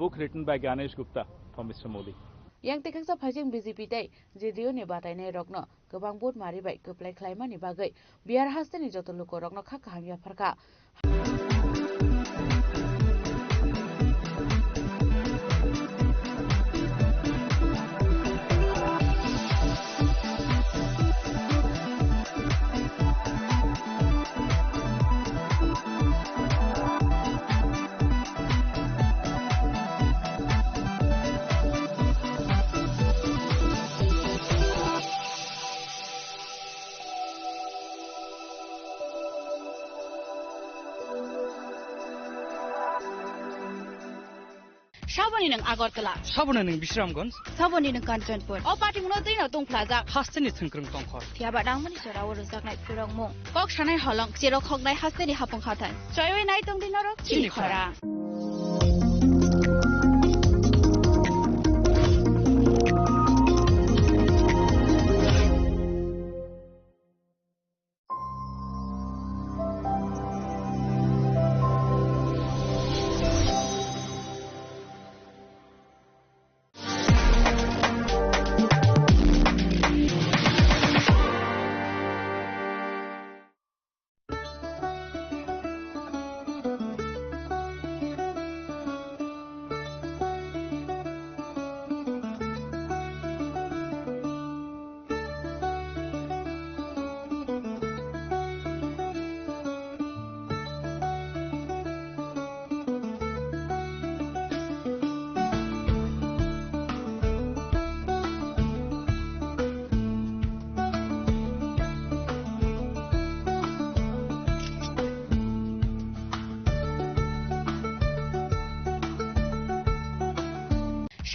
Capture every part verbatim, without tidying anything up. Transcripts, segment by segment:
Book written by Ganesh Gupta for Mister Modi. Yang tekhaksa phaijeng B J P tei J D U ni batainai rokno kwbang vote mari bai kwplai khlaimani bagwi Bihar hasteni joto luku rokno kha kaham yapharkha. Saboni nwng Agartala. Saboni nwng Bisramganj. Saboni nwng Kanchanpur. O party muno twi no tongphlajak. Hasteni thwngkwrwng tongkhor. Phiya ba nangmani jora o rwjaknai phirokmung. Kok sanai holong, cherok hoknai hasteni hapung hathai. Choiwi nai tongdi norok chini khorang.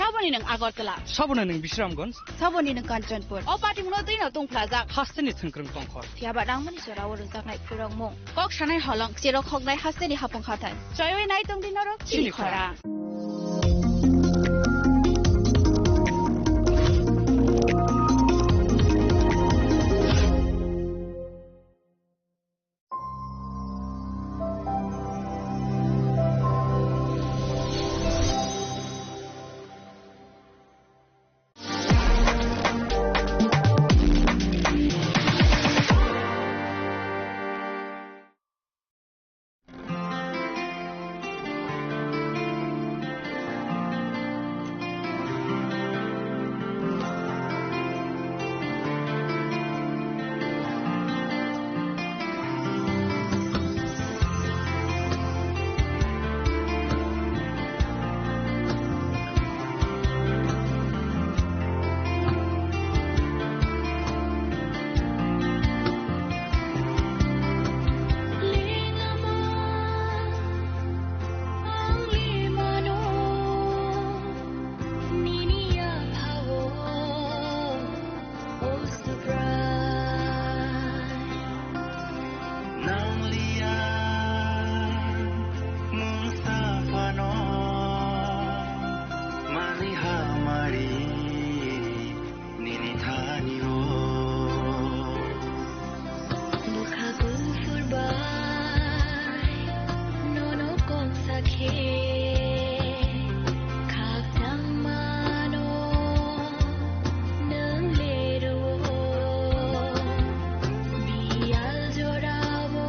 Saboni nwng Agartala. Saboni nwng Bisramganj. Saboni nwng Kanchanpur. O party muno twi no tongphlajak. Hasteni thwngkwrwng tongkhor. Phiya ba nangmani jora o rwjaknai phirokmung. Kok sanai holong, cherok hoknai hasteni hapung hathai. Choiwi nai tongdi norok chini khorang. Nanglia mungsa phano mani hamari nini thani o. Bwkha kuphur bai nono kongsa khe khakchang mano nwng le rwo. Biyal jorao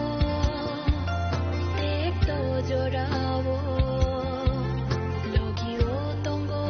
tekto jorao logio tongo.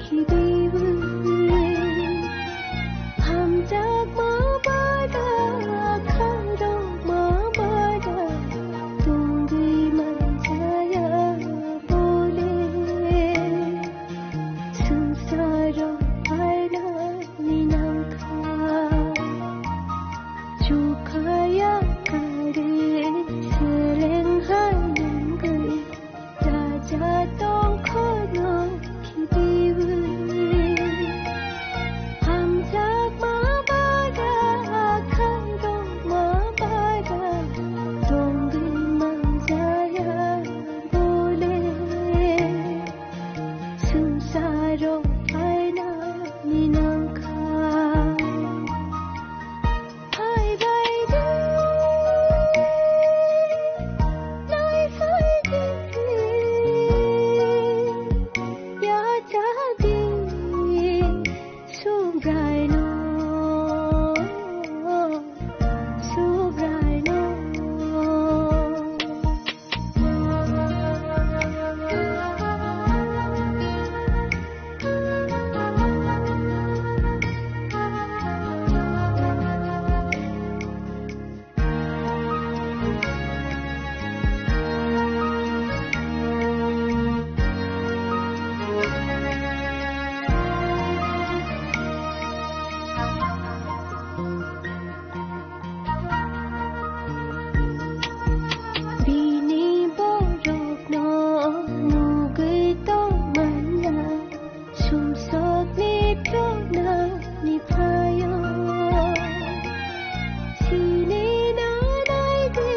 Khibiwi hamjakma bada, khairokma bada, tongwi manjaya bole. Swngcharo phainani nangkha, chukhaya kare seleng hai nangwi. Raja tongkhono khibiwi, hamjakma bada, khairokma bada, tongwi manjaya bole. Swngcharo phainani nangkha. Phaibaidi, naisaidi, yachadi, Subraino, Subraino. Bini borokno nugwi tongmanya, sumsokni phiyoknani phaio. Sini nanai di,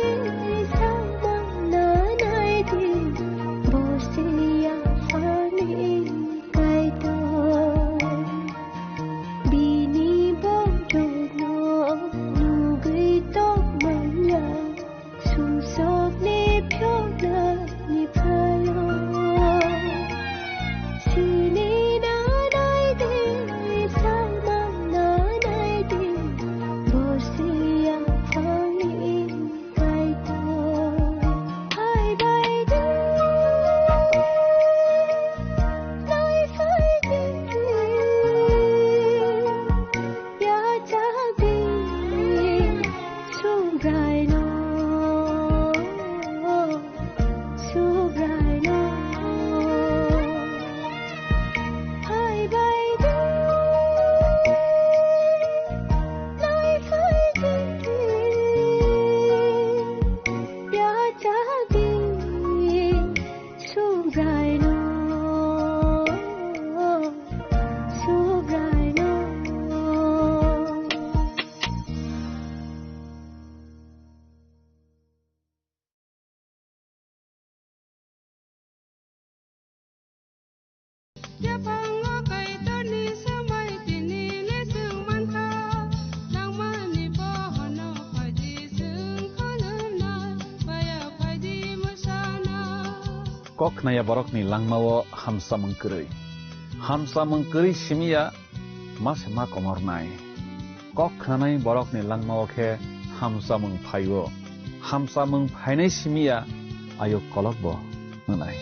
samang nanai di, bo se yaphangni Kaitor. Bini borokno nugwi tongmanya, sumsokni phiyoknani phaio. Sini nanai di, samang nanai di, bo se yaphangni Kaitor. Phaibaidi, naisaidi, yachadi, Subraino, Subraino. Phaibaidi, naisaidi, yachadi, Subraino, Subraino. Yaphango Kaitorni samai tini le chwng mankha, nangmani pohorno phaidi chwng khulumnai, baya phaidi mwsana. Kok khnaya borokni langmao hamsamung kwrwi. Hamsamung kwrwi simiya ma se ma komornai. Kok khnanai borokni langmao khe hamsamung phaio. Hamsamung phainai simiya ayuk kolokbo wngnai.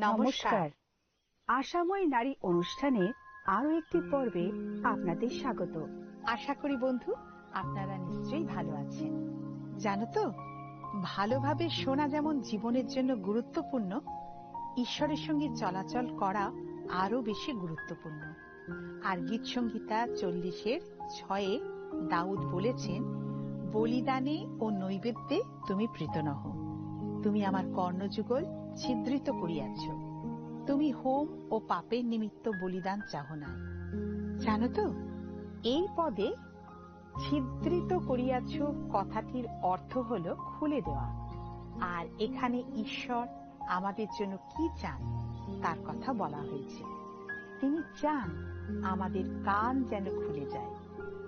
নমস্কার। নমস্কার। আশাময় নারী অনুষ্ঠানে আরো একটি পর্বে আপনাদের স্বাগত। আশা করি বন্ধু, আপনারা নিশ্চয়ই ভালো আছেন। জানো তো, ভালোভাবে শোনা যেমন জীবনের জন্য গুরুত্বপূর্ণ, ঈশ্বরের সঙ্গে চলাচল করা আরো বেশি গুরুত্বপূর্ণ। আর গীত সংহিতা চল্লিশের ছয়ে দাউদ বলেছেন, বলিদানে ও নৈবেদ্যে তুমি প্রীত নহ। তুমি আমার কর্ণযুগল ছিদ্রিত করিয়াছ। তুমি হোম ও পাপের নিমিত্ত বলিদান চাহ না। জানো তো, এই পদে ছিদ্রিত করিয়াছ কথাটির অর্থ হলো খুলে দেওয়া। আর এখানে ঈশ্বর আমাদের জন্য কি চান, তার কথা বলা হয়েছে। তিনি চান আমাদের কান যেন খুলে যায়,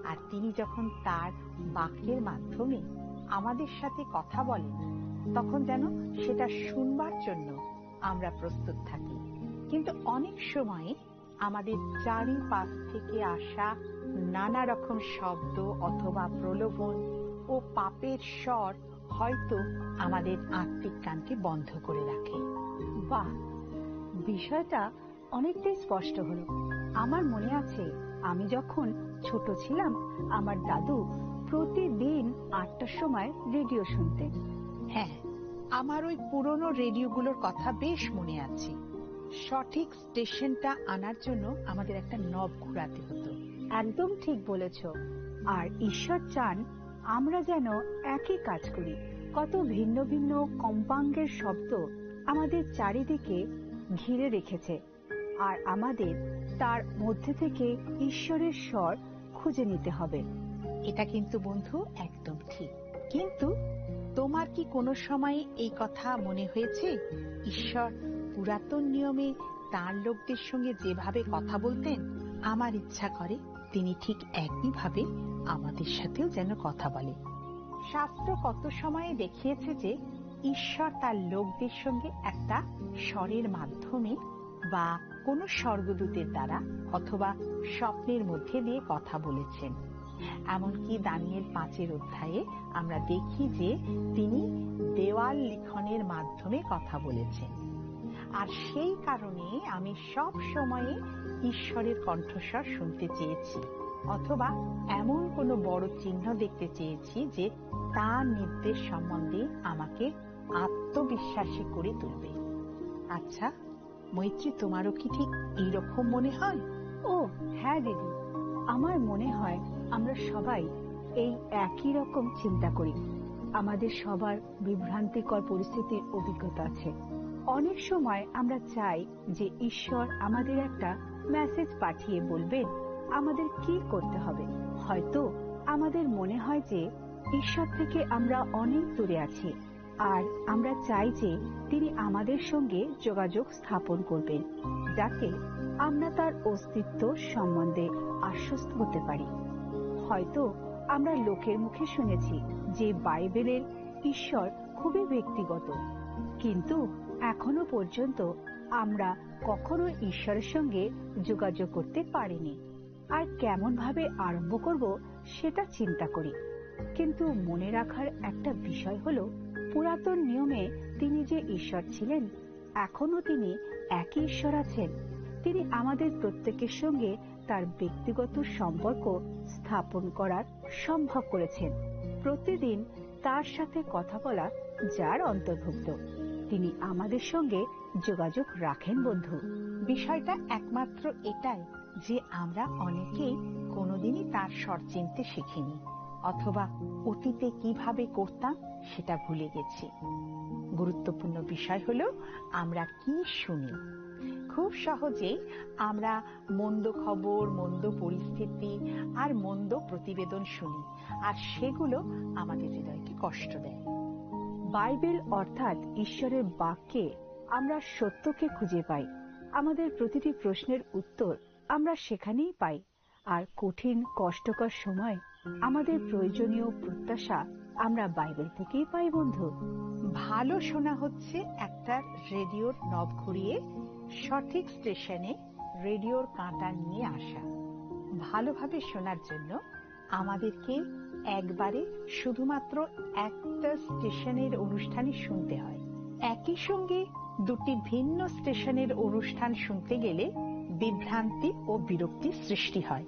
আর তিনি যখন তার বাক্যের মাধ্যমে আমাদের সাথে কথা বলেন, তখন যেন সেটা শুনবার জন্য আমরা প্রস্তুত থাকি। কিন্তু অনেক সময় আমাদের চারিপাশ থেকে আসা নানা রকম শব্দ অথবা প্রলোভন ও পাপের স্বর হয়তো আমাদের আত্মিক কানকে বন্ধ করে রাখে। বাহ, বিষয়টা অনেকটাই স্পষ্ট হলো। আমার মনে আছে, আমি যখন ছোট ছিলাম, আমার দাদু প্রতিদিন আটটার সময় রেডিও শুনতেন। হ্যাঁ, আমার ওই পুরনো রেডিওগুলোর কথা বেশ মনে আছে। সঠিক স্টেশনটা আনার জন্য আমাদের একটা নব ঘোরাতে হতো। একদম ঠিক বলেছ। আর ঈশ্বর চান আমরা যেন একই কাজ করি। কত ভিন্ন ভিন্ন কম্পাঙ্কের শব্দ আমাদের চারিদিকে ঘিরে রেখেছে, আর আমাদের তার মধ্যে থেকে ঈশ্বরের স্বর খুঁজে নিতে হবে। এটা কিন্তু, বন্ধু, একদম ঠিক। কিন্তু তোমার কি কোনো সময় এই কথা মনে হয়েছে, ঈশ্বর পুরাতন নিয়মে তার লোকদের সঙ্গে যেভাবে কথা বলতেন, আমার ইচ্ছা করে তিনি ঠিক একইভাবে আমাদের সাথেও যেন কথা বলে? শাস্ত্র কত সময়ে দেখিয়েছে যে ঈশ্বর তার লোকদের সঙ্গে একটা স্বরের মাধ্যমে বা কোনো স্বর্গদূতের দ্বারা অথবা স্বপ্নের মধ্যে দিয়ে কথা বলেছেন। এমনকি দানিয়েল পাঁচের অধ্যায়ে আমরা দেখি যে তিনি দেওয়াল লিখনের মাধ্যমে কথা বলেছেন। আর সেই কারণে আমি সব সময় ঈশ্বরের কণ্ঠস্বর শুনতে চেয়েছি, অথবা এমন কোনো বড় চিহ্ন দেখতে চেয়েছি যে তার নির্দেশ সম্বন্ধে আমাকে আত্মবিশ্বাসী করে তুলবে। আচ্ছা মৈত্রী, তোমারও কি ঠিক এইরকম মনে হয়? ও হ্যাঁ দিদি, আমার মনে হয় আমরা সবাই এই একই রকম চিন্তা করি। আমাদের সবার বিভ্রান্তিকর পরিস্থিতির অভিজ্ঞতা আছে। অনেক সময় আমরা চাই যে ঈশ্বর আমাদের একটা মেসেজ পাঠিয়ে বলবেন আমাদের কি করতে হবে। হয়তো আমাদের মনে হয় যে ঈশ্বর থেকে আমরা অনেক দূরে আছি, আর আমরা চাই যে তিনি আমাদের সঙ্গে যোগাযোগ স্থাপন করবেন, যাতে আমরা তার অস্তিত্ব সম্বন্ধে আশ্বস্ত হতে পারি। হয়তো আমরা লোকের মুখে শুনেছি যে বাইবেলের ঈশ্বর খুবই ব্যক্তিগত, কিন্তু এখনো পর্যন্ত আমরা কখনো ঈশ্বরের সঙ্গে যোগাযোগ করতে পারিনি। আর কেমন ভাবে আরম্ভ করব সেটা চিন্তা করি। কিন্তু মনে রাখার একটা বিষয় হলো, পুরাতন নিয়মে তিনি যে ঈশ্বর ছিলেন, এখনো তিনি একই ঈশ্বর আছেন। তিনি আমাদের প্রত্যেকের সঙ্গে তার ব্যক্তিগত সম্পর্ক স্থাপন করার সম্ভব করেছেন, প্রতিদিন তার সাথে কথা বলা, যার অন্তর্ভুক্ত। তিনি আমাদের সঙ্গে যোগাযোগ রাখেন, বন্ধু। বিষয়টা একমাত্র এটাই যে আমরা অনেকেই কোনোদিনই তার স্বর চিনতে শিখিনি, অথবা অতীতে কিভাবে করতাম সেটা ভুলে গেছি। গুরুত্বপূর্ণ বিষয় হলো আমরা কি শুনি। খুব সহজেই আমরা মন্দ খবর, মন্দ পরিস্থিতি আর মন্দ প্রতিবেদন শুনি, আর সেগুলো আমাদের হৃদয়কে কষ্ট দেয়। বাইবেল অর্থাৎ ঈশ্বরের বাক্যে আমরা সত্যকে খুঁজে পাই। আমাদের প্রতিটি প্রশ্নের উত্তর আমরা সেখানেই পাই। আর কঠিন কষ্টকর সময় আমাদের প্রয়োজনীয় প্রত্যাশা আমরা বাইবেল থেকেই পাই, বন্ধু। ভালো শোনা হচ্ছে একটা রেডিওর নব ঘুরিয়ে সঠিক স্টেশনে রেডিওর কাঁটা নিয়ে আসা। ভালোভাবে শোনার জন্য আমাদেরকে একবারে শুধুমাত্র একটা স্টেশনের অনুষ্ঠানই শুনতে হয়। একই সঙ্গে দুটি ভিন্ন স্টেশনের অনুষ্ঠান শুনতে গেলে বিভ্রান্তি ও বিরক্তি সৃষ্টি হয়।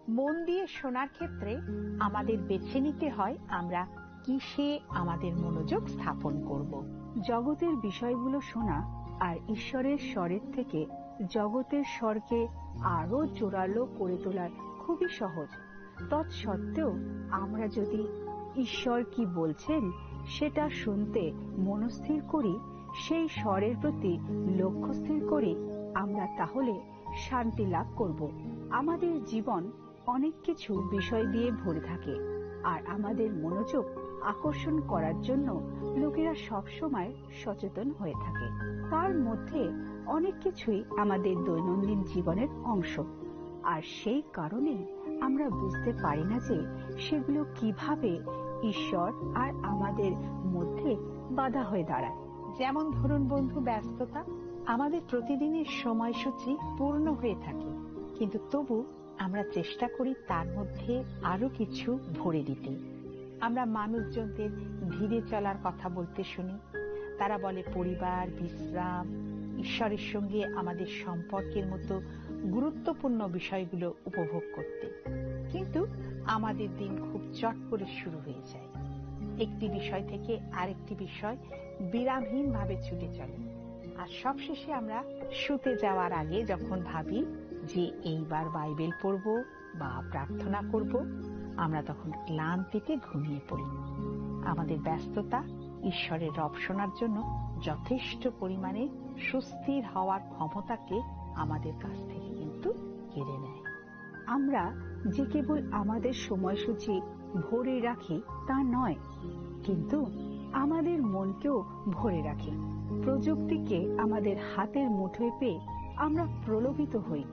মন দিয়ে শোনার ক্ষেত্রে আমাদের বেছে নিতে হয় আমরা কিসে আমাদের মনোযোগ স্থাপন করব। জগতের বিষয়গুলো শোনা আর ঈশ্বরের স্বরের থেকে জগতের স্বরকে আরো জোরালো করে তোলার খুবই সহজ। তৎসত্ত্বেও আমরা যদি ঈশ্বর কি বলছেন সেটা শুনতে মনস্থির করি, সেই স্বরের প্রতি লক্ষ্য স্থির করি, আমরা তাহলে শান্তি লাভ করব। আমাদের জীবন অনেক কিছু বিষয় দিয়ে ভরে থাকে, আর আমাদের মনোযোগ আকর্ষণ করার জন্য লোকেরা সবসময় সচেতন হয়ে থাকে। তার মধ্যে অনেক কিছুই আমাদের দৈনন্দিন জীবনের অংশ, আর সেই কারণে আমরা বুঝতে পারি না যে সেগুলো কিভাবে ঈশ্বর আর আমাদের মধ্যে বাধা হয়ে দাঁড়ায়। যেমন ধরুন বন্ধু, ব্যস্ততা। আমাদের প্রতিদিনের সময়সূচি পূর্ণ হয়ে থাকে, কিন্তু তবু আমরা চেষ্টা করি তার মধ্যে আরো কিছু ভরে দিতে। আমরা মানুষজনদের ধীরে চলার কথা বলতে শুনি। তারা বলে পরিবার, বিশ্রাম, ঈশ্বরের সঙ্গে আমাদের সম্পর্কের মতো গুরুত্বপূর্ণ বিষয়গুলো উপভোগ করতে। কিন্তু আমাদের দিন খুব চট করে শুরু হয়ে যায়। একটি বিষয় থেকে আরেকটি বিষয় বিরামহীনভাবে ছুটে চলে। আর সবশেষে আমরা শুতে যাওয়ার আগে যখন ভাবি যে এইবার বাইবেল পড়ব বা প্রার্থনা করব, আমরা তখন ক্লান্তিতে ঘুমিয়ে পড়ি। আমাদের ব্যস্ততা ঈশ্বরের রব শোনার জন্য যথেষ্ট পরিমাণে সুস্থির হওয়ার ক্ষমতাকে আমাদের কাছ থেকে কিন্তু কেড়ে নেয়। আমরা যে কেবল আমাদের সময়সূচি ভরে রাখি তা নয়, কিন্তু আমাদের মনকেও ভরে রাখি। প্রযুক্তিকে আমাদের হাতের মুঠোয় পেয়ে আমরা প্রলোভিত হই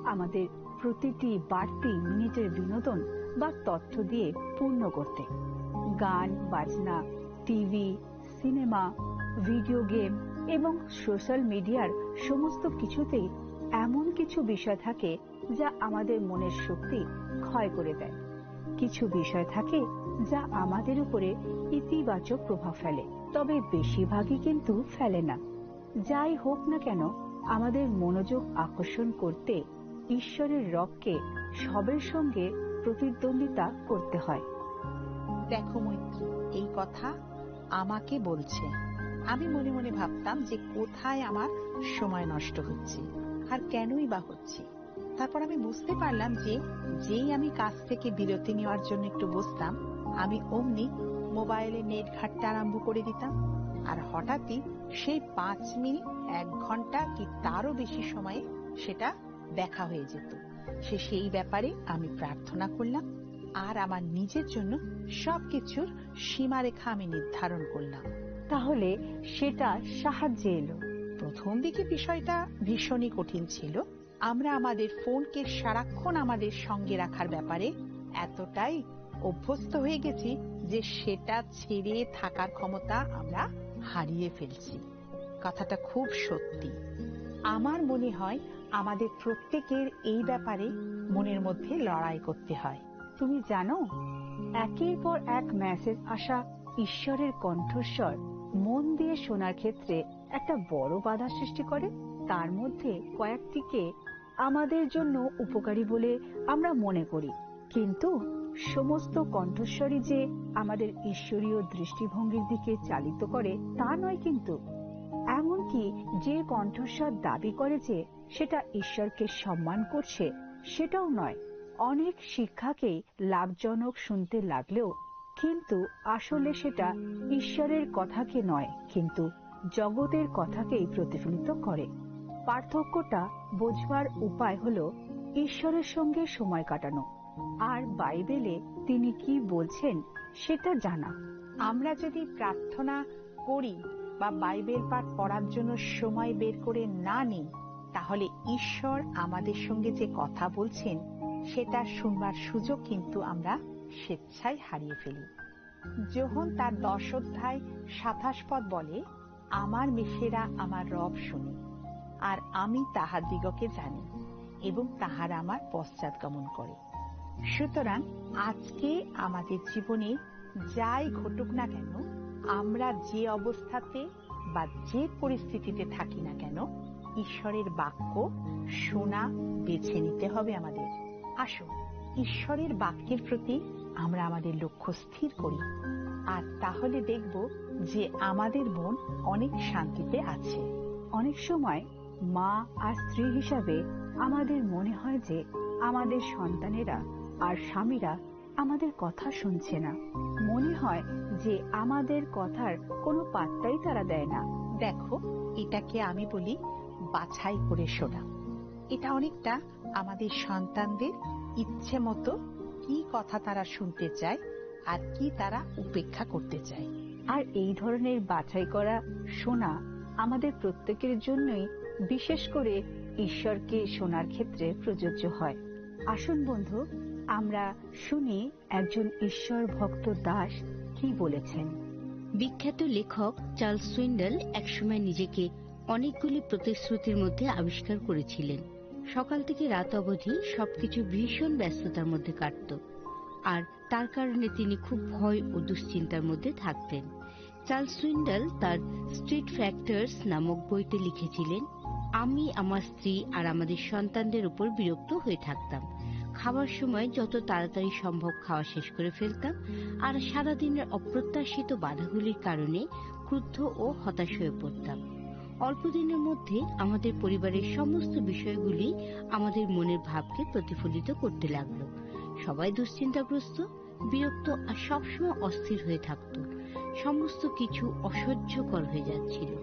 আমাদের প্রতিটি বাড়তি মিনিটের বিনোদন বা তথ্য দিয়ে পূর্ণ করতে। গান, বাজনা, টিভি, সিনেমা, ভিডিও গেম এবং সোশ্যাল মিডিয়ার সমস্ত কিছুতেই এমন কিছু বিষয় থাকে যা আমাদের মনের শক্তি ক্ষয় করে দেয়। কিছু বিষয় থাকে যা আমাদের উপরে ইতিবাচক প্রভাব ফেলে, তবে বেশিরভাগই কিন্তু ফেলে না। যাই হোক না কেন, আমাদের মনোযোগ আকর্ষণ করতে ঈশ্বরের রবকে সবের সঙ্গে প্রতিদ্বন্দ্বিতা করতে হয়। দেখো মৈত্রী, এই কথা আমাকে বলছে। আমি মনে মনে ভাবতাম যে কোথায় আমার সময় নষ্ট হচ্ছে আর কেনই বা হচ্ছে। তারপর আমি বুঝতে পারলাম যে যেই আমি কাজ থেকে বিরতি নেওয়ার জন্য একটু বসতাম, আমি অমনি মোবাইলে নেট ঘাঁটতে আরম্ভ করে দিতাম। আর হঠাৎই সেই পাঁচ মিনিট, এক ঘন্টা কি তারও বেশি সময়ে সেটা দেখা হয়ে যেত। সে সেই ব্যাপারে আমি প্রার্থনা করলাম, আর আমার নিজের জন্য সবকিছুর সীমারেখা আমি নির্ধারণ করলাম। তাহলে সেটা সাহায্যে এলো। প্রথম দিকে বিষয়টা ভীষণই কঠিন ছিল। আমরা আমাদের ফোনকে সারাক্ষণ আমাদের সঙ্গে রাখার ব্যাপারে এতটাই অভ্যস্ত হয়ে গেছি যে সেটা ছেড়ে থাকার ক্ষমতা আমরা হারিয়ে ফেলছি। কথাটা খুব সত্যি। আমার মনে হয় আমাদের প্রত্যেকের এই ব্যাপারে মনের মধ্যে লড়াই করতে হয়। তুমি জানো, একের পর এক মেসেজ আসা ঈশ্বরের কণ্ঠস্বর মন দিয়ে শোনার ক্ষেত্রে একটা বড় বাধা সৃষ্টি করে। তার মধ্যে কয়েকটিকে আমাদের জন্য উপকারী বলে আমরা মনে করি, কিন্তু সমস্ত কণ্ঠস্বরই যে আমাদের ঈশ্বরীয় দৃষ্টিভঙ্গির দিকে চালিত করে তা নয়। কিন্তু এমনকি যে কণ্ঠস্বর দাবি করে যে সেটা ঈশ্বরকে সম্মান করছে, সেটাও নয়। অনেক শিক্ষাকেই লাভজনক শুনতে লাগলেও কিন্তু আসলে সেটা ঈশ্বরের কথাকে নয়, কিন্তু জগতের কথাকেই প্রতিফলিত করে। পার্থক্যটা বোঝবার উপায় হলো ঈশ্বরের সঙ্গে সময় কাটানো আর বাইবেলে তিনি কি বলছেন সেটা জানা। আমরা যদি প্রার্থনা করি বা বাইবেল পাঠ করার জন্য সময় বের করে না নিই, তাহলে ঈশ্বর আমাদের সঙ্গে যে কথা বলছেন সেটা শুনবার সুযোগ কিন্তু আমরা স্বেচ্ছায় হারিয়ে ফেলি। যোহন তার দশ অধ্যায় সাতাশ পদ বলে, "আমার মেষেরা আমার রব শুনে, আর আমি তাহাদিগকে জানি, এবং তাহারা আমার পশ্চাৎগমন করে।" সুতরাং আজকে আমাদের জীবনে যাই ঘটুক না কেন, আমরা যে অবস্থাতে বা যে পরিস্থিতিতে থাকি না কেন, ঈশ্বরের বাক্য শোনা বেছে নিতে হবে আমাদের। আসুন, ঈশ্বরের বাক্যের প্রতি আমরা আমাদের লক্ষ্য স্থির করি, আর তাহলে দেখব যে আমাদের মন অনেক শান্তিতে আছে। অনেক সময় মা আর স্ত্রী হিসাবে আমাদের মনে হয় যে আমাদের সন্তানেরা আর স্বামীরা আমাদের কথা শুনছে না। মনে হয় যে আমাদের কথার কোনো পাত্তাই তারা দেয় না। দেখো, এটাকে আমি বলি বাছাই করে শোনা। এটা অনেকটা আমাদের সন্তানদের ইচ্ছে মতো কি কথা তারা শুনতে চায় আর কি তারা উপেক্ষা করতে চায়। আর এই ধরনের বাছাই করা শোনা আমাদের প্রত্যেকের জন্যই, বিশেষ করে ঈশ্বরকে শোনার ক্ষেত্রে প্রযোজ্য হয়। আসুন বন্ধু, আমরা শুনি একজন ঈশ্বর ভক্ত দাস কি বলেছেন। বিখ্যাত লেখক চার্লস সুইন্ডল একসময় নিজেকে অনেকগুলি প্রতিশ্রুতির মধ্যে আবিষ্কার করেছিলেন। সকাল থেকে রাত অবধি সবকিছু ভীষণ ব্যস্ততার মধ্যে কাটত, আর তার কারণে তিনি খুব ভয় ও দুশ্চিন্তার মধ্যে থাকতেন। চার্লস সুইন্ডল তার স্ট্রিট ফ্যাক্টরস নামক বইতে লিখেছিলেন, "আমি আমার স্ত্রী আর আমাদের সন্তানদের উপর বিরক্ত হয়ে থাকতাম। খাবার সময় যত তাড়াতাড়ি সম্ভব খাওয়া শেষ করে ফেলতাম, আর সারাদিনের অপ্রত্যাশিত বাধাগুলির কারণে ক্রুদ্ধ ও হতাশ হয়ে পড়তাম। অল্প দিনের মধ্যে আমাদের পরিবারের সমস্ত বিষয়গুলি আমাদের মনের ভাবকে প্রতিফলিত করতে লাগলো। সবাই দুশ্চিন্তাগ্রস্ত, বিরক্ত আর সবসময় অস্থির হয়ে থাকত। সমস্ত কিছু অসহ্যকর হয়ে যাচ্ছিল।"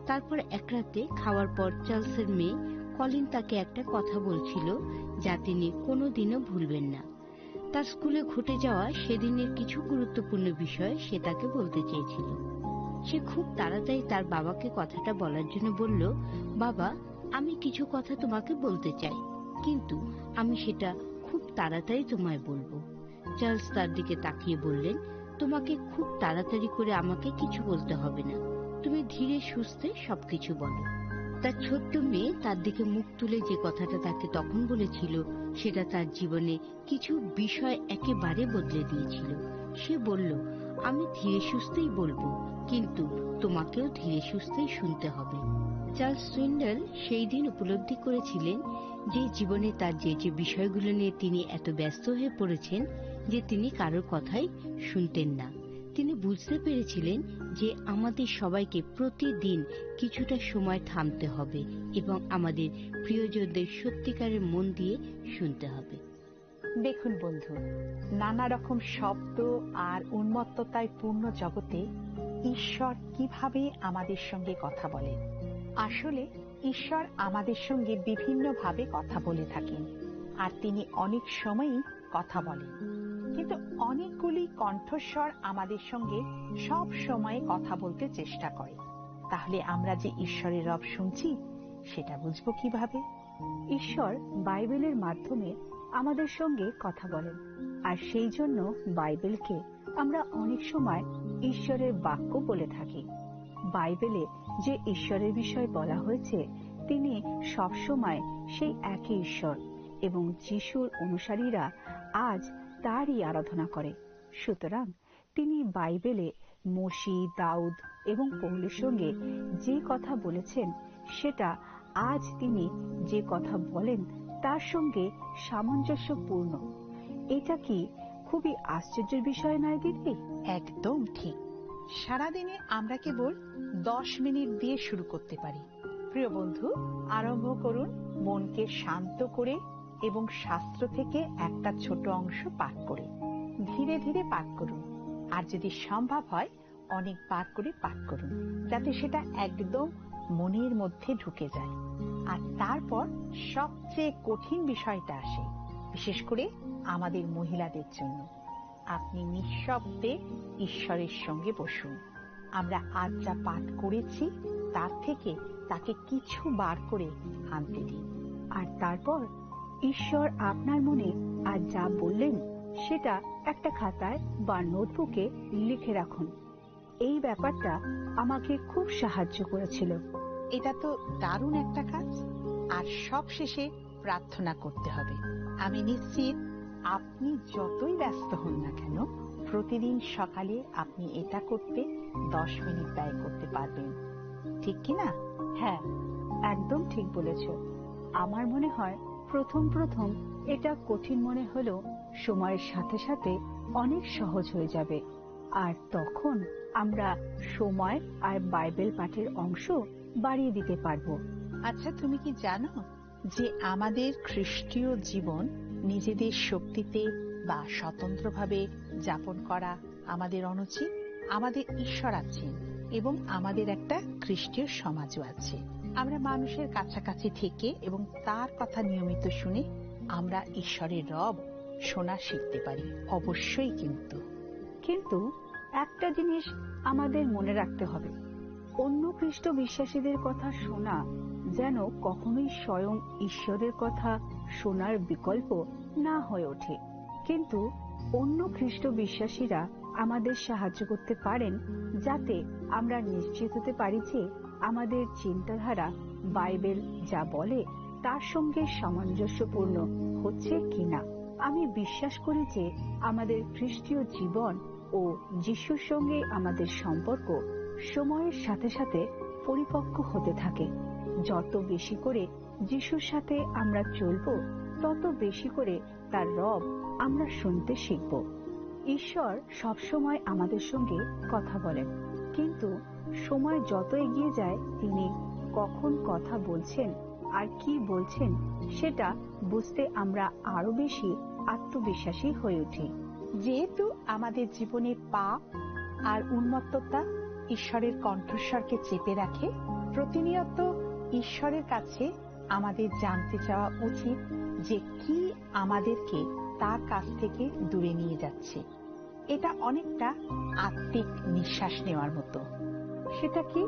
তারপর এক রাতে খাওয়ার পর চার্লসের মেয়ে কলিন তাকে একটা কথা বলছিল, যা তিনি কোনোদিনও ভুলবেন না। তার স্কুলে ঘটে যাওয়া সেদিনের কিছু গুরুত্বপূর্ণ বিষয় সে তাকে বলতে চেয়েছিল। সে খুব তাড়াতাড়ি তার বাবাকে কথাটা বলার জন্য বলল, "বাবা, আমি কিছু কথা তোমাকে বলতে চাই, কিন্তু আমি সেটা খুব তাড়াতাড়ি তোমায় বলবো।" চার্লস তার দিকে তাকিয়ে বললেন, "তোমাকে খুব তাড়াতাড়ি করে আমাকে কিছু বলতে হবে না, তুমি ধীরে সুস্থে সবকিছু বলো।" তার ছোট্ট মেয়ে তার দিকে মুখ তুলে যে কথাটা তাকে তখন বলেছিল, সেটা তার জীবনে কিছু বিষয় একেবারে বদলে দিয়েছিল। সে বলল, "আমি ধীরে সুস্থেই বলবো, কিন্তু তোমাকেও ধীরে সুস্থেই শুনতে হবে।" চার্লস সুইন্ডল সেই দিন উপলব্ধি করেছিলেন যে জীবনে তার যে যে বিষয়গুলো নিয়ে তিনি এত ব্যস্ত হয়ে পড়েছেন যে তিনি কারোর কথাই শুনতেন না। তিনি বুঝতে পেরেছিলেন যে আমাদের সবাইকে প্রতিদিন কিছুটা সময় থামতে হবে এবং আমাদের প্রিয়জনদের সত্যিকারের মন দিয়ে শুনতে হবে। দেখুন বন্ধু, নানা রকম শব্দ আর উন্মত্ততায় পূর্ণ জগতে ঈশ্বর কিভাবে আমাদের সঙ্গে কথা বলেন। আসলে ঈশ্বর আমাদের সঙ্গে বিভিন্নভাবে কথা বলে থাকেন, আর তিনি অনেক সময়ই কথা বলেন। কিন্তু অনেকগুলি কণ্ঠস্বর আমাদের সঙ্গে সব সময় কথা বলতে চেষ্টা করে। তাহলে আমরা যে ঈশ্বরের রব শুনছি, সেটা বুঝবো কিভাবে? ঈশ্বর বাইবেলের মাধ্যমে আমাদের সঙ্গে কথা বলেন, আর সেই জন্য বাইবেলকে আমরা অনেক সময় ঈশ্বরের বাক্য বলে থাকি। বাইবেলে যে ঈশ্বরের বিষয়ে বলা হয়েছে, তিনি সবসময় সেই একই ঈশ্বর, এবং যিশুর অনুসারীরা আজ তারই আরাধনা করে। সুতরাং তিনি বাইবেলে মসি, দাউদ এবং পৌলের সঙ্গে যে কথা বলেছেন, সেটা আজ তিনি যে কথা বলেন, তার সঙ্গে সামঞ্জস্যপূর্ণ। এটা কি খুবই আশ্চর্যের বিষয় নয়, দিদি? একদম ঠিক। সারাদিনে আমরা কেবল দশ মিনিট দিয়ে শুরু করতে পারি। প্রিয় বন্ধু, আরম্ভ করুন মনকে শান্ত করে এবং শাস্ত্র থেকে একটা ছোট অংশ পাঠ করে। ধীরে ধীরে পাঠ করুন, আর যদি সম্ভব হয়, অনেকবার করে পাঠ করুন, যাতে সেটা একদম মনের মধ্যে ঢুকে যায়। আর তারপর সবচেয়ে কঠিন বিষয়টা আসে, বিশেষ করে আমাদের মহিলাদের জন্য। আপনি নিঃশব্দে ঈশ্বরের সঙ্গে বসুন। আমরা আজ যা পাঠ করেছি, তার থেকে তাকে কিছু বার করে আনতে দিন। আর তারপর ঈশ্বর আপনার মনে আজ যা বললেন, সেটা একটা খাতায় বা নোটবুকে লিখে রাখুন। এই ব্যাপারটা আমাকে খুব সাহায্য করেছিল। এটা তো দারুণ একটা কাজ। আর সবশেষে প্রার্থনা করতে হবে। আমি নিশ্চিত আপনি যতই ব্যস্ত হন না কেন, প্রতিদিন সকালে আপনি এটা করতে দশ মিনিট ব্যয় করতে পারবেন, ঠিক কি না? হ্যাঁ, একদম ঠিক বলেছ। আমার মনে হয় প্রথম প্রথম এটা কঠিন মনে হলেও সময়ের সাথে সাথে অনেক সহজ হয়ে যাবে। আর তখন আমরা সময় আর বাইবেল পাঠের অংশ বাড়িয়ে দিতে পারবো। আচ্ছা, তুমি কি জানো যে আমাদের খ্রিস্টীয় জীবন নিজেদের শক্তিতে বা স্বতন্ত্রভাবে যাপন করা আমাদের অনুচিত। আমাদের ঈশ্বর আছেন এবং আমাদের একটা খ্রিস্টীয় সমাজও আছে। আমরা মানুষের কাছাকাছি থেকে এবং তার কথা নিয়মিত শুনে আমরা ঈশ্বরের রব শোনা শিখতে পারি, অবশ্যই। কিন্তু কিন্তু একটা জিনিস আমাদের মনে রাখতে হবে, অন্য খ্রিস্ট বিশ্বাসীদের কথা শোনা যেন কখনোই স্বয়ং ঈশ্বরের কথা শোনার বিকল্প না হয়ে ওঠে। কিন্তু অন্য খ্রিস্ট বিশ্বাসীরা আমাদের সাহায্য করতে পারেন, যাতে আমরা নিশ্চিত হতে পারি যে আমাদের চিন্তাধারা বাইবেল যা বলে তার সঙ্গে সামঞ্জস্যপূর্ণ হচ্ছে কিনা। আমি বিশ্বাস করি যে আমাদের খ্রিস্টীয় জীবন ও যিশুর সঙ্গে আমাদের সম্পর্ক সময়ের সাথে সাথে পরিপক্ক হতে থাকে। যত বেশি করে যিশুর সাথে আমরা চলব, তত বেশি করে তার রব আমরা শুনতে শিখব। ঈশ্বর সবসময় আমাদের সঙ্গে কথা বলেন, কিন্তু সময় যত এগিয়ে যায়, তিনি কখন কথা বলছেন আর কি বলছেন, সেটা বুঝতে আমরা আরো বেশি আত্মবিশ্বাসী হয়ে উঠি। যেহেতু আমাদের জীবনে পাপ আর উন্মত্ততা ঈশ্বরের কণ্ঠস্বরকে চেপে রাখে, প্রতিনিয়ত ঈশ্বরের কাছে আমাদের জানতে চাওয়া উচিত যে কি আমাদেরকে তার কাছ থেকে দূরে নিয়ে যাচ্ছে। এটা অনেকটা আত্মিক নিঃশ্বাস নেওয়ার মতো। সেটা কি?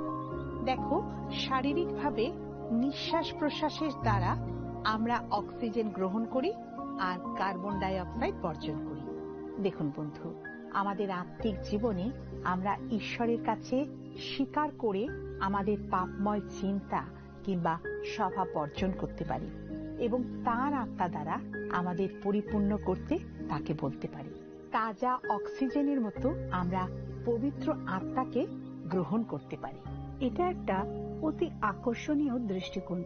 দেখো, শারীরিকভাবে নিঃশ্বাস প্রশ্বাসের দ্বারা আমরা অক্সিজেন গ্রহণ করি আর কার্বন ডাই অক্সাইড বর্জন করি। দেখুন বন্ধু, আমাদের আত্মিক জীবনে আমরা ঈশ্বরের কাছে স্বীকার করে আমাদের পাপময় চিন্তা কিংবা স্বভাব বর্জন করতে পারি এবং তার আত্মা দ্বারা আমাদের পরিপূর্ণ করতে তাকে বলতে পারি। তাজা অক্সিজেনের মতো আমরা পবিত্র আত্মাকে গ্রহণ করতে পারি। এটা একটা অতি আকর্ষণীয় দৃষ্টিকোণ।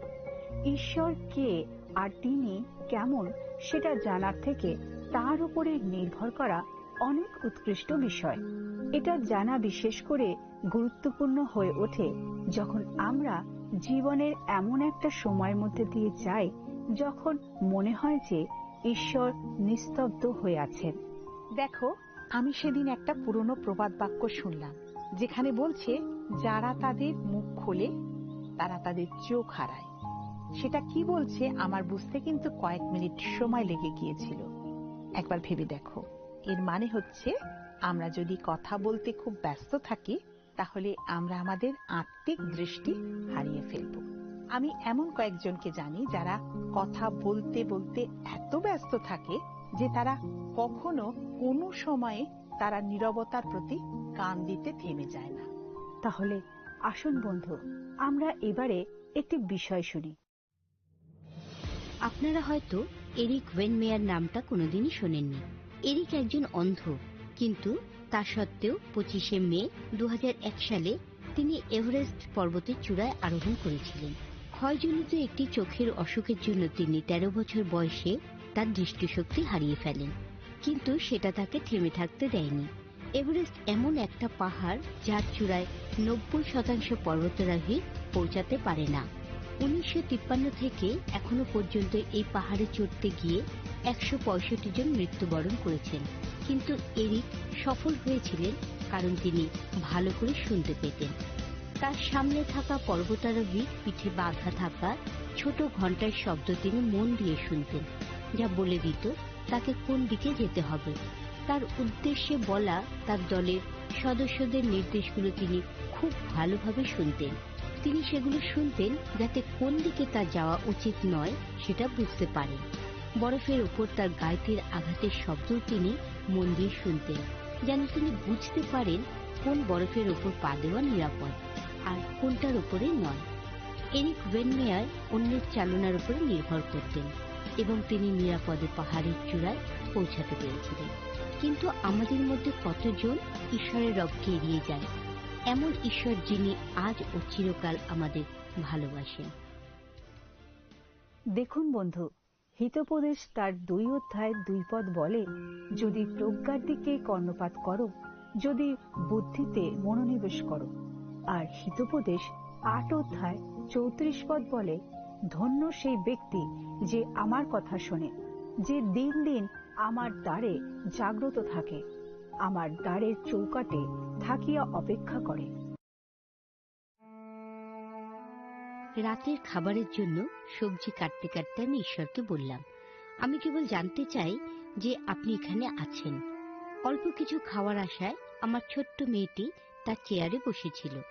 ঈশ্বর কে আর তিনি কেমন, সেটা জানার থেকে তার উপরে নির্ভর করা অনেক উৎকৃষ্ট বিষয়। এটা জানা বিশেষ করে গুরুত্বপূর্ণ হয়ে ওঠে, যখন আমরা জীবনের এমন একটা সময়ের মধ্যে দিয়ে যাই, যখন মনে হয় যে ঈশ্বর নিস্তব্ধ হয়ে আছেন। দেখো, আমি সেদিন একটা পুরনো প্রবাদ বাক্য শুনলাম, যেখানে বলছে, "যারা তাদের মুখ খোলে, তারা তাদের চোখ হারায়।" সেটা কি বলছে, আমার বুঝতে কিন্তু কয়েক মিনিট সময় লেগে গিয়েছিল। একবার ভেবে দেখো, এর মানে হচ্ছে, আমরা যদি কথা বলতে খুব ব্যস্ত থাকি, তাহলে আমরা আমাদের আত্মিক দৃষ্টি হারিয়ে ফেলব। আমি এমন কয়েকজনকে জানি, যারা কথা বলতে বলতে এত ব্যস্ত থাকে যে তারা কখনো কোনো সময়ে তারা নীরবতার প্রতি কান দিতে থেমে যায় না। তাহলে আসুন বন্ধু, আমরা এবারে একটি বিষয় শুনি। আপনারা হয়তো এরিক ওয়েনমেয়ার নামটা কোনোদিনই শোনেননি। এরিক একজন অন্ধ, কিন্তু তা সত্ত্বেও পঁচিশে মে দু হাজার এক সালে তিনি এভারেস্ট পর্বতের চূড়ায় আরোহণ করেছিলেন। ক্ষয়জনিত একটি চোখের অসুখের জন্য তিনি তেরো বছর বয়সে তার দৃষ্টিশক্তি হারিয়ে ফেলেন, কিন্তু সেটা তাকে থেমে থাকতে দেয়নি। এভারেস্ট এমন একটা পাহাড়, যার চূড়ায় নব্বই শতাংশ পর্বতারোহী পৌঁছাতে পারে না। উনিশশো তিপ্পান্ন থেকে এখনো পর্যন্ত এই পাহাড়ে চড়তে গিয়ে একশো পঁয়ষট্টি জন মৃত্যুবরণ করেছেন, কিন্তু এরিক সফল হয়েছিলেন, কারণ তিনি ভালো করে শুনতে পেতেন। তার সামনে থাকা পর্বতারোহীর পিঠে বাঁধা থাকা ছোট ঘন্টার শব্দ তিনি মন দিয়ে শুনতেন, যা বলে দিত তাকে কোন দিকে যেতে হবে। তার উদ্দেশ্যে বলা তার দলের সদস্যদের নির্দেশগুলো তিনি খুব ভালোভাবে শুনতেন। তিনি সেগুলো শুনতেন, যাতে কোন দিকে তার যাওয়া উচিত নয়, সেটা বুঝতে পারেন। বরফের ওপর তার গাইতির আঘাতের শব্দও তিনি মন দিয়ে শুনতেন, যেন তিনি বুঝতে পারেন কোন বরফের ওপর পা দেওয়া নিরাপদ আর কোনটার উপরে নয়। এরিক ওয়েনমেয়ার অন্যের চালনার উপরে নির্ভর করতেন এবং তিনি নিরাপদে পাহাড়ের চূড়ায় পৌঁছাতে পেরেছিলেন। কিন্তু আমাদের মধ্যে কতজন ঈশ্বরের রবকে এড়িয়ে যায়, এমন ঈশ্বর যিনি আজ ও চিরকাল আমাদের ভালোবাসেন? দেখুন বন্ধু, হিতোপদেশ তার দুই অধ্যায় দুই পদ বলে, "যদি প্রজ্ঞার দিকে কর্ণপাত করো, যদি বুদ্ধিতে মনোনিবেশ করো।" আর হিতোপদেশ আট অধ্যায় চৌত্রিশ পদ বলে, "ধন্য সেই ব্যক্তি যে আমার কথা শোনে, যে দিন দিন আমার দ্বারে জাগ্রত থাকে, আমার দ্বারের চৌকাঠে থাকিয়া অপেক্ষা করে। রাতের খাবারের জন্য সবজি কাটতে কাটতে আমি ঈশ্বরকে বললাম, "আমি কেবল জানতে চাই যে আপনি এখানে আছেন।" অল্প কিছু খাওয়ার আশায় আমার ছোট্ট মেয়েটি তার চেয়ারে বসেছিল।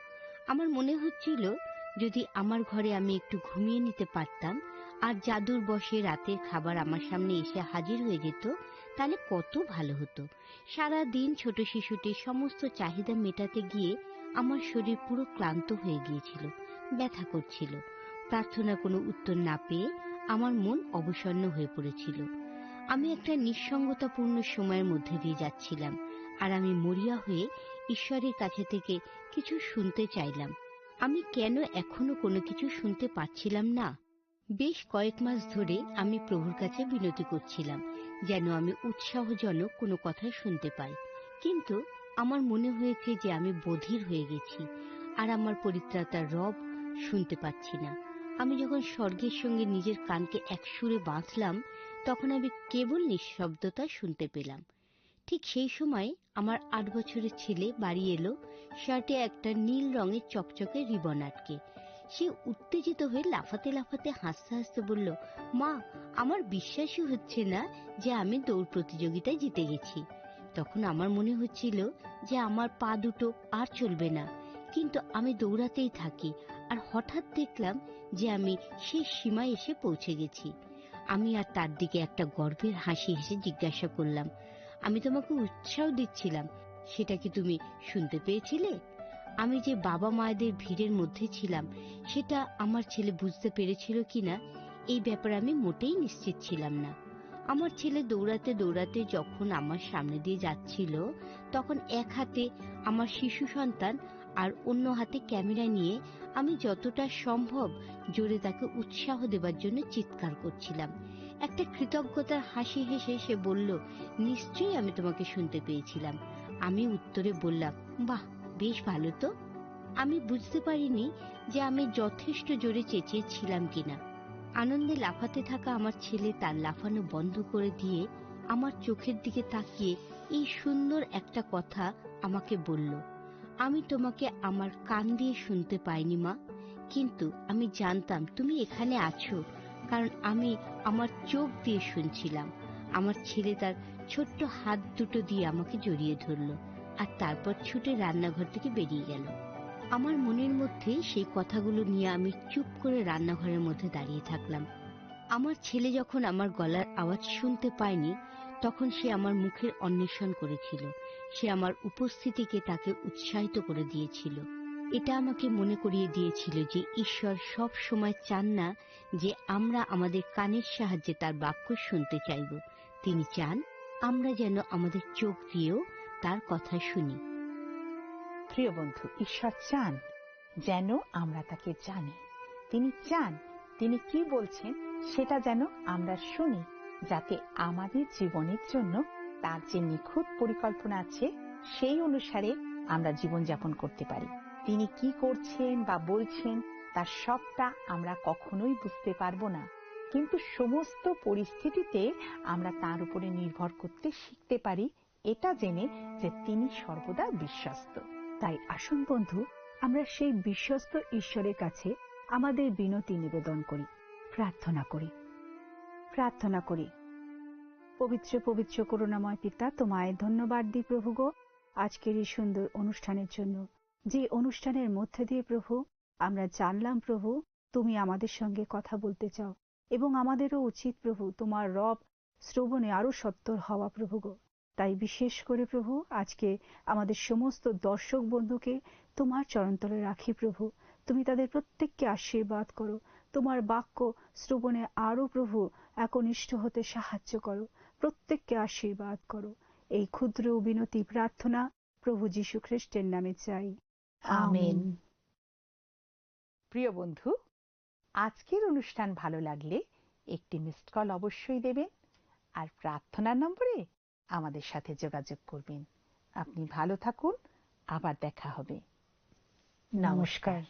আমার মনে হচ্ছিল, যদি আমার ঘরে আমি একটু ঘুমিয়ে নিতে পারতাম আর জাদুর বশে রাতের খাবার আমার সামনে এসে হাজির হয়ে যেত, তাহলে কত ভালো হতো। সারা দিন ছোট শিশুটির সমস্ত চাহিদা মেটাতে গিয়ে আমার শরীর পুরো ক্লান্ত হয়ে গিয়েছিল, ব্যথা করছিল। প্রার্থনার কোনো উত্তর না পেয়ে আমার মন অবসন্ন হয়ে পড়েছিল। আমি একটা নিঃসঙ্গতাপূর্ণ সময়ের মধ্যে দিয়ে যাচ্ছিলাম, আর আমি মরিয়া হয়ে ঈশ্বরের কাছে থেকে কিছু শুনতে চাইলাম। আমি কেন এখনো কোনো কিছু শুনতে পাচ্ছিলাম না? বেশ কয়েক মাস ধরে আমি প্রভুর কাছে বিনতি করছিলাম, যেন আমি উৎসাহজনক কোনো কথা শুনতে পাই। কিন্তু আমার মনে হয়েছে যে আমি বধির হয়ে গেছি, আর আমার পরিত্রাতার রব শুনতে পাচ্ছি না। আমি যখন স্বর্গের সঙ্গে নিজের কানকে এক সুরে বাঁধলাম, তখন আমি কেবল নিঃশব্দতা শুনতে পেলাম। ঠিক সেই সময় আমার আট বছরের ছেলে বাড়ি এলো, শার্টে একটা নীল রঙের চকচকে রিবন আটকে। সে উত্তেজিত হয়ে লাফাতে লাফাতে হাসতে হাসতে বলল, "মা, আমার বিশ্বাসই হচ্ছে না যে আমি দৌড় প্রতিযোগিতায় জিতে গেছি।" তখন আমার মনে হচ্ছিল যে আমার পা দুটো আর চলবে না, কিন্তু আমি দৌড়াতেই থাকি। আর হঠাৎ দেখলাম যে আমি শেষ সীমায় এসে পৌঁছে গেছি। আমি আর তার দিকে একটা গর্বের হাসি হেসে জিজ্ঞাসা করলাম, "আমি তোমাকে উৎসাহ দিচ্ছিলাম, সেটা কি তুমি শুনতে পেয়েছিলে?" আমি যে বাবা মায়েদের ভিড়ের মধ্যে ছিলাম, সেটা আমার ছেলে বুঝতে পেরেছিল কিনা, এই ব্যাপারে আমি মোটেই নিশ্চিত ছিলাম না। আমার ছেলে দৌড়াতে দৌড়াতে যখন আমার সামনে দিয়ে যাচ্ছিল, তখন এক হাতে আমার শিশু সন্তান আর অন্য হাতে ক্যামেরা নিয়ে আমি যতটা সম্ভব জোরে তাকে উৎসাহ দেবার জন্য চিৎকার করছিলাম। একটা কৃতজ্ঞতার হাসি হেসে সে বলল, "নিশ্চয়ই আমি তোমাকে শুনতে পেয়েছিলাম।" আমি উত্তরে বললাম, "বাহ, বেশ ভালো তো।" আমি বুঝতে পারিনি যে আমি যথেষ্ট জোরে চেঁচিয়েছিলাম কিনা। আনন্দে লাফাতে থাকা আমার ছেলে তার লাফানো বন্ধ করে দিয়ে আমার চোখের দিকে তাকিয়ে এই সুন্দর একটা কথা আমাকে বলল, "আমি তোমাকে আমার কান দিয়ে শুনতে পাইনি, মা, কিন্তু আমি জানতাম তুমি এখানে আছো, কারণ আমি আমার চোখ দিয়ে শুনছিলাম।" আমার ছেলে তার ছোট্ট হাত দুটো দিয়ে আমাকে জড়িয়ে ধরল, আর তারপর ছুটে রান্নাঘর থেকে বেরিয়ে গেল। আমার মনের মধ্যে সেই কথাগুলো নিয়ে আমি চুপ করে রান্নাঘরের মধ্যে দাঁড়িয়ে থাকলাম। আমার ছেলে যখন আমার গলার আওয়াজ শুনতে পায়নি, তখন সে আমার মুখের অন্বেষণ করেছিল। সে আমার উপস্থিতিকে তাকে উৎসাহিত করে দিয়েছিল। এটা আমাকে মনে করিয়ে দিয়েছিল যে ঈশ্বর সব সময় চান না যে আমরা আমাদের কানের সাহায্যে তার বাক্য শুনতে চাইব। তিনি চান আমরা যেন আমাদের চোখ দিয়েও তার কথা শুনি। প্রিয় বন্ধু, ঈশ্বর চান যেন আমরা তাকে জানি। তিনি চান, তিনি কি বলছেন সেটা যেন আমরা শুনি, যাতে আমাদের জীবনের জন্য তার যে নিখুঁত পরিকল্পনা আছে, সেই অনুসারে আমরা জীবনযাপন করতে পারি। তিনি কি করছেন বা বলছেন, তার সবটা আমরা কখনোই বুঝতে পারবো না, কিন্তু সমস্ত পরিস্থিতিতে আমরা তার উপরে নির্ভর করতে শিখতে পারি, এটা জেনে যে তিনি সর্বদা বিশ্বস্ত। তাই আসুন বন্ধু, আমরা সেই বিশ্বস্ত ঈশ্বরের কাছে আমাদের বিনতি নিবেদন করি, প্রার্থনা করি, প্রার্থনা করি। পবিত্র, পবিত্র করুণাময় পিতা, তোমায় ধন্যবাদ দিই প্রভু গো, আজকের এই সুন্দর অনুষ্ঠানের জন্য, যে অনুষ্ঠানের মধ্যে দিয়ে প্রভু আমরা জানলাম প্রভু তুমি আমাদের সঙ্গে কথা বলতে চাও, এবং আমাদেরও উচিত প্রভু তোমার রব শ্রবণে আরো সত্তর হওয়া প্রভু গো। তাই বিশেষ করে প্রভু আজকে আমাদের সমস্ত দর্শক বন্ধুকে তোমার চরণতলে রাখি প্রভু। তুমি তাদের প্রত্যেককে আশীর্বাদ করো, তোমার বাক্য শ্রবণে আরো প্রভু একনিষ্ঠ হতে সাহায্য করো, প্রত্যেককে আশীর্বাদ করো। এই ক্ষুদ্র বিনতি প্রার্থনা প্রভু যীশু খ্রিস্টের নামে চাই। আমেন। প্রিয় বন্ধু, আজকের অনুষ্ঠান ভালো লাগলে একটি মিসড কল অবশ্যই দেবেন, আর প্রার্থনার নম্বরে আমাদের সাথে যোগাযোগ করবেন। আপনি ভালো থাকুন, আবার দেখা হবে। নমস্কার। নমস্কার।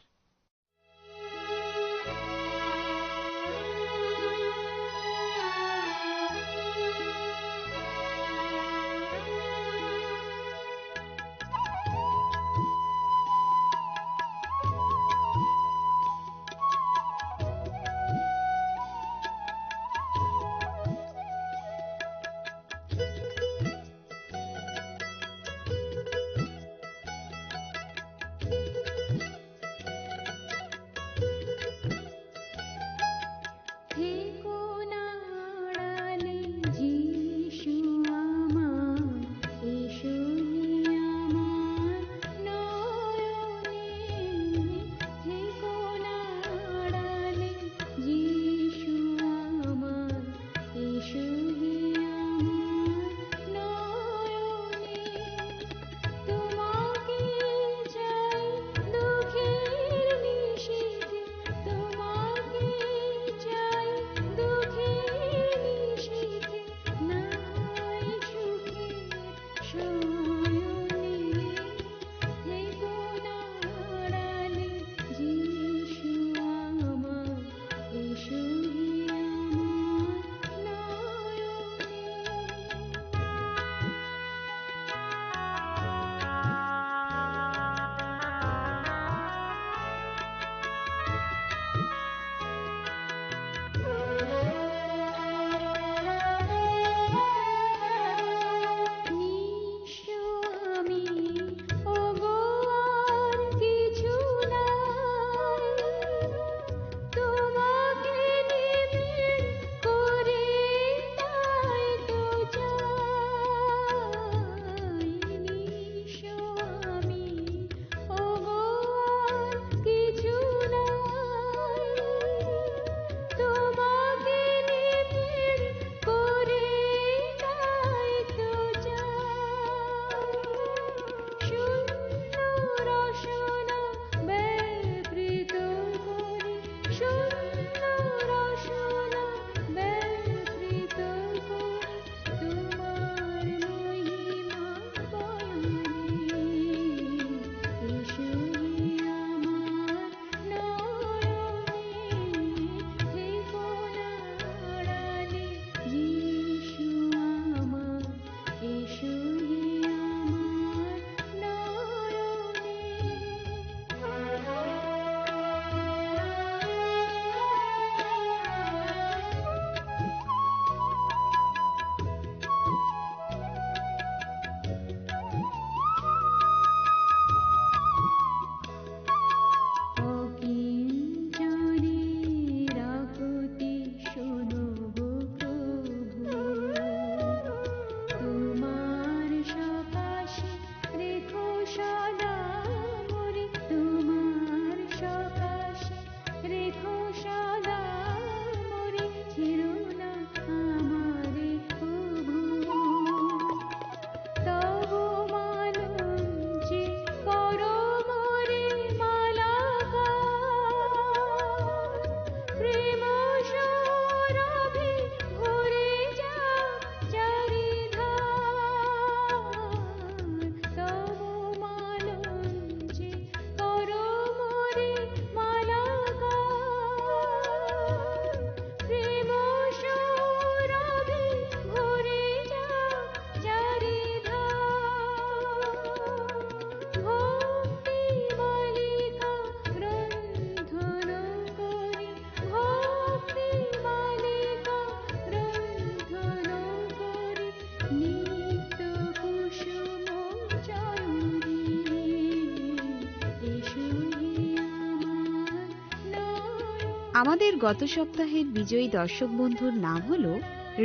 আমাদের গত সপ্তাহের বিজয়ী দর্শক বন্ধুর নাম হলো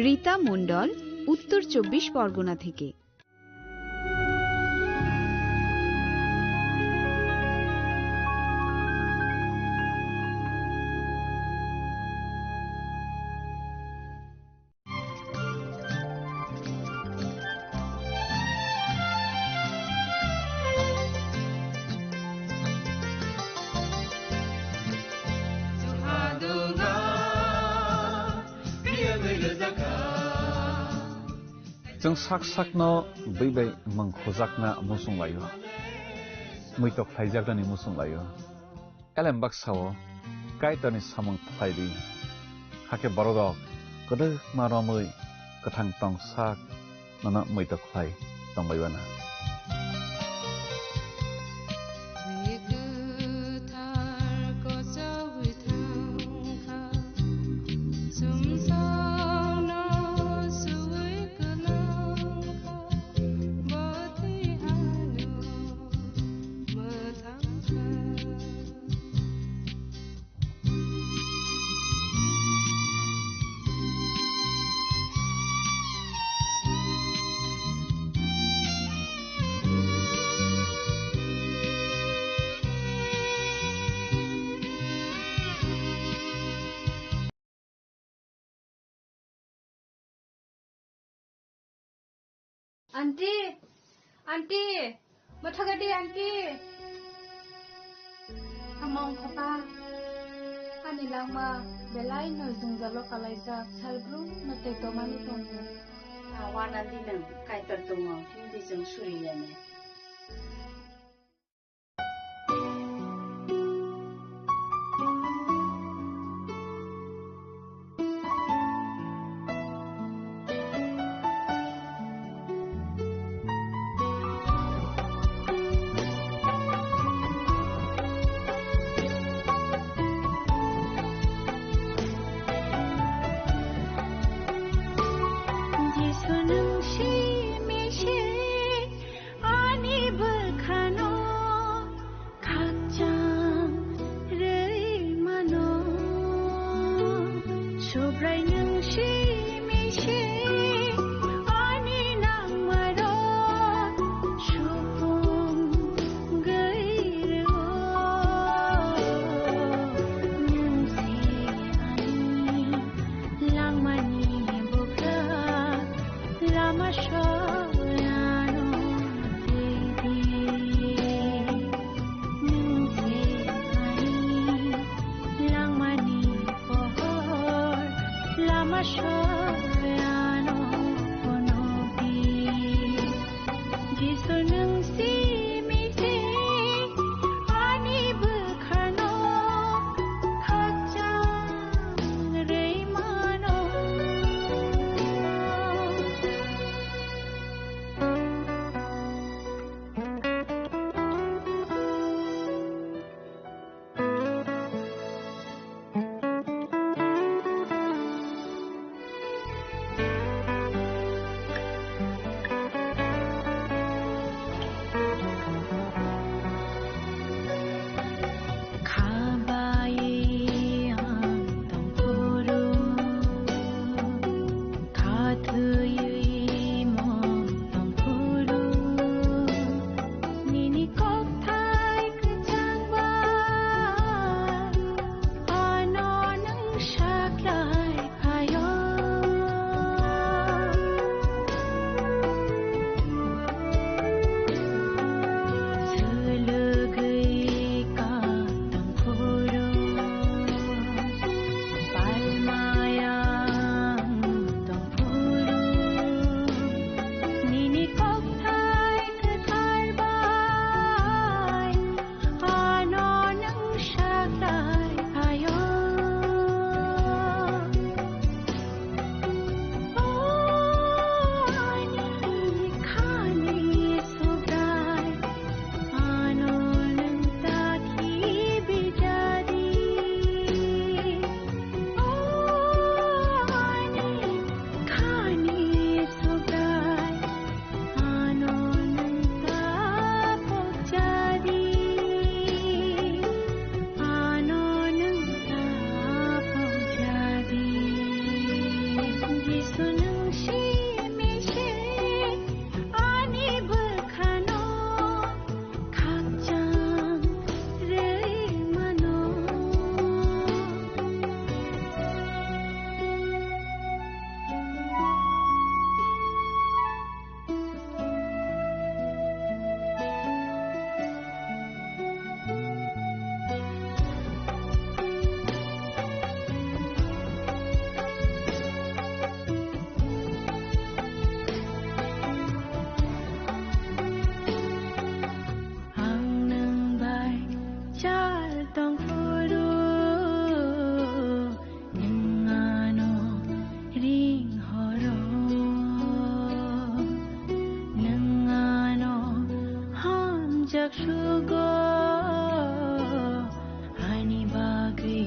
রীতা মণ্ডল, উত্তর চব্বিশ পরগনা থেকে। Chwng sak sakno bwi bai mwng khujakna muchung laio, muitok khlaijaknani muchung laio. Elem baksa-o Kaitorni samung khlai di, hakhe bororok kwdwkma romwi kwthang tong sak nono muitok khlai tongbai uana. Aunty, aunty, mathagadi aunty. Among khata, ani langma belai no jungjalo kalaijak, salbrum no tei tomani tongo. Awana dinang kaitor tongo, hindi jong suri lene. Sugo ani bagwi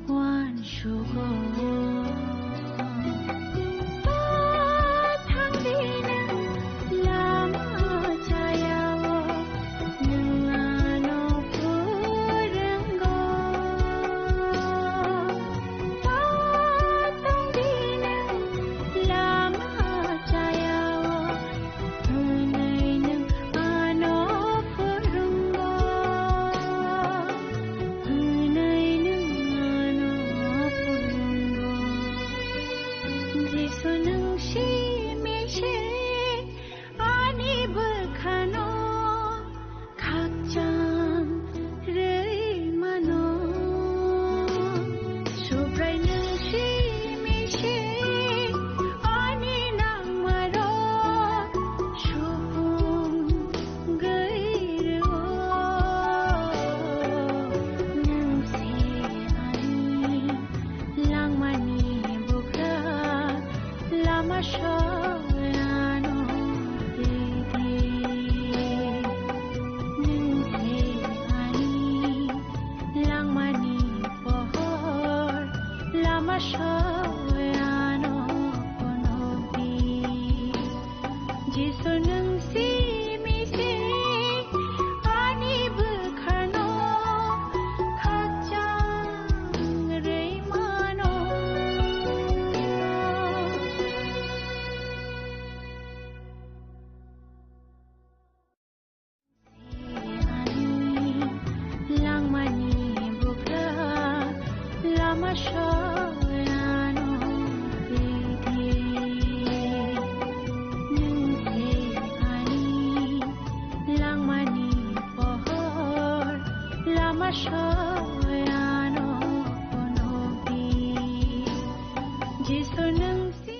uansugo. Pathang di nwng lama chayao, nwng ano purwngo. Patong di nwng lama chayao, hwnwi nwng ano purwngo, hwnwi nwng ano purwngo. Jisu nwng simi se ani bwkhano khakchang rwi mano. Subrai nwng simi se ani nangmarok supung gwi rwo. Nwng se ani langmani bugra, lama soyano didi. Nwng se ani langmani pohor, lama soyano phunukdi. Jisu nwng simi se ani bwkhano khakchang rwi mano. Langmani bugra, lama soyano didi. Nwng se ani langmani pohor, lama soyano phunukdi. Jisu nwng si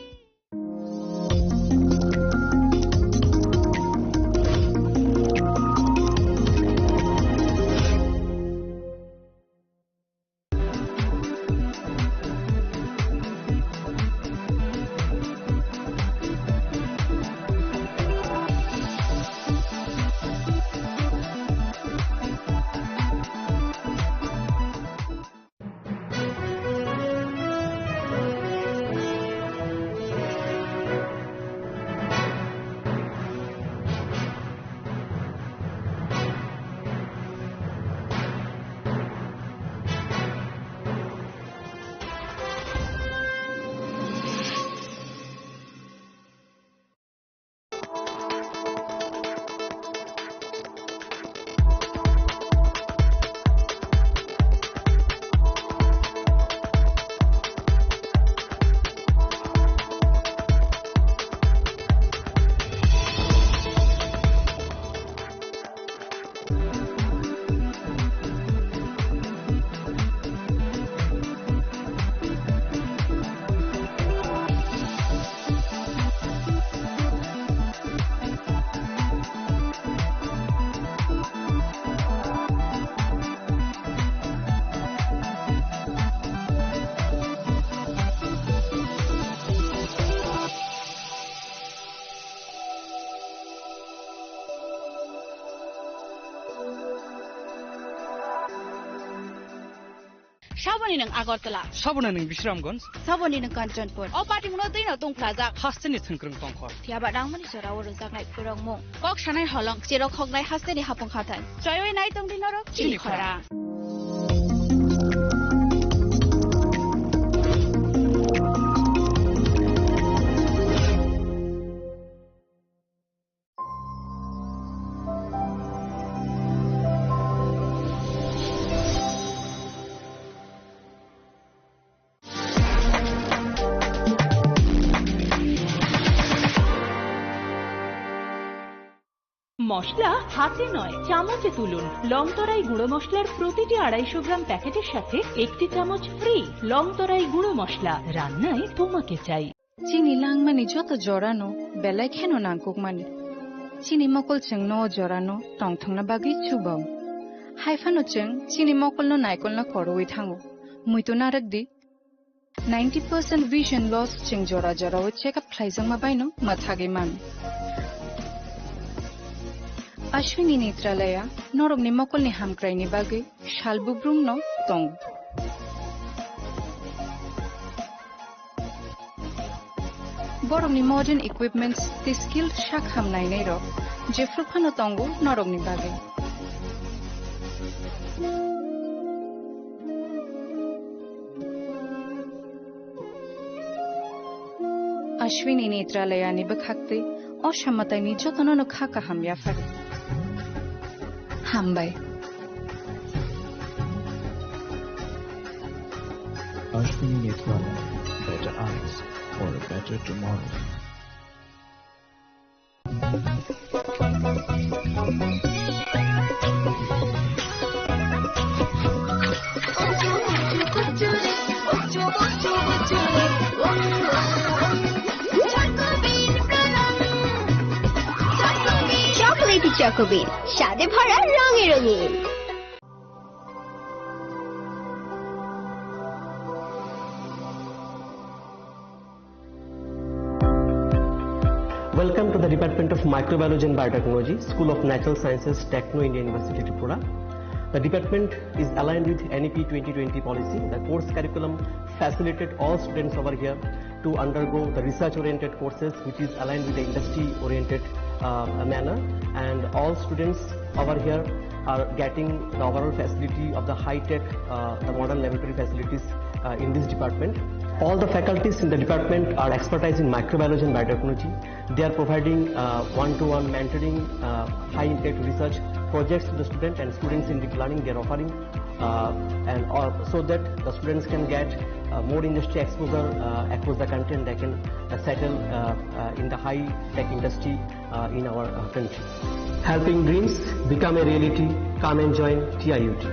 Saboni nwng Agartala. Saboni nwng Bisramganj. Saboni nwng Kanchanpur. O party muno twi no tongphlajak. Hasteni thwngkwrwng tongkhor. Phiya ba nangmani jora o rwjaknai phwrwngmung. Kok sanai holong, cherok hoknai hasteni hapung hathai. Choiwi nai tongdi norok chini khorang. মশলা হাতে নয়, চামচে তুলুন। লংতরাই গুঁড়ো মশলার প্রতিটি আড়াইশো গ্রাম প্যাকেটের সাথে একটি চামচ ফ্রি। লংতরাই গুঁড়ো মশলা, রান্নায় তোমাকে চাই। Chini langmani joto jorano belai kheno nangkukmani. Chini mokol chwngno o jorano tongthokna bagwi chubao. Haiphano chwng chini mokolno naikolna korowi thango. Muitu narwkdi. Ninety percent vision loss chwng jora jorao check up khlaijakma baino mwthagwi mano. Ashwini Netralaya norokni mokolni hamkraini bagwi sal bubrumno tongo. Borokni modern equipments tei skilled sak ham nainairok jephru phano tongo norokni bagwi. Ashwini Netralayani bwkhaktwi o samataini jotonono kha kaham yaphari. Hambai. Ashwini Netralaya, better eyes for a better tomorrow. Chocolatey Choco Bean, স্বাদে ভরা, রঙে রঙিন। Welcome to the Department of Microbiology and Biotechnology, School of Natural Sciences, Techno India University, Tripura. The department is aligned with N E P twenty twenty policy. The course curriculum facilitate all students over here to undergo the research-oriented courses, which is aligned with the industry-oriented, uh, manner. And all students over here are getting the overall facility of the high-tech, uh, the modern laboratory facilities, uh, in this department. All the faculties in the department are expertise in microbiology and biotechnology. They are providing, uh, one-to-one mentoring, uh, high-impact research projects to the student and students in deep learning. They are offering, uh, and all, so that the students can get, uh, more industry exposure, uh, across the country, and they can, uh, settle, uh, uh, in the high-tech industry, uh, in our, uh, country. Helping dreams become a reality. Come and join T I U T.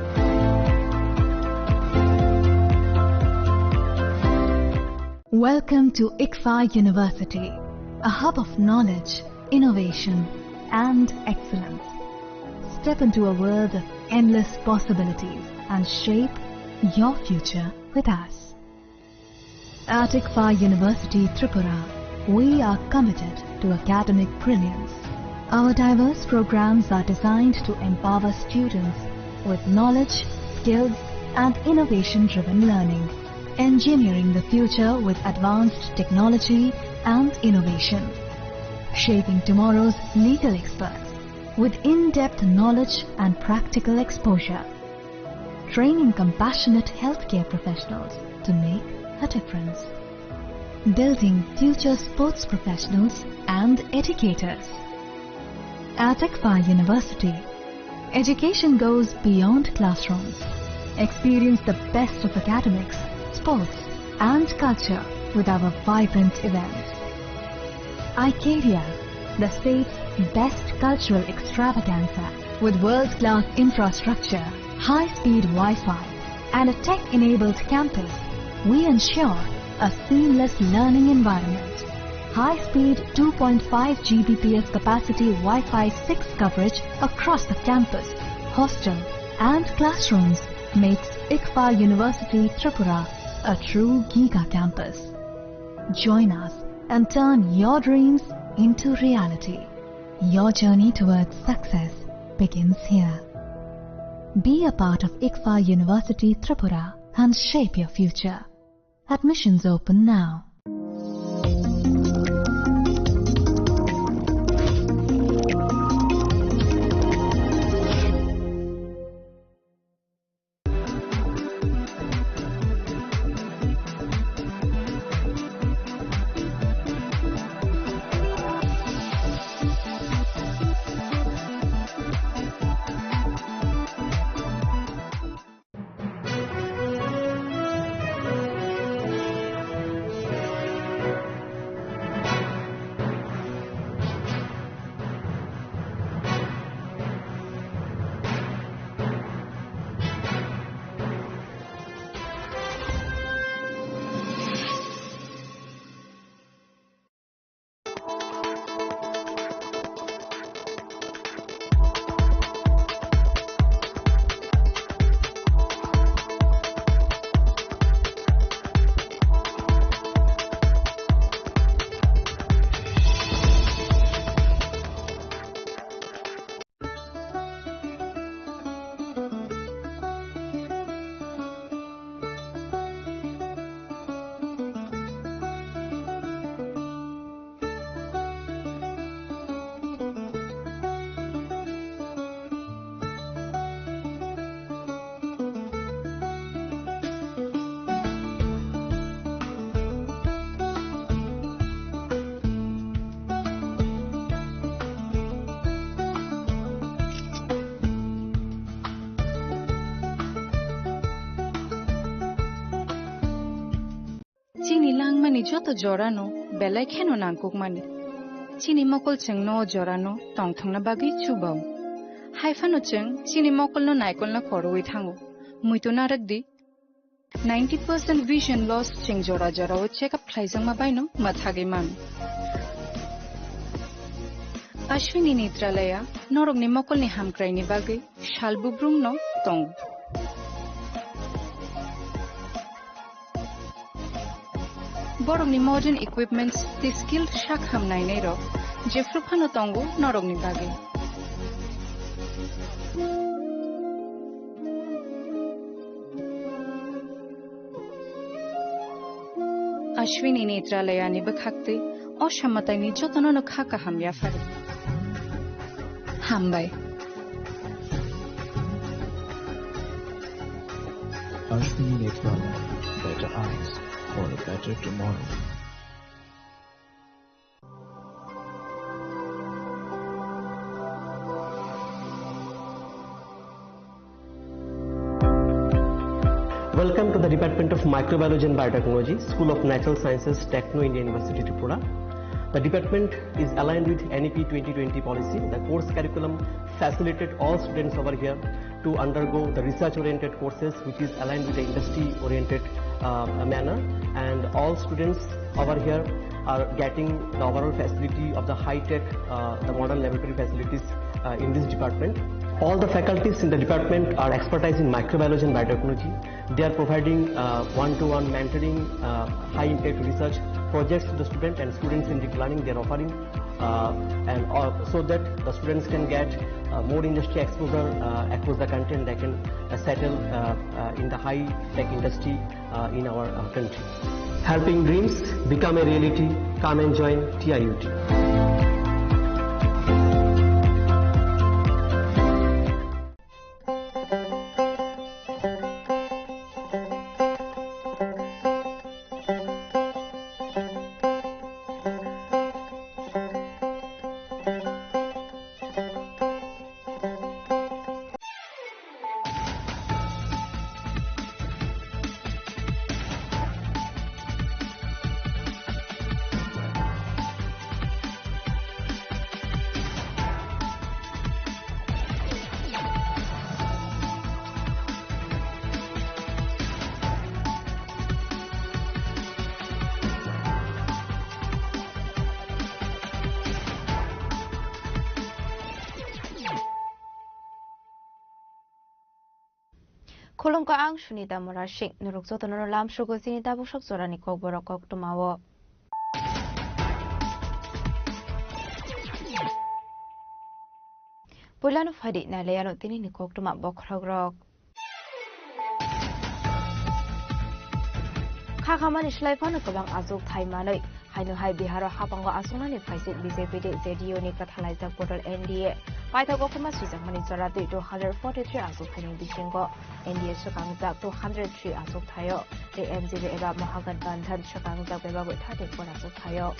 Welcome to ICFAR University, a hub of knowledge, innovation, and excellence. Step into a world of endless possibilities and shape your future with us. At ICFAR University Tripura, we are committed to academic brilliance. Our diverse programs are designed to empower students with knowledge, skills, and innovation-driven learning, engineering the future with advanced technology and innovation, shaping tomorrow's legal experts with in-depth knowledge and practical exposure, training compassionate healthcare professionals to make a difference, building future sports professionals and educators. At ICFAR University, education goes beyond classrooms. Experience the best of academics, sports, and culture with our vibrant events. Icaria, the state's best cultural extravaganza, with world-class infrastructure, high-speed Wi-Fi, and a tech-enabled campus, we ensure a seamless learning environment. High-speed two point five G B P S capacity Wi-Fi six coverage across the campus, hostel, and classrooms makes ICFAR University Tripura a true giga campus. Join us and turn your dreams into reality. Your journey towards success begins here. Be a part of ICFAR University Tripura and shape your future. Admissions open now. joto jorano belai kheno nangkukmani. Chini mokol chwngno o jorano tongthokna bagwi chubao. Haiphano chwng chini mokolno naikolna korwi thango. Muitu narwkdi, ninety percent vision loss chwng jora jorao check up khlaijakma baino mwthagwi mano. Ashwini Netralaya norokni mokolni hamkraini bagwi sal bubrumno tongo. Borokni modern equipments tei skilled sak ham nainairok jephru phano tongo norokni bagwi. Ashwini Netralayani bwkhaktwi o samataini jotonono kha kaham yapharo. Hambai. Ashwini Netralaya, better eyes for a better tomorrow. Welcome to the Department of Microbiology and Biotechnology, School of Natural Sciences, Techno India University, Tripura. The department is aligned with N E P twenty twenty policy. The course curriculum facilitated all students over here to undergo the research-oriented courses, which is aligned with the industry-oriented, uh, manner. And all students over here are getting the overall facility of the high-tech, uh, the modern laboratory facilities, uh, in this department. All the faculties in the department are expertise in microbiology and biotechnology. They are providing, uh, one-to-one mentoring, uh, high-impact research projects to the student, and students in deep learning, they are offering, uh, and, uh, so that the students can get, uh, more industry exposure, uh, across the country, and they can, uh, settle, uh, uh, in the high-tech industry, uh, in our, uh, country. Helping dreams become a reality. Come and join T I U T. Khulumkha, ang Sunita Murasing. Norok jotono lamsugo chini tabuk sok jorani kokborok koktwmao. Puilano phaidi nailaiano tinini koktwma bokhorokrok. Kha khamani slai phano kwbang achuk thai manwi. Haino hai Biharo hapango achuknani phaisik B J P tei J D U ni kathalaijak bodol N D A. Paithak koktwma swijakmani jora twi two hundred forty three achuk thaini bisingo N D A swkangjak two hundred three achuk thaio. Tei M G B eba Mahagathbandhan swkangjak bebagwi thirty four achuk thaio.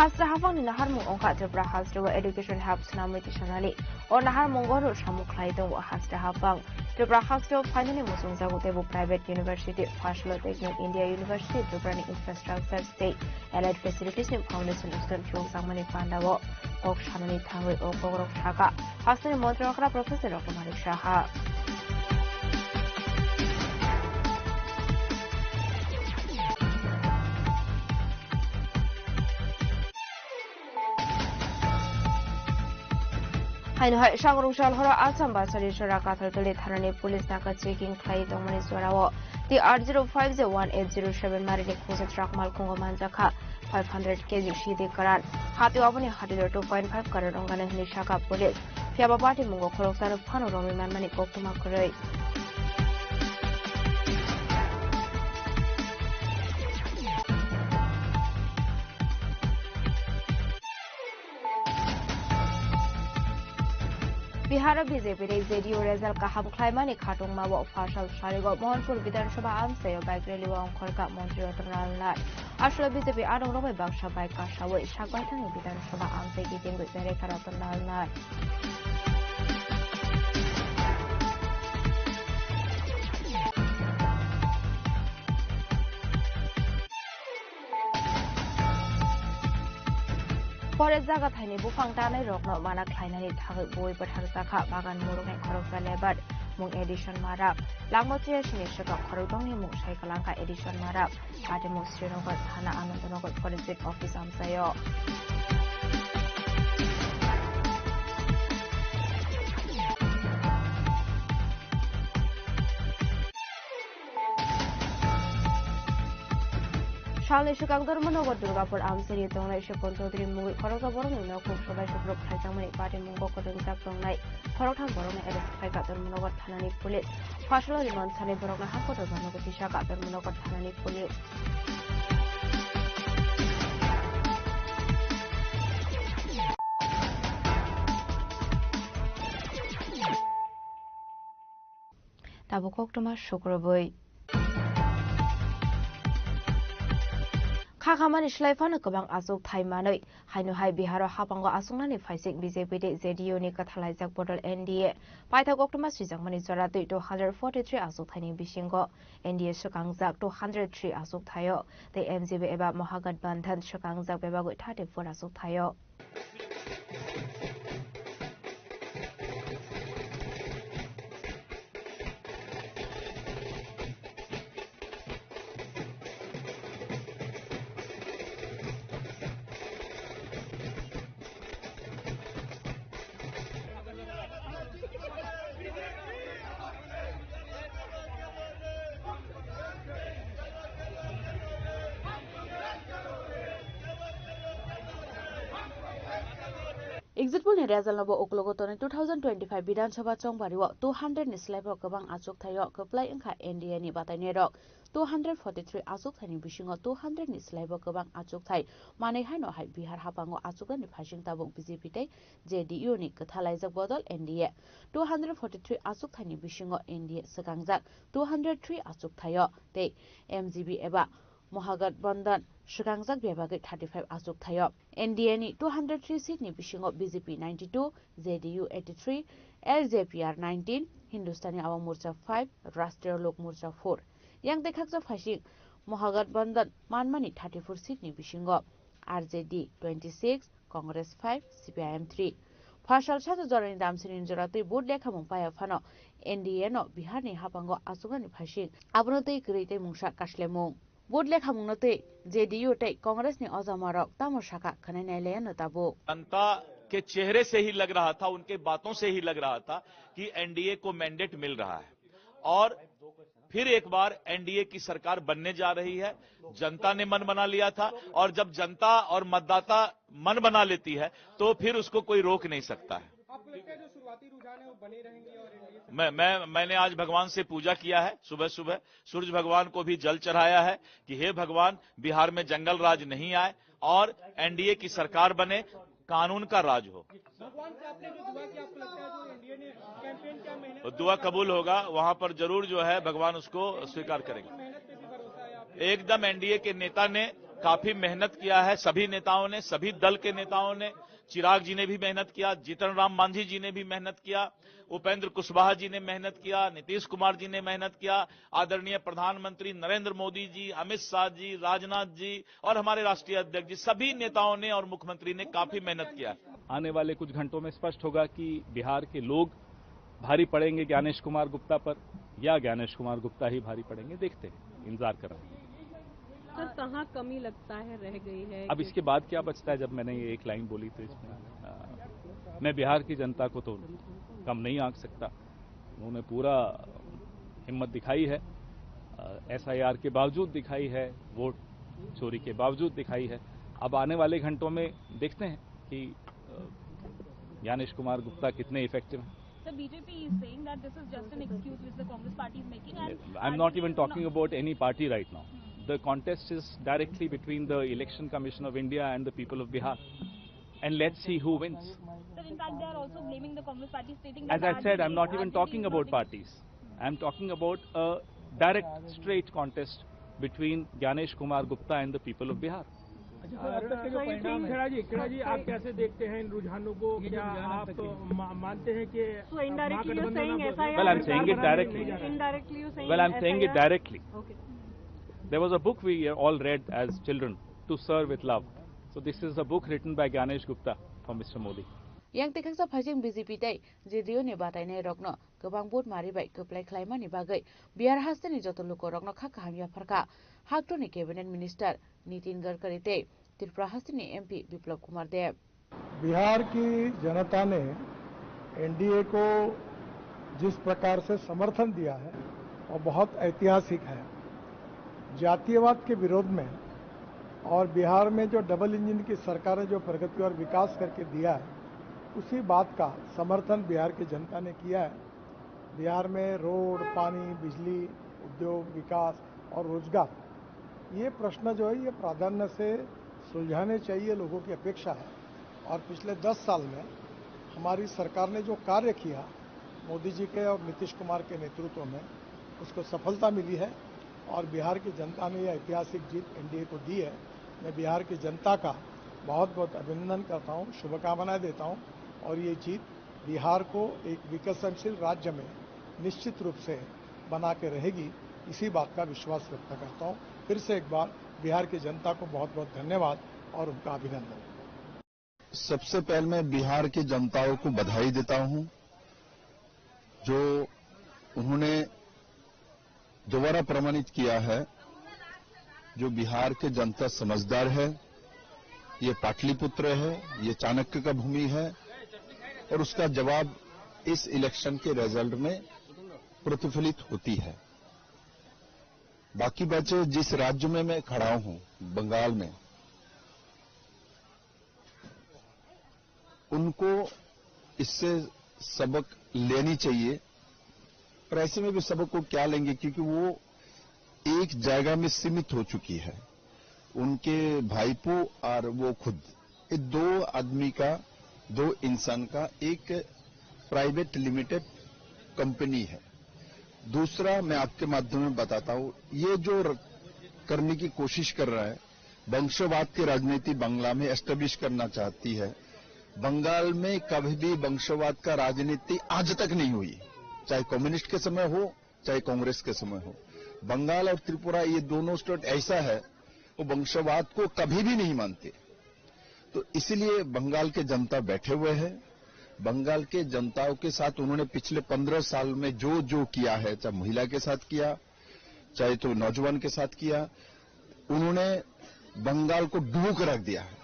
Hasta haphangni naharmung wngkha Tripura hasteo education hub swnamwi tisanani. O naharmungo rw samung khlai tongo hasta haphang. Tripura hasteo phainani muchungjago teibo private university, first lo Techno India University, Tripurani infrastructures tei allied facilities ni foundation stone phiyokjakmani pandao kok sanani thangwi o kokrok sakha hasteni montri okra Professor Rokto Manik Saha. Haino hai sangrung sal horo Assam Basari Sora Kathaltuli thanani police naka checking khlai tongmani jorao T R zero five zero one eight zero seven marini khungsa truck malkhungo manjakha five hundred K G sidi kwran. Hatio aboni hatio two point five crore wngkha hwnwi sakha police. Phiyaba patimungo khoroksano phano romwi manmani koktwma kwrwi. Bihar o B J P ni J D U result kaham khlaimani khatungma o phasal sarigo Mohanpur Bidhan Sabha amchaio bike rally o ongkhorkha Montri Ratan Lal Nath. Aswk B J P adongrok bai baksa bike kasawi sakbaithangni Bidhan Sabha amchai kitingwi berekha Ratan Lal Nath. Pore jaga thaini buphang tanai rokno mana khlainani thagwi bui bwthak jakha bagan murukni khoroksa lebar mung Edison Marak. Langma chiyasini swkang khorokdongni mung sai kwlangkha Edison Marak. Atimung Srinagar thana Anandnagar Forest Office amchaio. Salni swkang Dharmanagar Durgapur amchaini tongnai Sukun Chaudhary mungwi khoroksa borokni nokhung sobai sukruk khlaijakmani patimung bo kwtwngjak tongnai khoroktham borokno arrest khlaikha Dharmanagar thanani police. Phasalo remand sanai borokno hakotor banago tisakha Dharmanagar thanani police. Tabuk koktwma sukrubwi. Khakhamani slai phano kwbang achuk thai manwi. Haino hai Biharo hapango achuknani phaising B J P tei J D U ni kwthalaijak bodol N D A. Paithak koktwma swijakmani jora twi two hundred forty three achuk thaini bisingo N D A swkangjak two hundred three achuk thaio. Tei M G B eba Mahagathbandhan swkangjak bebagwi thirty four achuk thaio. Exit poll ni result no bo uklogo tonwi two thousand twenty-five Bidhan Sabha chongbari o two hundred ni slai bo kwbang achuk thaio kwplai wngkha N D A ni batainai rok. Two hundred forty three achuk thai ni bisingo two hundred ni slai bo kwbang achuk thai manwi haino hai Bihar hapango achuknani phaising tabuk B J P tei J D U ni kwthalaijak bodol N D A. Two hundred forty three achuk thai ni bisingo N D A swkangjak two hundred three achuk thaio tei M G B eba Mahagathbandhan swkangjak bebagwi thirty five achuk thaio. N D A ni two hundred three seat ni bisingo B J P ninety two, J D U eighty three, L J P R nineteen, Hindustani Awam Morcha five, Rashtriya Lok Morcha four. Yang tei khaksa phaising Mahagathbandhan manmani thirty four seat ni bisingo R J D twenty six, Congress five, C P I M three. Phasal sajo jorani damsini jora twi vote lekhamung paya phano N D A no Bihar ni hapango achuknani phaising abono twi kwrwi tei mungsa kaslemung. Vote lekhamungno twi J D U tei Congress ni ojamarok tamo sakha khwnai nailaiano tabuk. जनता के चेहरे से ही लग रहा था, उनके बातों से ही लग रहा था कि एनडीए को मैंडेट मिल रहा है और फिर एक बार एनडीए की सरकार बनने जा रही है। जनता ने मन बना लिया था और जब जनता और मतदाता मन बना लेती है तो फिर उसको कोई रोक नहीं सकता है। आपको लगता है जो शुरुआती रुझान है वो बने रहेंगे और एनडीए सरकार मैं, मैं, मैंने आज भगवान से पूजा किया है, सुबह सुबह सूरज भगवान को भी जल चढ़ाया है कि हे भगवान, बिहार में जंगल राज नहीं आए और एनडीए की सरकार बने, कानून का राज हो। भगवान से आपने जो दुआ किया, आपको लगता है जो एनडीए ने कैंपेन किया, मेहनत वो दुआ कबूल होगा, वहां पर जरूर जो है भगवान उसको स्वीकार करेंगे। मेहनत पे भी भरोसा है आपको? एकदम एनडीए के नेता ने काफी मेहनत किया है, सभी नेताओं ने, सभी दल के नेताओं ने। चिराग जी ने भी मेहनत किया, जीतन राम मांझी जी ने भी मेहनत किया, उपेंद्र कुशवाहा जी ने मेहनत किया, नीतीश कुमार जी ने मेहनत किया, आदरणीय प्रधानमंत्री नरेंद्र मोदी जी, अमित शाह जी, राजनाथ जी और हमारे राष्ट्रीय अध्यक्ष जी, सभी नेताओं ने और मुख्यमंत्री ने काफी मेहनत किया। आने वाले कुछ घंटों में स्पष्ट होगा कि बिहार के लोग भारी पड़ेंगे ज्ञानेश कुमार गुप्ता पर या ज्ञानेश कुमार गुप्ता ही भारी पड़ेंगे, देखते हैं, इंतजार कर रहे हैं। सर, कहाँ कमी लगता है, रह गई है? अब इसके बाद क्या बचता है? जब मैंने ये एक लाइन बोली तो इसमें, अ, मैं बिहार की जनता को तो कम नहीं आंक सकता। उन्होंने पूरा हिम्मत दिखाई है, अ, एसआईआर के बावजूद दिखाई है, वोट चोरी के बावजूद दिखाई है। अब आने वाले घंटों में देखते हैं कि, अ, ज्ञानेश कुमार गुप्ता कितने इफेक्टिव हैं। Sir, B J P is saying that this is just an excuse which the Congress party is making and I'm not even talking about any party right now. Hmm. The contest is directly between the Election Commission of India and the people of Bihar. And let's see who wins. Sir, in fact, they are also blaming the Congress party, stating that As I said, I'm not even talking about parties. I'm talking about a direct, straight contest between Gyanesh Kumar Gupta and the people of Bihar. अच्छा सर, अब तक के जो परिणाम है। खेड़ा जी, खेड़ा जी, आप कैसे देखते हैं इन रुझानों को? क्या आप मा-, मानते हैं कि So indirectly you're saying ऐसा ही Well, I'm saying it directly. Indirectly you're saying Well, I'm ऐसा saying ही it है? Directly. Okay. There was a book we all read as children, To Sir with Love. So this is a book written by Gyanesh Gupta for Mister Modi. Yang tekhaksa phaising B J P tei J D U ni batainai rokno kwbang vote mari bai kwplai khlaimani bagwi Bihar hasteni joto lukorokno kha kaham yapharkha. Haktorni Cabinet Minister Nitin Gadkari tei Tripura hasteni M P Biplab Kumar Deb. Bihar की जनता ने एनडीए को जिस प्रकार से समर्थन दिया है, वो बहुत ऐतिहासिक है। जातीयवाद के विरोध में और बिहार में जो डबल इंजन की सरकार ने जो प्रगति और विकास करके दिया है, उसी बात का समर्थन बिहार की जनता ने किया है। बिहार में रोड, पानी, बिजली, उद्योग, विकास और रोजगार, ये प्रश्न जो है, ये प्राधान्य से सुलझाने चाहिए, लोगों की अपेक्षा है। और पिछले दस साल में हमारी सरकार ने जो कार्य किया, मोदी जी के और नीतीश कुमार के नेतृत्व में, उसको सफलता मिली है और बिहार की जनता ने यह ऐतिहासिक जीत एनडीए को दी है। मैं बिहार की जनता का बहुत बहुत अभिनंदन करता हूँ, शुभकामनाएं देता हूँ और ये जीत बिहार को एक विकसनशील राज्य में निश्चित रूप से बना के रहेगी, इसी बात का विश्वास व्यक्त करता हूँ। फिर से एक बार बिहार की जनता को बहुत बहुत धन्यवाद और उनका अभिनंदन। सबसे पहले मैं बिहार की जनताओं को बधाई देता हूं, जो उन्होंने दोबारा प्रमाणित किया है, जो बिहार के जनता समझदार है। ये पाटलिपुत्र है, ये चाणक्य का भूमि है और उसका जवाब इस इलेक्शन के रिजल्ट में प्रतिफलित होती है। बाकी बचे, जिस राज्य में मैं खड़ा हूं, बंगाल में, उनको इससे सबक लेनी चाहिए। और ऐसे में भी सबक को क्या लेंगे, क्योंकि वो एक जगह में सीमित हो चुकी है। उनके भाईपो और वो खुद, ये दो आदमी का, दो इंसान का एक प्राइवेट लिमिटेड कंपनी है। दूसरा, मैं आपके माध्यम में बताता हूं, ये जो र-, करने की कोशिश कर रहा है, वंशवाद की राजनीति बंगला में एस्टेब्लिश करना चाहती है। बंगाल में कभी भी वंशवाद का राजनीति आज तक नहीं हुई, चाहे कम्युनिस्ट के समय हो, चाहे कांग्रेस के समय हो। बंगाल और त्रिपुरा, ये दोनों स्टेट ऐसा है, वो वंशवाद को कभी भी नहीं मानते। तो इसीलिए बंगाल के जनता बैठे हुए हैं। बंगाल के जनताओं के साथ उन्होंने पिछले पन्द्रह साल में जो जो किया है, चाहे महिला के साथ किया, चाहे तो नौजवान के साथ किया, उन्होंने बंगाल को डूबो के रख दिया है।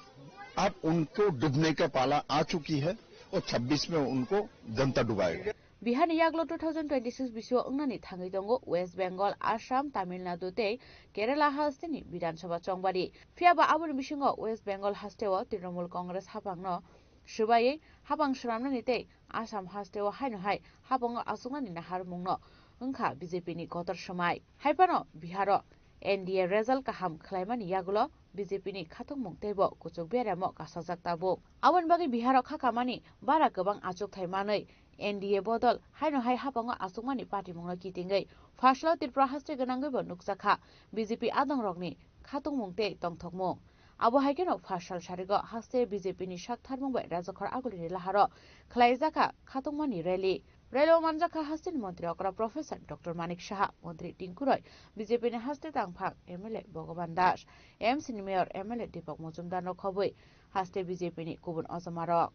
अब उनको डूबने का पाला आ चुकी है और छब्बीस में उनको जनता डुबाएगा। Bihar ni yaglo two thousand twenty-six bisio wngnani thangwi tongo West Bengal, Assam, Tamil Nadu tei Kerala hasteni Bidhan Sabha chongbari. Phiya ba aboni bisingo West Bengal hasteo Trinamool Congress haphangno swbaiwi haphang swnamnani tei Assam hasteo haino hai haphango achuknani naharmungno wngkha B J P ni kotor swmai. Haiphano Biharo N D A result kaham khlaimani yagulo B J P ni khatungmung teibo kuchuk beremo kasajak tabuk. Aboni bagwi Biharo kha kamani bara kwbang achukthai manwi N D A bodol haino hai haphango achukmani patimungno kitingwi pharsalo Tripura haste gwnangwibo nukjakha B J P adongrokni khatungmung tei tongthokmung. Abo hai kheno pharsal sarigo haste B J P ni saktharmung bai Rajakhor Agulini laharo khlaijakha khatungmani rally. Rally o manjakha hasteni montri okra Professor Doctor Manik Saha, montri Tinku Roy, B J P ni haste tangphang M L A Bhagavan Das, M C ni mayor M L A Deepak Majumdar no khobwi haste B J P ni kubun ojomarok.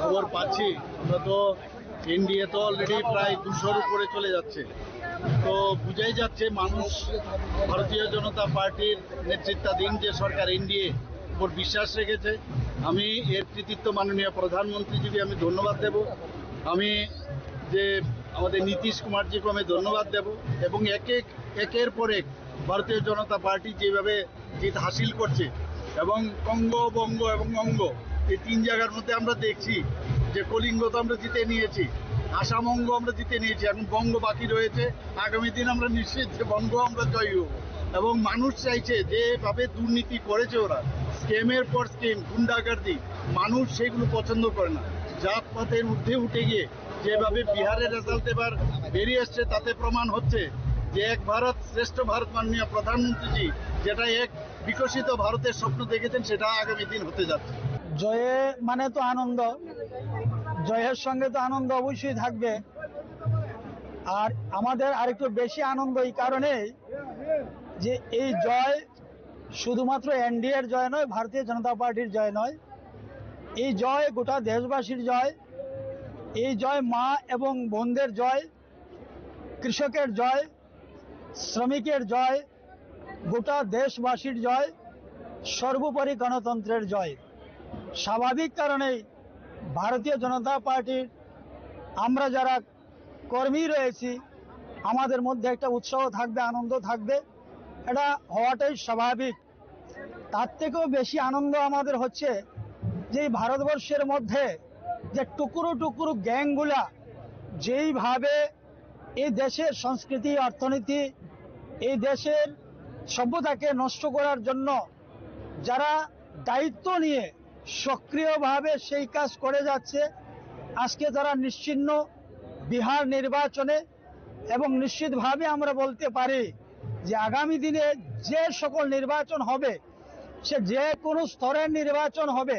খবর পাচ্ছি আমরা তো এনডিএ তো অলরেডি প্রায় দুশোর উপরে চলে যাচ্ছে। তো বুঝাই যাচ্ছে মানুষ ভারতীয় জনতা পার্টির নেতৃত্বাধীন যে সরকার এনডিএ উপর বিশ্বাস রেখেছে। আমি এর কৃতিত্ব মাননীয় প্রধানমন্ত্রীজিকে আমি ধন্যবাদ দেব। আমি যে আমাদের নীতিশ কুমারজিকে আমি ধন্যবাদ দেব এবং এক এক একের পর এক ভারতীয় জনতা পার্টি যেভাবে জিত হাসিল করছে এবং কঙ্গ, বঙ্গ এবং অঙ্গ এই তিন জায়গার মধ্যে আমরা দেখছি যে কলিঙ্গ তো আমরা জিতে নিয়েছি, আসাম অঙ্গ আমরা জিতে নিয়েছি, এখন বঙ্গ বাকি রয়েছে। আগামী দিন আমরা নিশ্চিত যে বঙ্গ আমরা জয়ী হব এবং মানুষ চাইছে যেভাবে দুর্নীতি করেছে ওরা স্ক্যামের পর স্ক্যাম, গুন্ডাগার্দি, মানুষ সেগুলো পছন্দ করে না। জাতপাতের ঊর্ধ্বে উঠে গিয়ে যেভাবে বিহারের রেজাল্ট এবার বেরিয়ে এসছে, তাতে প্রমাণ হচ্ছে যে এক ভারত শ্রেষ্ঠ ভারত মাননীয় প্রধানমন্ত্রীজি যেটা এক বিকশিত ভারতের স্বপ্ন দেখেছেন, সেটা আগামী দিন হতে যাচ্ছে। জয়ে মানে তো আনন্দ, জয়ের সঙ্গে তো আনন্দ অবশ্যই থাকবে। আর আমাদের আরেকটু বেশি আনন্দ এই কারণেই যে এই জয় শুধুমাত্র এনডিএর জয় নয়, ভারতীয় জনতা পার্টির জয় নয়, এই জয় গোটা দেশবাসীর জয়। এই জয় মা এবং বোনদের জয়, কৃষকের জয়, শ্রমিকের জয়, গোটা দেশবাসীর জয়, সর্বোপরি গণতন্ত্রের জয়। স্বাভাবিক কারণেই ভারতীয় জনতা পার্টির আমরা যারা কর্মী রয়েছি, আমাদের মধ্যে একটা উৎসাহ থাকবে, আনন্দ থাকবে, এটা হওয়াটাই স্বাভাবিক। তার থেকেও বেশি আনন্দ আমাদের হচ্ছে যে এই ভারতবর্ষের মধ্যে যে টুকরো টুকরো গ্যাংগুলা যেইভাবে এই দেশের সংস্কৃতি, অর্থনীতি, এই দেশের সভ্যতাকে নষ্ট করার জন্য যারা দায়িত্ব নিয়ে সক্রিয়ভাবে সেই কাজ করে যাচ্ছে, আজকে তারা নিশ্চিহ্ন বিহার নির্বাচনে, এবং নিশ্চিতভাবে আমরা বলতে পারি যে আগামী দিনে যে সকল নির্বাচন হবে, সে যে কোনো স্তরের নির্বাচন হবে,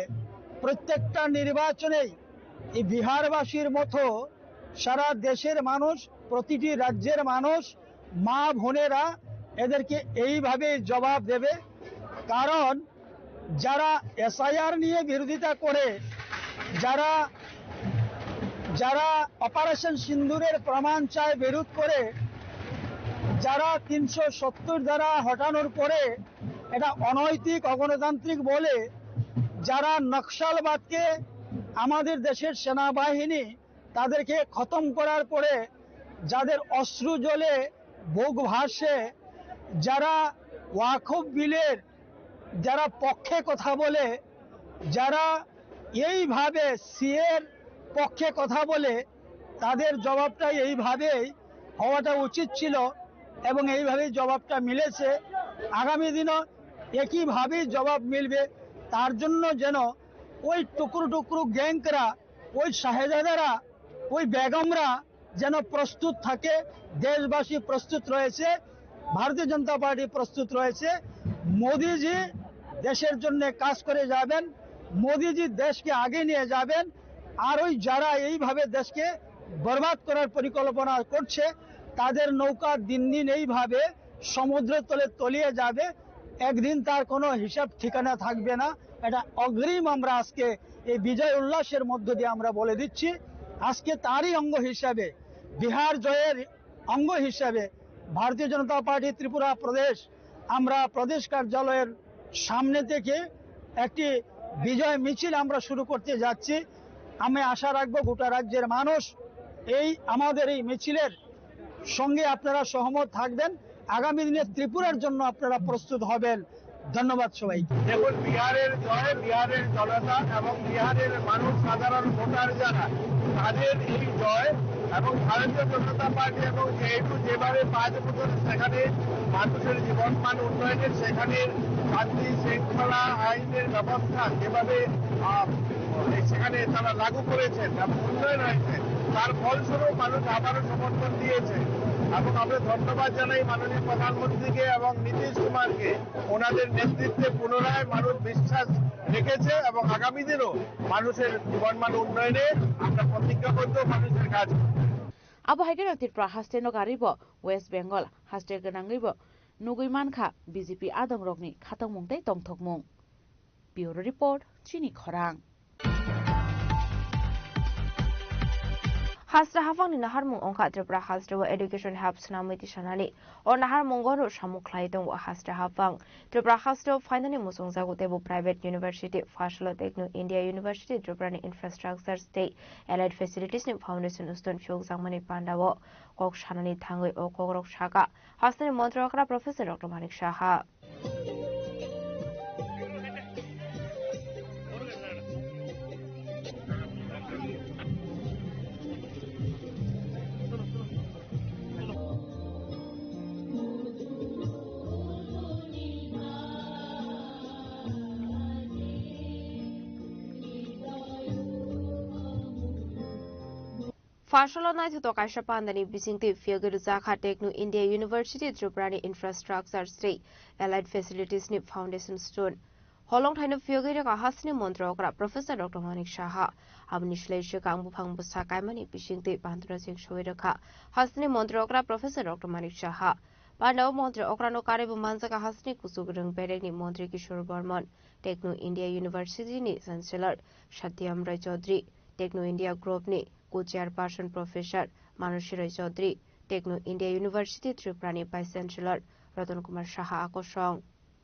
প্রত্যেকটা নির্বাচনেই এই বিহারবাসীর মতো সারা দেশের মানুষ, প্রতিটি রাজ্যের মানুষ, মা বোনেরা এদেরকে এইভাবে জবাব দেবে। কারণ যারা এসআইআর নিয়ে বিরোধিতা করে, যারা, যারা অপারেশন সিন্দুরের প্রমাণ চায়, বিরোধ করে, যারা তিনশো সত্তর ধারা হটানোর পরে এটা অনৈতিক, অগণতান্ত্রিক বলে, যারা নকশালবাদকে আমাদের দেশের সেনাবাহিনী তাদেরকে খতম করার পরে যাদের অশ্রু জলে বুক ভাসে, যারা ওয়াকফ বিলের, যারা পক্ষে কথা বলে, যারা এইভাবে সিএর পক্ষে কথা বলে, তাদের জবাবটা এইভাবেই হওয়াটা উচিত ছিল এবং এইভাবেই জবাবটা মিলেছে। আগামী দিনও একইভাবেই জবাব মিলবে। তার জন্য যেন ওই টুকরো টুকরো গ্যাংরা, ওই শাহেজাদারা, ওই বেগমরা যেন প্রস্তুত থাকে। দেশবাসী প্রস্তুত রয়েছে, ভারতীয় জনতা পার্টি প্রস্তুত রয়েছে। মোদিজি দেশের জন্য কাজ করে যাবেন, মোদিজি দেশকে আগে নিয়ে যাবেন। আর ওই যারা এইভাবে দেশকে বরবাদ করার পরিকল্পনা করছে, তাদের নৌকা দিন দিন এইভাবে সমুদ্র তলে তলিয়ে যাবে। একদিন তার কোনো হিসাব ঠিকানা থাকবে না। এটা অগ্রিম আমরা আজকে এই বিজয় উল্লাসের মধ্য দিয়ে আমরা বলে দিচ্ছি। আজকে তারই অঙ্গ হিসাবে, বিহার জয়ের অঙ্গ হিসাবে ভারতীয় জনতা পার্টি ত্রিপুরা প্রদেশ, আমরা প্রদেশ কার্যালয়ের সামনে থেকে একটি বিজয় মিছিল আমরা শুরু করতে যাচ্ছি। আমি আশা রাখবো গোটা রাজ্যের মানুষ এই আমাদের এই মিছিলের সঙ্গে আপনারা সহমত থাকবেন, আগামী দিনে ত্রিপুরার জন্য আপনারা প্রস্তুত হবেন। ধন্যবাদ সবাইকে। দেখুন, বিহারের জয়, বিহারের জনতা এবং বিহারের মানুষ, সাধারণ ভোটার যারা, তাদের এই জয় এবং ভারতীয় জনতা পার্টি এবং জেএনইউ যেভাবে পাঁচ বছর সেখানে মানুষের জীবনমান উন্নয়নের, সেখানে শান্তি শৃঙ্খলা আইনের ব্যবস্থা যেভাবে, আহ, সেখানে তারা লাগু করেছেন এবং উন্নয়ন হয়েছে, তার ফলস্বরূপ মানুষ আবারও সমর্থন দিয়েছে। এবং আমরা ধন্যবাদ জানাই মাননীয় প্রধানমন্ত্রীকে এবং নীতিশ কুমারকে। ওনাদের নেতৃত্বে পুনরায় মানুষ বিশ্বাস রেখেছে এবং আগামী দিনও মানুষের জীবনমান উন্নয়নে আমরা প্রতিজ্ঞাবদ্ধ, মানুষের কাজ করব। Abo hai kheno Tripura haste no garibo West Bengal haste gwnangwibo nugwi mankha B J P adongrokni khatokmung tei tongthokmung. Bureau Report, Chini Khorang. Hasra hapangni naharmung wngkha Tripura haste o education hub swnamwi tisanani. O naharmungo no samung khlai tongo hasra hapang. Tripura haste o phainani muchungjago teibo private university, Phasalo Techno India University, Tripurani infrastructures tei allied facilities ni foundation stone phiyokjakmani pandao kok sanani thangwi o kokrok saka. Hasteni montri okra Professor Doctor Manik Saha. Pasalo naithotok kaisa pandani bisingtwi phiyogwi rwjakha Techno India University Tripurani infrastructure tei allied facilitiesni foundation stone. Holongthaino phiyogwi rwkha hasteni montri okra Professor Doctor Manik Saha. Aboni slai swkang buphang bwsa kaimani bisingtwi bandra chengsowi rwkha hasteni montri okra Professor Doctor Manik Saha. Pandao montri okrano karwibo manjakha hasteni kuchuk rwng berekni montri Kishore Barman, Techno India University ni Chancellor Satyam Rai Chaudhary, Techno India Group ni Co-Chairperson Professor Manasi Rai Chaudhary, Techno India University Tripura ni Vice Chancellor Ratan Kumar Saha akosong.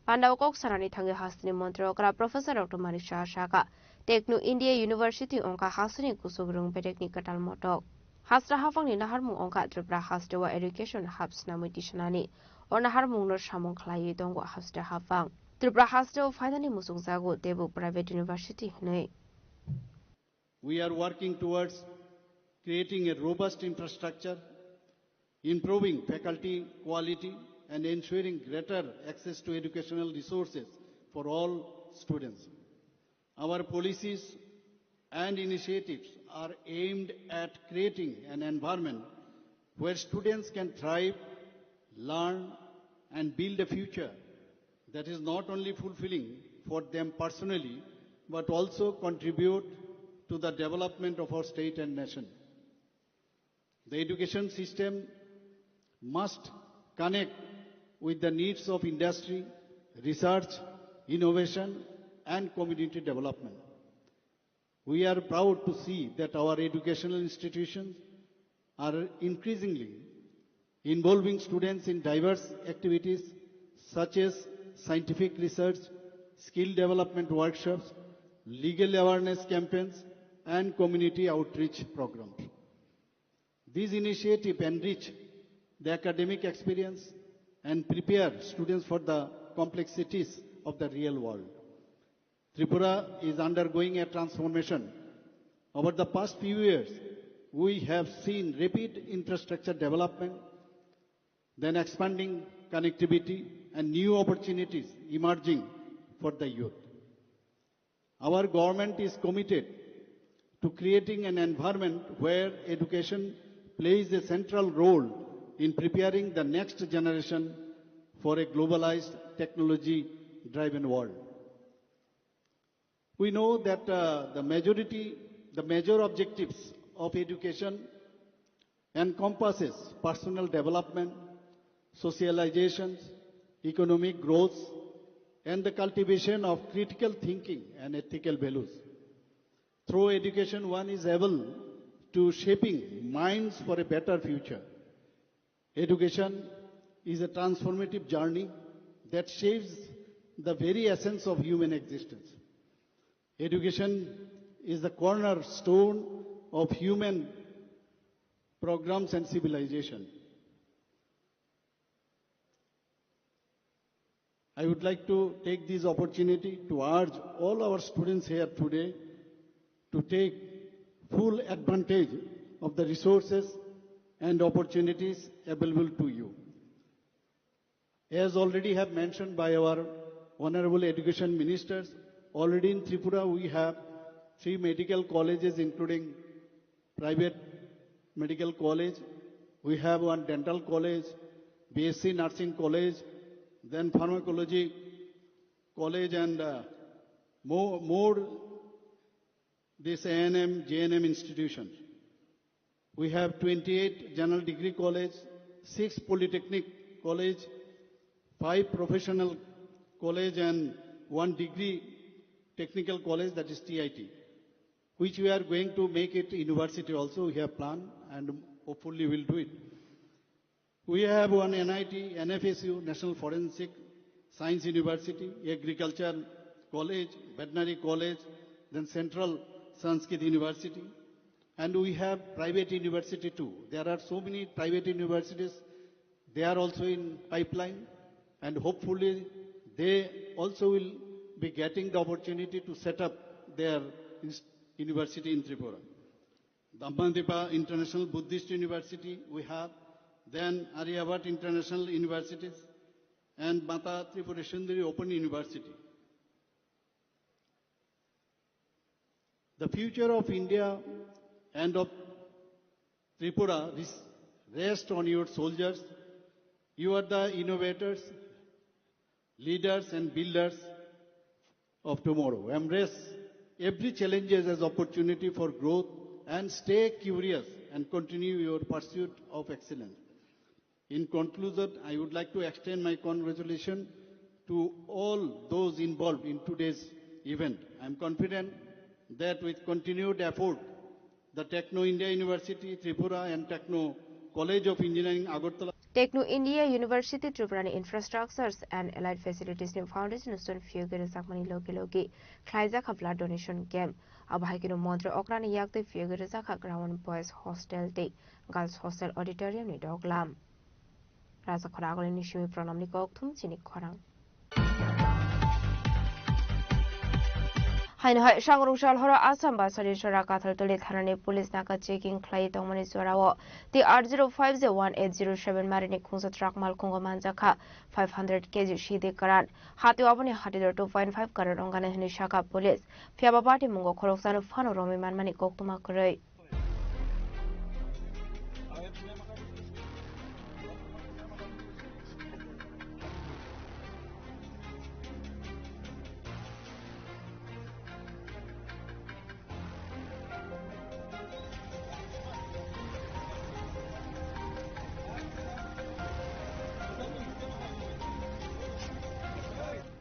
Pandao kok sanani thangwi hasteni montri okra Professor Doctor Manik Saha sakha, Techno India University wngkha hasteni kuchuk rwng berekni kwtal motok. Hasra haphangni naharmung wngkha Tripura hasteo education hub swnamwi tisanani. O naharmungno samung khlaiwi tongo hasra haphang. Tripura hasteo phainani muchungjago teibo private university hwnwi. We are working towards creating a robust infrastructure, improving faculty quality, and ensuring greater access to educational resources for all students. Our policies and initiatives are aimed at creating an environment where students can thrive, learn, and build a future that is not only fulfilling for them personally, but also contribute to the development of our state and nation. The education system must connect with the needs of industry, research, innovation, and community development. We are proud to see that our educational institutions are increasingly involving students in diverse activities such as scientific research, skill development workshops, legal awareness campaigns, and community outreach programs. These initiatives enrich the academic experience and prepare students for the complexities of the real world. Tripura is undergoing a transformation. Over the past few years, we have seen rapid infrastructure development, then expanding connectivity and new opportunities emerging for the youth. Our government is committed to creating an environment where education plays a central role in preparing the next generation for a globalized, technology-driven world. We know that, uh, the majority, the major objectives of education encompasses personal development, socialization, economic growth, and the cultivation of critical thinking and ethical values. Through education, one is able to shaping minds for a better future. Education is a transformative journey that shapes the very essence of human existence. Education is the cornerstone of human programs and civilization. I would like to take this opportunity to urge all our students here today to take full advantage of the resources and opportunities available to you. As already have mentioned by our honorable education ministers, already in Tripura we have three medical colleges, including private medical college, we have one dental college, B S C nursing college, then pharmacology college, and, uh, more, more this A N M, J N M institutions. We have twenty-eight general degree college, six polytechnic college, five professional college, and one degree technical college, that is T I T, which we are going to make it university also. We have planned and hopefully will do it. We have one N I T, N F S U, National Forensic Science University, Agriculture College, Veterinary College, then Central Sanskrit University. And we have private university too. There are so many private universities, they are also in pipeline, and hopefully they also will be getting the opportunity to set up their ins-, university in Tripura. Dampantipa International Buddhist University we have, then Aryabhatta International Universities, and Mata Tripura Sundari Open University. The future of India and of Tripura, this rest on your soldiers. You are the innovators, leaders and builders of tomorrow. Embrace every challenges as opportunity for growth and stay curious and continue your pursuit of excellence. In conclusion, I would like to extend my congratulations to all those involved in today's event. I am confident that with continued effort, the Techno India University Tripura and Techno College of Engineering Agartala. Techno India University Tripura ni Infrastructures and Allied Facilities ni Foundation Stone phiyogwi rwjakmani logi logi khlaijak kha blood donation camp. Abo hai kheno Montri Okra ni yak twi phiyogwi rwjak kha Ground Boys Hostel tei Girls Hostel Auditorium ni doglam. Raja Khoragulini simi Pranamni kokthum chini khorang. Haino hai sangrung sal horo Assam basari sora Kathaltuli thanani police naka checking khlai tongmani jorao T R zero five J one eight zero seven marini khungsa truck malkhungo manjakha five hundred K G sidi karan. Hatio aboni hatidor two point five karan ongani hwnwi sakha police. Phiyaba party mungo khoroksano phano romwi manmani koktwma kwrwi.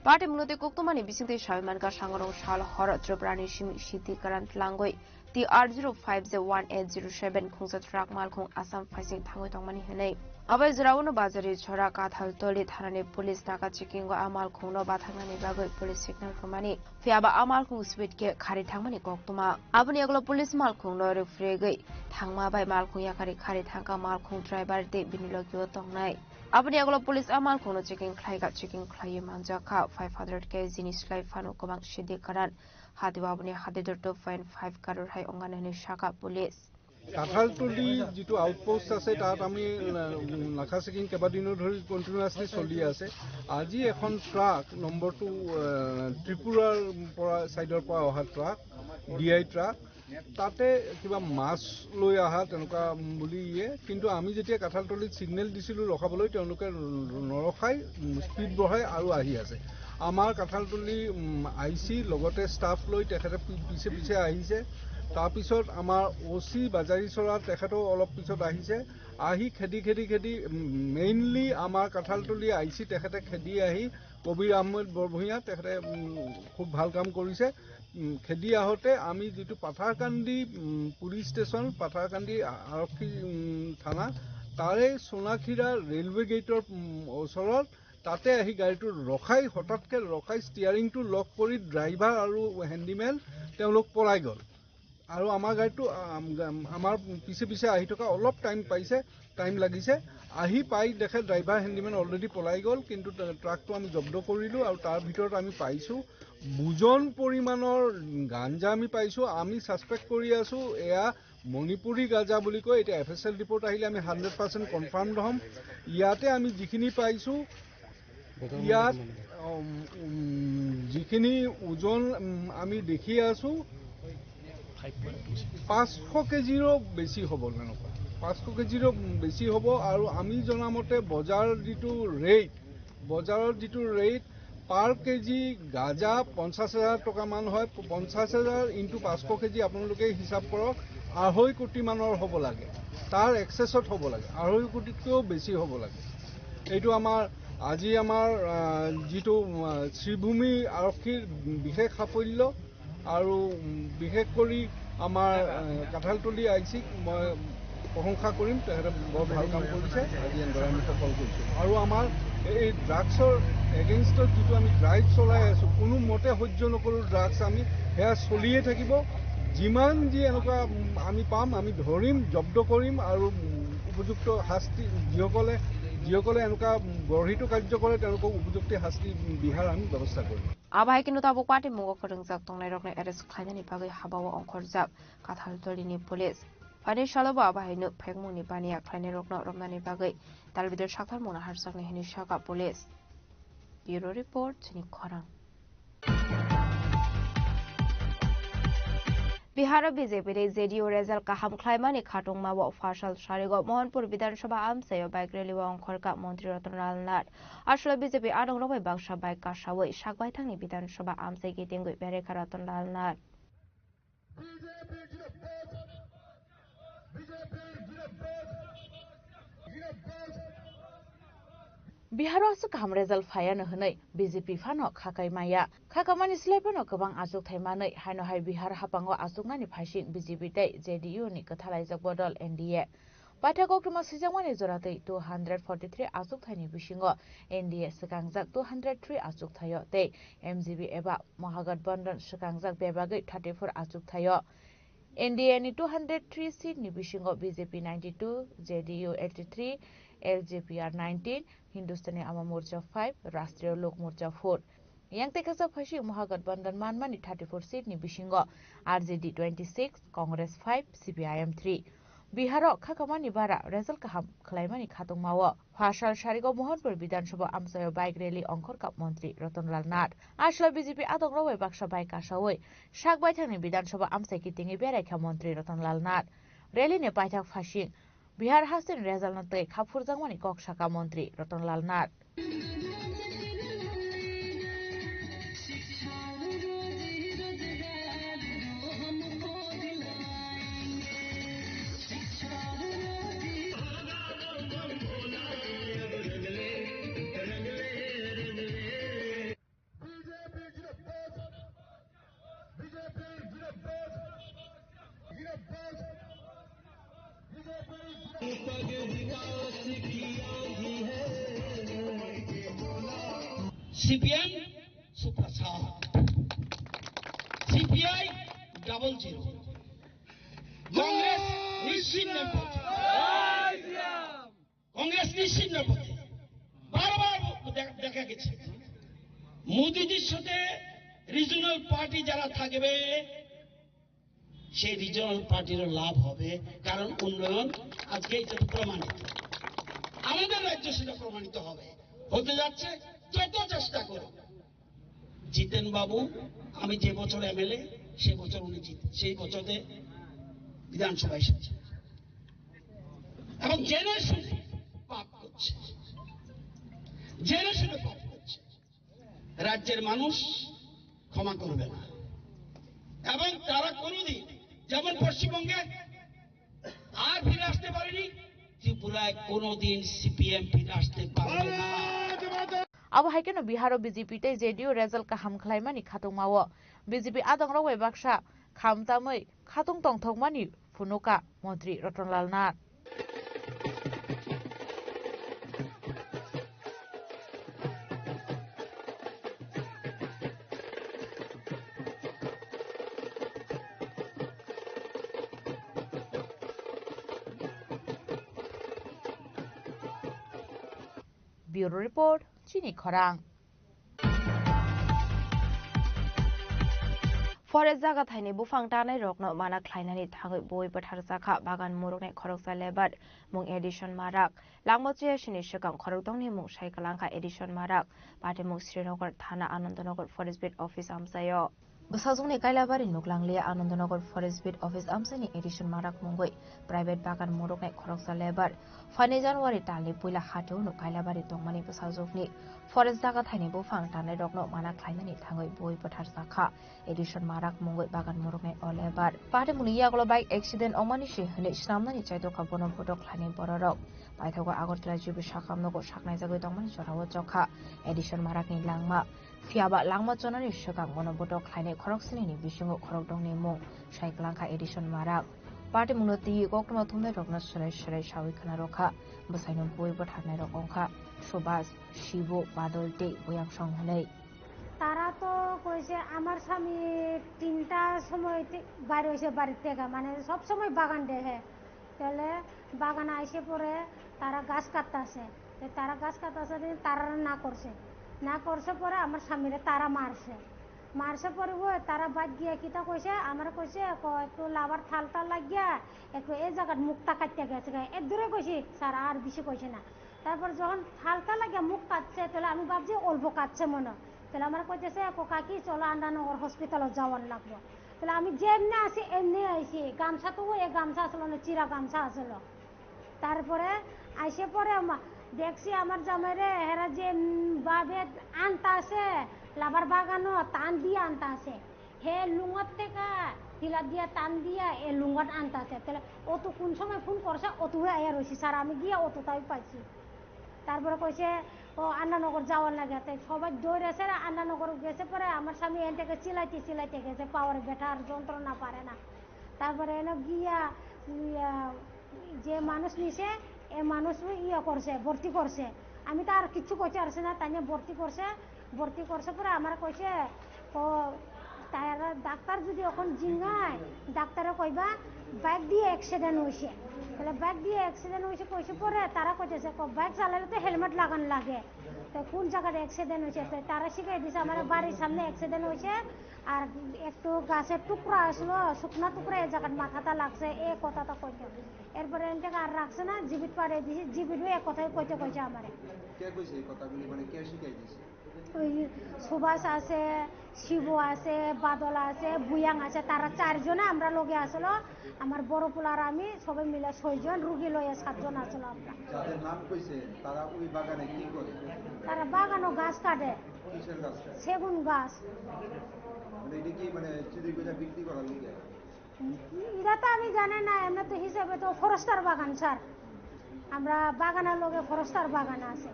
Party mungno tei koktwmani bisingtwi sawi mankha sangrong sal hor Tripurani simi sidi karan tlangwi T R zero five J one eight zero seven khungsa truck malkhung Assam phaising thangwi tongmani hwnwi. Abai jora uno bazari chora Kathaltoli thanani police naka checking o a malkhungno bathangnani bagwi police signal rwmani. Phiyaba a malkhung speed khe khari thangmani koktwma. Aboni yagulo police malkhungno rwphregwi thangma bai malkhung yakarwi khari thangkha malkhung driver tei bini logio tongnai. Aboni yagulo police a malkhungno checking khlaikha, checking khlaiwi manjakha five hundred K G ni slai phano kwbang sidi karan. Hatio aboni hatidor two point five crore hai ongani hwnwi sakha police. Kathaltali যিটো আউটপোষ্ট আছে, তাত আমি, উম, নাকা চেকিং কেইবাদিনো ধৰি কণ্টিনিউৱাছলি চলি আছে। আজি এখন ট্ৰাক, নম্বৰটো, আহ, ত্ৰিপুৰাৰ পৰা, ছাইডৰ পৰা অহা ট্ৰাক, ডি আই ট্ৰাক, তাতে কিবা মাছ লৈ অহা তেনেকুৱা বুলি ইয়ে, কিন্তু আমি যেতিয়া কাঠালতলীত ছিগনেল দিছিলোঁ ৰখাবলৈ, তেওঁলোকে নৰখাই, উম, স্পীড বঢ়াই আৰু আহি আছে। আমাৰ কাঠালতলী, উম, আই চি লগতে ষ্টাফ লৈ তেখেতে পি-, পিছে পিছে আহিছে। তাৰপিছত আমাৰ অ চি বাজাৰীচৰা তেখেতো অলপ পিছত আহিছে। আহি খেদি খেদি খেদি, উম, মেইনলি আমাৰ কাঠালতলী আই চি তেখেতে খেদি আহি কবিৰ আহমেদ বৰভূঞা তেখেতে, উম, খুব ভাল কাম কৰিছে। উম, খেদি আহোঁতে আমি যিটো পাথাৰকান্দি, উম, পুলিচ ষ্টেচন, পাথাৰকান্দি আৰক্ষী, উম, থানা, তাৰে সোনাখিৰা ৰেলৱে গেটৰ, উম, ওচৰত তাতে আহি গাড়ীটো ৰখাই, হঠাৎকে ৰখাই ষ্টিয়াৰিংটো লক কৰি ড্ৰাইভাৰ আৰু হেণ্ডিমেন তেওঁলোক পলাই গ'ল। আৰু আমাৰ গাড়ীটো, আম, গাম-, আমাৰ পিছে পিছে আহি থকা অলপ টাইম পাইছে, টাইম লাগিছে। আহি পাই দেখে ড্ৰাইভাৰ হেণ্ডিমেন অলৰেডি পলাই গ'ল, কিন্তু ট্ৰা-, ট্ৰাকটো আমি জব্দ কৰিলোঁ আৰু তাৰ ভিতৰত আমি পাইছোঁ বুজন পৰিমাণৰ গাঞ্জা আমি পাইছোঁ। আমি ছাছপেক্ট কৰি আছোঁ এয়া মণিপুৰী গাজা বুলি কয়। এতিয়া এফ এছ এল ৰিপৰ্ট আহিলে আমি হাণ্ড্ৰেড পাৰ্চেণ্ট কনফাৰ্মড হ'ম। ইয়াতে আমি যিখিনি পাইছোঁ, ইয়াত, উম, উম, যিখিনি ওজন, উম, আমি দেখি আছোঁ, পাঁচশ কেজিৰো বেছি হ'ব তেনেকুৱা। পাঁচশ কেজিৰো বেছি হ'ব। আৰু আমি জনামতে বজাৰ যিটো ৰেট, বজাৰৰ যিটো ৰেট, পাৰ কেজি গাজা পঞ্চাছ হাজাৰ টকামান হয়। পঞ্চাছ হাজাৰ ইনটু পাঁচশ কেজি আপোনালোকে হিচাপ কৰক, আঢ়ৈ কোটি মানৰ হ'ব লাগে। তাৰ এক্সেছত হ'ব লাগে, আঢ়ৈ কোটিতকৈও বেছি হ'ব লাগে। এইটো আমাৰ আজি আমাৰ, আহ, যিটো, আহ, শ্ৰীভূমি আৰক্ষীৰ বিশেষ সাফল্য আৰু, উম, বিশেষ কৰি আমাৰ, আহ, কাঠালতলী আই চিক মই প্ৰশংসা কৰিম, তেখেতে বৰ ভাল কাম কৰিছে। আজি এনেদৰে আমি সফল কৰিছোঁ। আৰু আমাৰ এই ড্ৰাগছৰ এগেইনষ্টত যিটো আমি ড্ৰাইভ চলাই আছোঁ, কোনো মতে সহ্য নকৰোঁ ড্ৰাগছ আমি, সেয়া চলিয়ে থাকিব। যিমান যি এনেকুৱা, উম, আমি পাম, আমি ধৰিম, জব্দ কৰিম আৰু, উম, উপযুক্ত শাস্তি যিসকলে, যিসকলে এনেকুৱা, উম, গৰ্হিত কাৰ্য কৰে, তেওঁলোকক উপযুক্ত শাস্তি, উম, বিহাৰ আমি ব্যৱস্থা কৰিম। Abo hai kheno tabuk party mungo kwrwngjak tongnairokno arrest khlainani bagwi habao ongkhorjak Kathaltolini police. Phaini salo bo abo haino phekmungni baniya khlainairokno romnani bagwi dalbidal sakthar mungna harjaknai hwnwi sakha police. Bureau report, chini khorang. Biharo B J P tei J D U result kaham khlaimani khatungmao phasal sarigo Mohanpur Bidhan Sabha amchaio bike rally o ongkhorkha Montri Ratan Lal Nath. Aswlai B J P adongrok bai baksa bike kasawi sakbaithangni Bidhan Sabha amchai kitingwi berekha Ratan Lal Nath. Biharo aswk kaham result phaiya no hwnwi B J P phano khakai maya. Khakamani slai phano kwbang achukthai manwi haino hai Bihar haphango achuknani phaising B J P tei J D U ni kwthalaijak bodol N D A. Paithak koktwma swijakmani joratwi two hundred forty three achukthaini bisingo N D A swkangjak two hundred three achukthaio tei M G B eba Mahagatbandhan swkangjak bebagwi thirty four achukthaio. N D A ni two hundred three seat ni bisingo B J P ninety two, J D U eighty three, L J P R nineteen, Hindustani Awa Morcha five, Rashtriya Lok Morcha four. Yang tei kaisa phaising Mahagatbandhan manmani thirty four seat ni bisingo R J D twenty six, Congress five, C P I M three. Biharo khakamani bara result kaham khlaimani khatungmao. Phasal sarigo Mohanpur Bidhan Sabha amchaio bike rally ongkhorkha Montri Ratan Lal Nath. Aswlai B J P adongrok bai baksa bike kasawi sakbaithangni Bidhan Sabha amchai kitingwi beraikha Montri Ratan Lal Nath. Rally ni paithak phaising Bihar hasteni result no tei khaphurjakmani kok sakha Montri Ratan Lal Nath. C P M superstar, C P I double zero, Congress নিশ্চিত নেপথ্যে। কংগ্রেস নিশ্চিত নেপথ্যে। বারবার দে-, দেখা গেছে মোদিজির সাথে regional party যারা থাকবে সেই রিজিওনাল পার্টিরও লাভ হবে, কারণ উন্নয়ন আজকে এটা তো প্রমাণিত, আমাদের রাজ্য সেটা প্রমাণিত হবে, হতে যাচ্ছে। যত চেষ্টা করো, জিতেন বাবু, আমি যে বছর এমএলএ, সে বছর উনি জিত-, সেই বছরে বিধানসভা এসেছে এবং জেনে শুনে পাপ করছে, জেনে শুনে পাপ করছে। রাজ্যের মানুষ ক্ষমা করবে না এবং তারা কোনোদিন, যেমন পশ্চিমবঙ্গে আর ফিরে আসতে পারেনি, ত্রিপুরায় কোনোদিন সিপিএম ফিরে আসতে পারবে না। Abo hai kheno Biharo B J P tei J D U result kaham khlaimani khatungmao B J P adongrok bai baksa khamtamwi khatung tongthokmani phunukha Montri Ratan Lal Nath. Bureau Report, Chini Khorang. Forest jaga thaini buphang tanai rokno mana khlainani thangwi bui bwthar jakha bagan muruknai khoroksa lebar mung Edison Marak. Langma chuyasini swkang khorokdongni mung sai kwlangkha Edison Marak. Patimung Srinagar thana Anandonagar Forest Beat Office amchaio. Bwsajwkni Kailabari nuklang liya Anandonagar Forest Beat Office amchaini Edison Marak mungwi private bagan muruknai khoroksa lebar. Phaini January talni puila hatiuno Kailabari tongmani bwsajwkni forest jaga thaini buphang tanai rokno mana khlainani thangwi bui bwthar jakha. Edison Marak mungwi bagan muruknai o lebar. Patimungni yagulo bike accident ongmani se hwnwi swnamnani chaitokha bono botok khlainai bororok. Paithago Agartala G B sakam nogo saknaijagwi tongmani jorao chokha Edison Marakni langma. Phiyaba langma chonani swkang bono botok khlainai khoroksa nini bisingo khorokdongni mung sai kwlangkha Edison Marak. Patimungno twi koktwma thumnairokno swrai swrai sawi khwnarokha. Bwsaino bui bwtharnairok wngkha Subhas, Shibu, Badol tei Buyangsong hwnwi. তারা তো কইছে আমার স্বামী তিনটার সময় তি-, বাইরে হয়েছে বাড়ির থেকে, মানে সব সময় বাগান দেখে। তাহলে বাগানে এসে পরে তারা গাছ কাটতাছে। তো তারা গাছ কাটতাছে, তারা না করছে, না করছে পরে আমার স্বামীরে তারা মারছে। মারছে পরে ও তারা বাদ গিয়া কিতা কইছে, আমার কইছে, ক-, একটু লাভার থালটা লাগিয়া একটু এই জায়গার মুখটা কাটতে গেছে গা। এর দূরে কইছি, স্যার আর বেশি কইছে না। তারপর যখন হালকা লাগে মুখ কাটছে, তাহলে আমি ভাবছি অল্প কাটছে মনে হয়। তাহলে আমার কইতেছে, "ক-, কাকি, চলো আন্ডানগর হসপিটালে যাওয়ার লাগবো।" তাহলে আমি যেমনি আছি এমনি আইছি, গামছা তো ওই গামছা আসলো না, চিরা গামছা আসলো। তারপরে আইসে পরে আমা-, দেখছি আমার জামাইরে, হেরা যে, উম, ভাবে আনতা আছে, লাবার বাগানো টান দিয়ে আনতা আছে। হে লুঙ্গত থেকে টিলা দিয়া টান দিয়া এ লুঙ্গত আনতা আছে। তাহলে ও তো কোন সময় ফোন করছে, ও তো আয়া রইছি স্যার, আমি গিয়া ও তো তাই পাইছি। তারপরে কইছে, "ও আন্নানগর যাওয়ার লাগে।" তাই সবাই দৌড়েছে, আন্নানগর গেছে। পরে আমার স্বামী এন থেকে চিলাইতে চিলাইতে গেছে, পাওয়ার ব্যথা আর যন্ত্রণা পারে না। তারপরে এনে গিয়া, ইয়া, যে মানুষ নিছে, এ মানুষ ইয়ে করছে, ভর্তি করছে। আমি তো আর কিচ্ছু করতে পারছি না, তাই নিয়ে ভর্তি করছে। ভর্তি করছে পরে আমার কইছে, ও, তারা ডাক্তার যদি এখন জিঙ্গায়, ডাক্তারে কইবা, "বাইক দিয়ে অ্যাক্সিডেন্ট হইছে।" তাহলে বাইক দিয়ে অ্যাক্সিডেন্ট হইছে কইছে পরে তারা কইতেছে, "ক-, বাইক চালালে তো হেলমেট লাগানো লাগে।" তো কোন জায়গায় অ্যাক্সিডেন্ট হইছে? তো তারা শিখাই দিছে, আমার বাড়ির সামনে অ্যাক্সিডেন্ট হইছে, আর একটু গাছের টুকরা আসলো, শুকনা টুকরা, এই জায়গার মাথাটা লাগছে, এই কথাটা কইতে। এরপরে এন থেকে আর রাখছে না, জিবিত পাড়ে দিছে, জিবিতও এক কথাই কইতে কইছে আমারে। কে কইছে এই কথাগুলি? মানে, কে শিখাই দিছে? ওই সুভাষ আছে, শিবু আছে, বাদল আছে, ভুয়াং আছে, তারা চারজনে আমরা লগে আসলো। আমার বড় পোলা আর আমি সবাই মিলে ছয়জন, রুগী লইয়া সাতজন আসলো আমরা। যাদের নাম কইছে, তারা ওই বাগানে কি করে? তারা বাগানো গাছ কাটে। কিসের গাছ কাটে? সেগুন গাছ। মানে, এটা কি, মানে, চুরি করে বিক্রি করার লিগে? এটা তো আমি জানি না, এমনি তো হিসাবে তো ফরেস্টার বাগান, স্যার। আমরা বাগানের লগে ফরেস্টার বাগান আছে।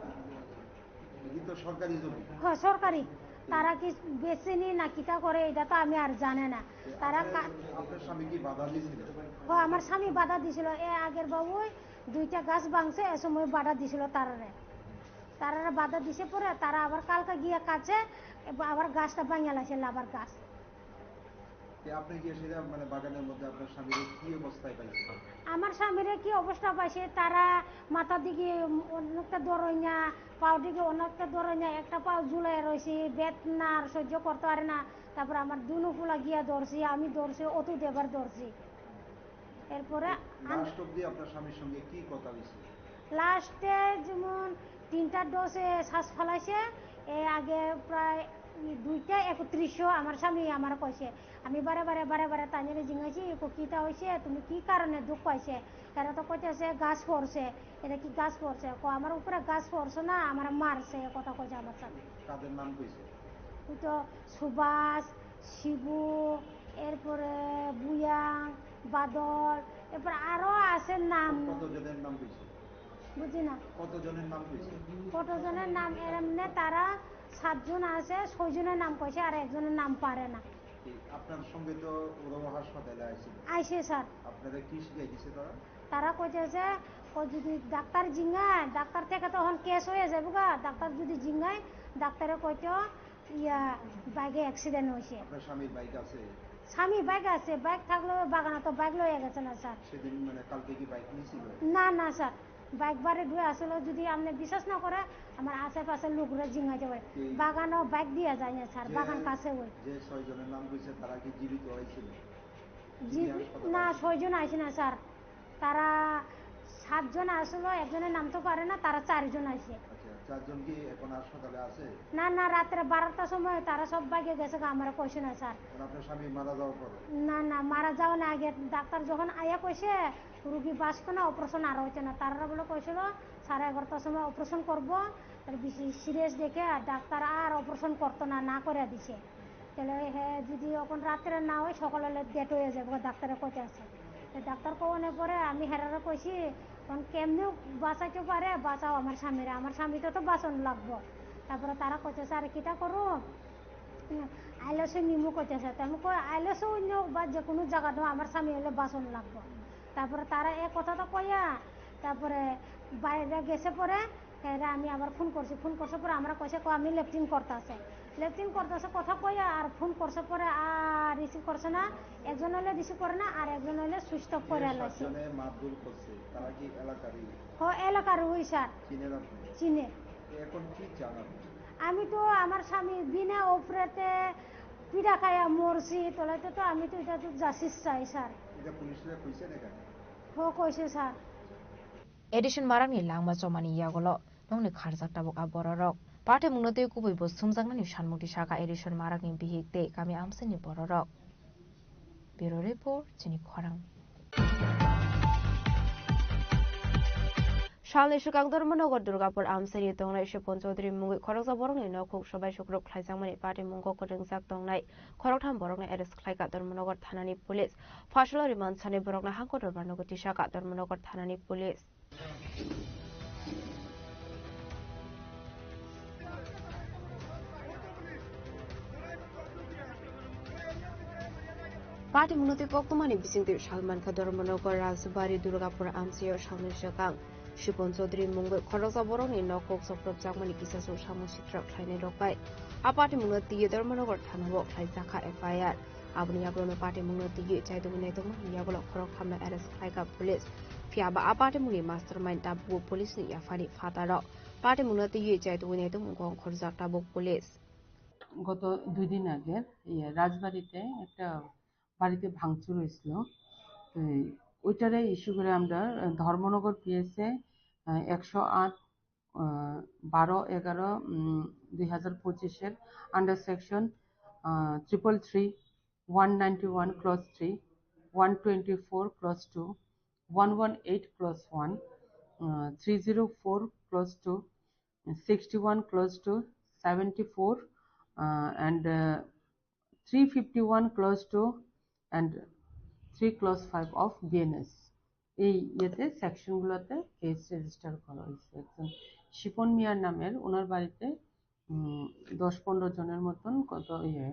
এটা তো সরকারি জমি। হ্যাঁ, সরকারি। তারা কি বেচেনি না কিতা করে, এটা তো আমি আর জানি না। তারা আপনার, কা- আপনার স্বামী কি বাধা দিয়েছিল? হ্যাঁ, আমার স্বামী বাধা দিছিল। এ আগের বাবুই দুইটা গাছ ভাঙছে, এ সময় বাধা দিছিল তারারে। তারারে বাধা দিছে পরে তারা আবার কালকে গিয়ে কাছে, এবার আবার গাছটা ভাঙিয়া লাইছে, লাবার গাছ। তে আপনি গিয়ে সেটা, মানে, বাগানের মধ্যে আপনার স্বামীর কি অবস্থায় পাইছেন? আমার স্বামীরে কি অবস্থা পাইছে, তারা মাথার দিকে অনেকটা দরইনা, পাও দিকে অনেকটা দরইনা, একটা পাও ঝুলাই রয়েছে, বেদনা আর সহ্য করতে পারে না। তারপর আমার দুনো ফুলা গিয়া ধরছি, আমি ধরছি, অতু দেবার ধরছি। এরপরে আম- লাস্ট অবধি আপনার স্বামীর সঙ্গে কি কথা হয়েছে? লাস্টে যেমন তিনটা ডোজে শ্বাস ফালাইছে, এ আগে প্রায় দুইটা একত্রিশশো আমার স্বামী আমার কইছে। আমি বারে বারে, বারে বারে তাইলে জিজ্ঞাসি, "ও কিতা হয়েছে? তুমি কি কারণে দুঃখ পাইছে?" এরা তো কইতেছে, "গাছ পড়ছে।" এটা কি গাছ পড়ছে? কো, "আমার উপরে গাছ পড়ছে না, আমার মারছে," এ কথা কইছে আমার স্বামী। কাদের নাম কইছে? ওই তো সুভাষ, শিবু, এরপরে বুয়াং, বাদল, এরপর আরো আছে নাম। কতজনের নাম কইছে? বুঝি না। কতজনের নাম কইছে? কতজনের নাম, এমনি তারা সাতজন আছে, ছয়জনের নাম কইছে, আর একজনের নাম পারে না। এই আপনার সঙ্গে তো ওরাও হাসপাতালে আইছিল। আইছে, স্যার। আপনারা কি শিখাই দিছে তারা? তারা কইতেছে, ও যদি ডাক্তার জিঙ্গায়, ডাক্তার থেকে তখন কেস হয়ে যাবো গা, ডাক্তার যদি জিঙ্গায়, ডাক্তারে কইতো, ইয়া, বাইকে অ্যাক্সিডেন্ট হয়েছে। আপনার স্বামীর বাইক আছে? স্বামী বাইক আছে, বাইক থাকলেও বাগানে তো বাইক লইয়া গেছে না, স্যার। সেদিন, মানে, কালকে কি বাইক নিয়েছিল? না, না, স্যার, বাইক বারে ধুয়ে আসলে যদি আপনি বিশ্বাস না করে, আমার আশেপাশে লোকরা জিঙ্গাইতে পারে। এই বাগানও বাইক দিয়ে যায় না, স্যার, যে, বাগান কাছে ওই। যে ছয়জনের নাম কইছে, তারা কি জীবিত হয়েছিল? জি, জীবিত হাসপাতালে না, আছে? ছয়জন আইছে না, স্যার। তারা সাতজন আসলো, একজনের নাম তো পারে না, তারা চারজন আইছে। আচ্ছা, চারজন কি এখন হাসপাতালে আছে? না, না, রাত্রে বারোটার সময় তারা সব ভাগে গেছে গা, আমারে কইছে না, স্যার। মানে আপনার স্বামী মারা যাওয়ার পরে? না, না, মারা যাওয়া না আগে ডাক্তার যখন আইয়া কইছে, "রুগী বাঁচতো না, অপারেশন আর হইতো না।" তারা বলে কইছিল, "সাড়ে এগারোটার সময় অপারেশন করবো।" আর বেশি সিরিয়াস দেখে আর ডাক্তার আর অপারেশন করতো না, না করে দিছে। তাহলে হে যদি এখন রাত্রে না হয়, সকালে লেট হয়ে যাবে, ডাক্তারে কইতে আছে। তো ডাক্তার কওয়ানোর পরে আমি হেরারে কইছি, "এখন কেমনে বাঁচাইতে পারে, বাঁচাও আমার স্বামীরে, আমার স্বামী তো, তো বাঁচানো লাগবো।" তারপরে তারা কইতেছে, "আর কিতা করো, আইলেসে নিমু," কইতেছে। তো আমি কই, "আইলেসে অন্য বা যে কোনো জায়গা দাও, আমার স্বামী হলে বাঁচানো লাগবো।" তারপরে তারা এক কথা তো কইয়া, তারপরে বাইরে গেছে পরে, এরা আমি আবার ফোন করছি, ফোন করছে পরে আমরা কইছে, "কো, আমি লেট্রিন করতে আছে।" লেট্রিন করতেছে কথা কইয়া আর ফোন করছে পরে আর রিসিভ করছে না, একজন হইলে রিসিভ করে না আর একজন হইলে সুইচ অফ করে যে লাইছে। সাতজনে মারধর করছে, তারা কি এলাকারই? হ, এলাকার ওই স্যার। চিনেন আপনি? চিনে। এখন কি চান আপনি? আমি তো আমার স্বামী বিনা অপরাধে পিড়া খাইয়া মরছি, তাহলে তো, তো আমি তো এটা তো জাস্টিস চাই স্যার। এটা পুলিশরা কইছেন এখানে? হ, কইছে sir. Edison Marakni langma chomani yagulo nokni kharjak tabuk a bororok. Pathimungno tei kubui bo sumjaknani sanmukti saka Edison Marakni bihik tei kami amchaini bororok. Bureau Report, chini khorang. Salni swkang Dharmanagar Durgapur amchaini tongnai Sipon Chaudhary mungwi khoroksa borokni nokhuk sobai sukruk khlaijakmani patimungko kwrwngjak tongnai khoroktham borokno arrest khlaikha Dharmanagar thanani police. Phasalo remand sani borokno hangko dorbar nogo tisakha Dharmanagar thanani police. Patimungno tei koktwmani bisingtwi salmankha Dharmanagar Rajbari Durgapur amchaio salni swkang Sipon Chaudhary mungwi khoroksa borokni nokhuk sokrobjakmani kisasuk samung sitra khlainairok bai. A patimungno twiwi Dharmanagar thanao khlaijakha F I R. Aboni yagulono patimungno twiwi chaitugwi naitugmani yagulo khoroktham no arrest khlaikha police. Phiya ba a patimungni mastermind tabukbo police ni yaphani phataro. Patimungno twiwi chaitugwi naitugmung ongkhorjak tabuk police. গত দুই দিন আগে, ইয়ে, রাজবাড়িতে একটা বাড়িতে ভাঙচুর হয়েছিল। তো ওইটারে ইস্যু করে আমরা, আহ, ধর্মনগর পিএসএ, আহ, একশো আট, আহ, বারো এগারো, উম, দুই হাজার পঁচিশের under section, ah, triple three, one ninety one clause three, one twenty four clause two, one one eight clause one, ah, three zero four clause two, sixty one clause two, seventy four, ah, and, ah, three fifty one clause two and three clause five of BNS. এই ইয়েতে, সেকশনগুলোতে case register করা হয়েছে। একজন শিপন মিয়ার নামের ওনার বাড়িতে, উম, দশ পনেরো জনের মতন কত ইয়ে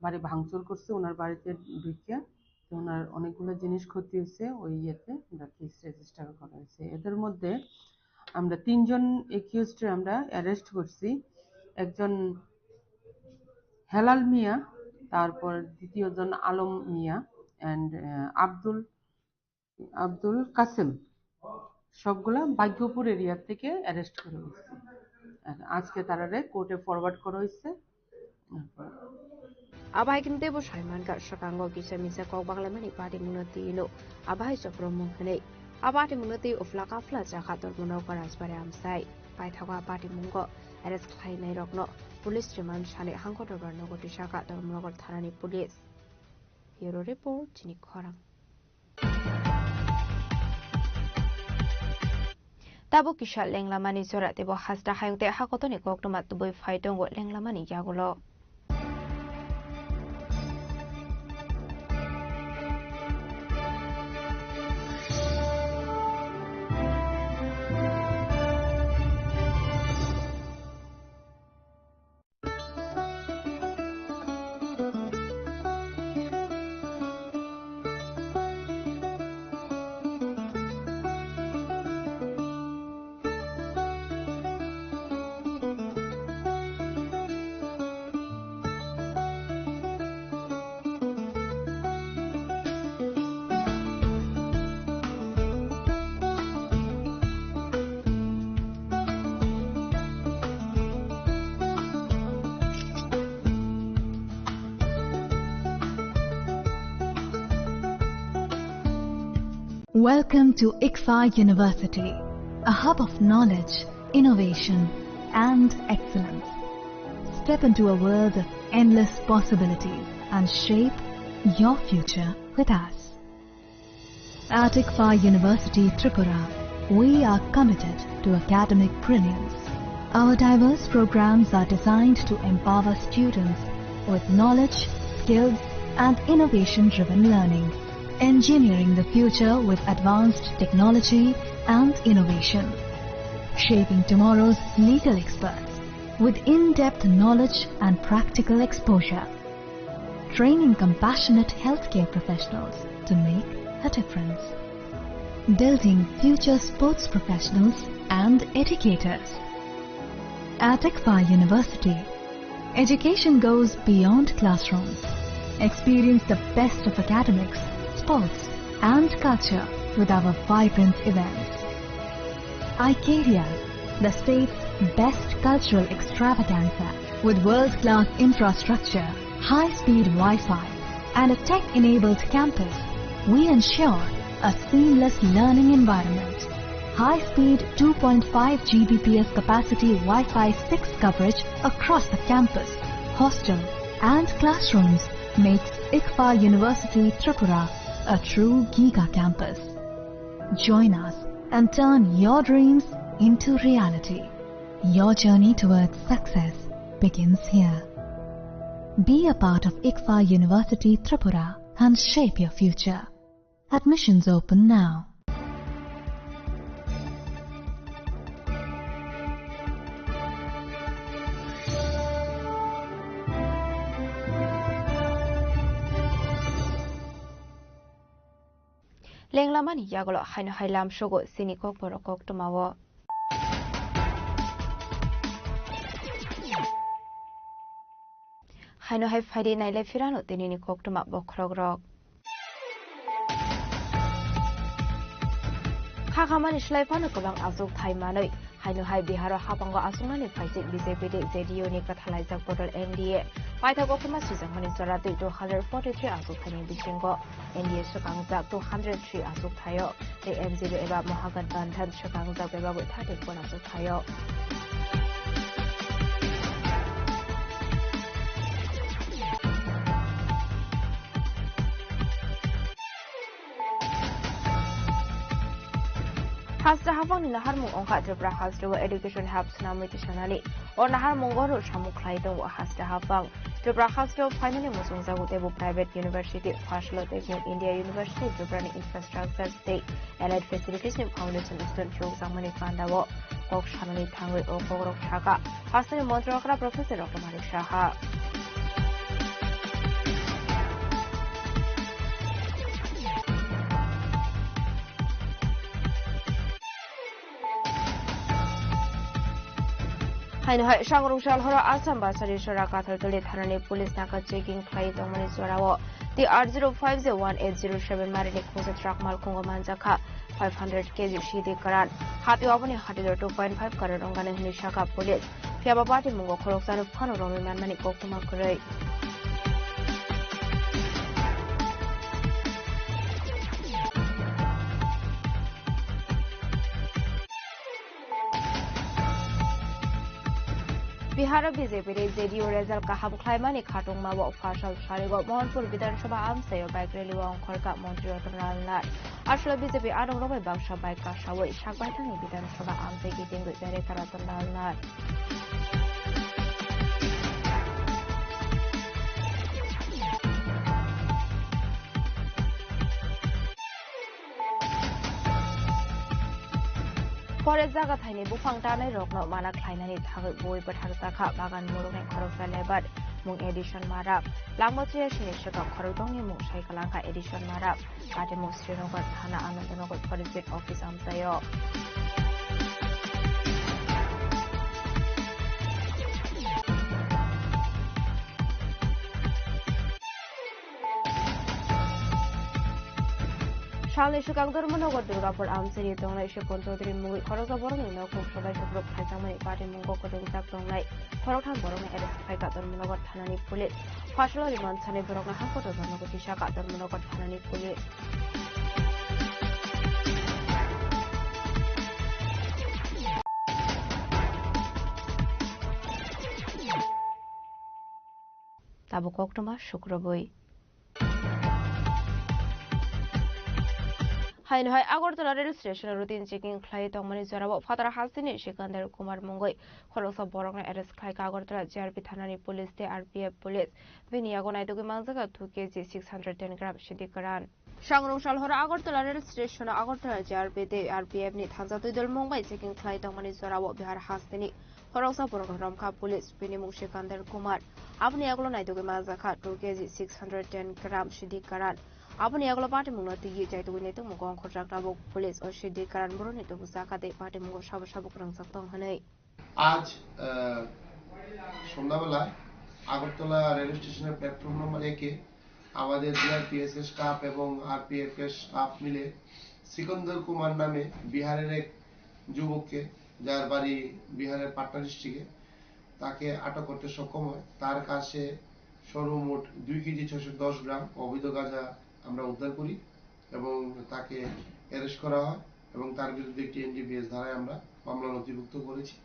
বাড়ি ভাঙচুর করছে ওনার বাড়িতে ঢুকিয়া। তো ওনার অনেকগুলো জিনিস ক্ষতি হয়েছে, ওই ইয়েতে আমরা কেস রেজিস্টার করা হয়েছে। এদের মধ্যে আমরা তিনজন একিউজড আমরা অ্যারেস্ট করছি। একজন হেলাল মিয়া, তারপর দ্বিতীয় জন আলম মিয়া and, আহ, আব্দুল, আব্দুল কাসেম, সবগুলা ভাগ্যপুর এরিয়া থেকে অ্যারেস্ট করা হয়েছে। আর আজকে তারারে কোর্টে ফরওয়ার্ড করা হয়েছে। Abai kini teibo saimankha, swkango kisa misa kok banglaimani patimungno twi no abai chopro mung hwnwi. A patimungno twi ufla kafla chakha Dharmanagar Rajbari amchai. Paithago a patimungo arrest khlainairokno police remand sani hangko dorbar nogo tisakha Dharmanagar thanani police. Bureau Report, chini khorang. Tabuk kisa lenglamani jora teibo hasta hayung tei hakotoni koktwma tubui phai tongo lenglamani yagulo. Welcome to ICFAI University, a hub of knowledge, innovation, and excellence. Step into a world of endless possibilities and shape your future with us. At ICFAI University Tripura, we are committed to academic brilliance. Our diverse programs are designed to empower students with knowledge, skills, and innovation-driven learning, engineering the future with advanced technology and innovation, shaping tomorrow's legal experts with in-depth knowledge and practical exposure, training compassionate healthcare professionals to make a difference, building future sports professionals and educators. At ICFAI University, education goes beyond classrooms. Experience the best of academics, sports, and culture with our vibrant events. Icaria, the state's best cultural extravaganza, with world-class infrastructure, high-speed Wi-Fi, and a tech-enabled campus, we ensure a seamless learning environment. High-speed two point five G B P S capacity Wi-Fi six coverage across the campus, hostel, and classrooms. makes ICFAR University Tripura a true giga campus. Join us and turn your dreams into reality. Your journey towards success begins here. Be a part of ICFAR University Tripura and shape your future. Admissions open now. Lenglamani yagulo haino hai lamsogo chini kokborok koktwmao. Haino hai phaidi nailai phirano tinini koktwma bokhorokrok. Khakhamani slai phano kwbang achukthai manwi. Haino hai Biharo hapango achuknani phaisik B J P tei J D U ni kwthalaijak bodol N D A. Paithak koktwma swijakmani jora twi two hundred forty three achukthaini bisingo N D A swkangjak two hundred three achukthaio. Tei M G B eba Mahagathbandhan swkangjak bebagwi thirty four achukthaio. Hasta hapangni naharmung wngkha Tripura hasteo education hub swnamwi tisanani. O naharmungo rw samung khlai tongo hasta hapang. Tripura hasteo finally muchungjago teibo private university, first lo tei New India University, Tripurani infrastructure tei allied facilities ni foundation stone phiyokjakmani pandao kok sanani thangwi o kokrok sakha hasteni montri okra Professor Doctor Manik Saha. Haino hai sangrung sal horo Assam basari sora Kathaltuli thanani police naka checking khlai tongmani jorao T R zero five J one eight zero seven marini khungsa truck malkhungo manjakha five hundred K G sidi karan. Hati oboni hati do two point five karan ongani hwnwi sakha police. Phiyaba patimungo khoroksa no phano romwi manmani koktwma kwrwi. Biharo B J P ni J D U result kaham khlaimani khatungmao phasal sarigo Mohanpur Bidhan Sabha amchaio bike rally o ongkhorkha Montri Ratan Lal Nath. Aswk B J P adongrok bai baksa bike kasawi sakbaithangni Bidhan Sabha amchai kitingwi bere kha Ratan Lal Nath. Pore jaga thaini buphang tanai rokno mana khlainani thagwi bui bwthak jakha bagan murukni khoroksa lebar mung Edison Marak. Langma chuya sini swkang khorokdongni mung sai kwlangkha Edison Marak. Patimung Srinagar thana Anandanagar forest office amchaio. Salni swkang Dharmanagar Durgapur amchaini tongnai Sipon Chaudhary mungwi khoroksa borokni nokhung sobai sukruk khaijakmani patimung kok kwdwngjak tongnai khoroktham borokno arrest khlaikha Dharmanagar thanani police. Phasalo remand sanai borokno hakoto janago tisakha Dharmanagar thanani police. Tabuk koktwma sukrubwi. Haino hai Agartala rail station routine checking khlai tongmani jorao phataro hasteni Sikandar Kumar mungwi khoroksa borokno arrest khlaikha Agartala G R P thanani police tei R P F police. Bini yago naitugwi manjakha two K G six hundred ten gram sidi kwran. Sangrong sal horo Agartala rail station o Agartala G R P tei R P F ni thansa twi dol mung bai checking khlai tongmani jorao Bihar hasteni khoroksa borokno romkha police, bini mung Sikandar Kumar. Aboni yagulo naitugwi manjakha two K G six hundred ten gram sidi karan. Aboni yagulo patimungno twiwi chaitugwi naitugmung kong khorjak tabuk police o sidi karan borokni tubu chakha tei patimungo sabo sabo kwrwngjak tong hwnwi. আজ আহ, সন্ধ্যাবেলায় আগরতলা রেল স্টেশনের platform number একে আমাদের জিআরপিএস এর স্টাফ এবং আরপিএফ এর স্টাফ মিলে সিকন্দর কুমার নামে বিহারের এক যুবককে, যার বাড়ি বিহারের পাটনা ডিস্ট্রিক্টে, তাকে আটক করতে সক্ষম হয়। তার কাছে সর্বমোট দুই কেজি ছয়শো দশ গ্রাম অবৈধ গাঁজা আমরা উদ্ধার করি এবং তাকে অ্যারেস্ট করা হয় এবং তার বিরুদ্ধে একটি এনডিপিএস ধারায় আমরা মামলা নথিভুক্ত করেছি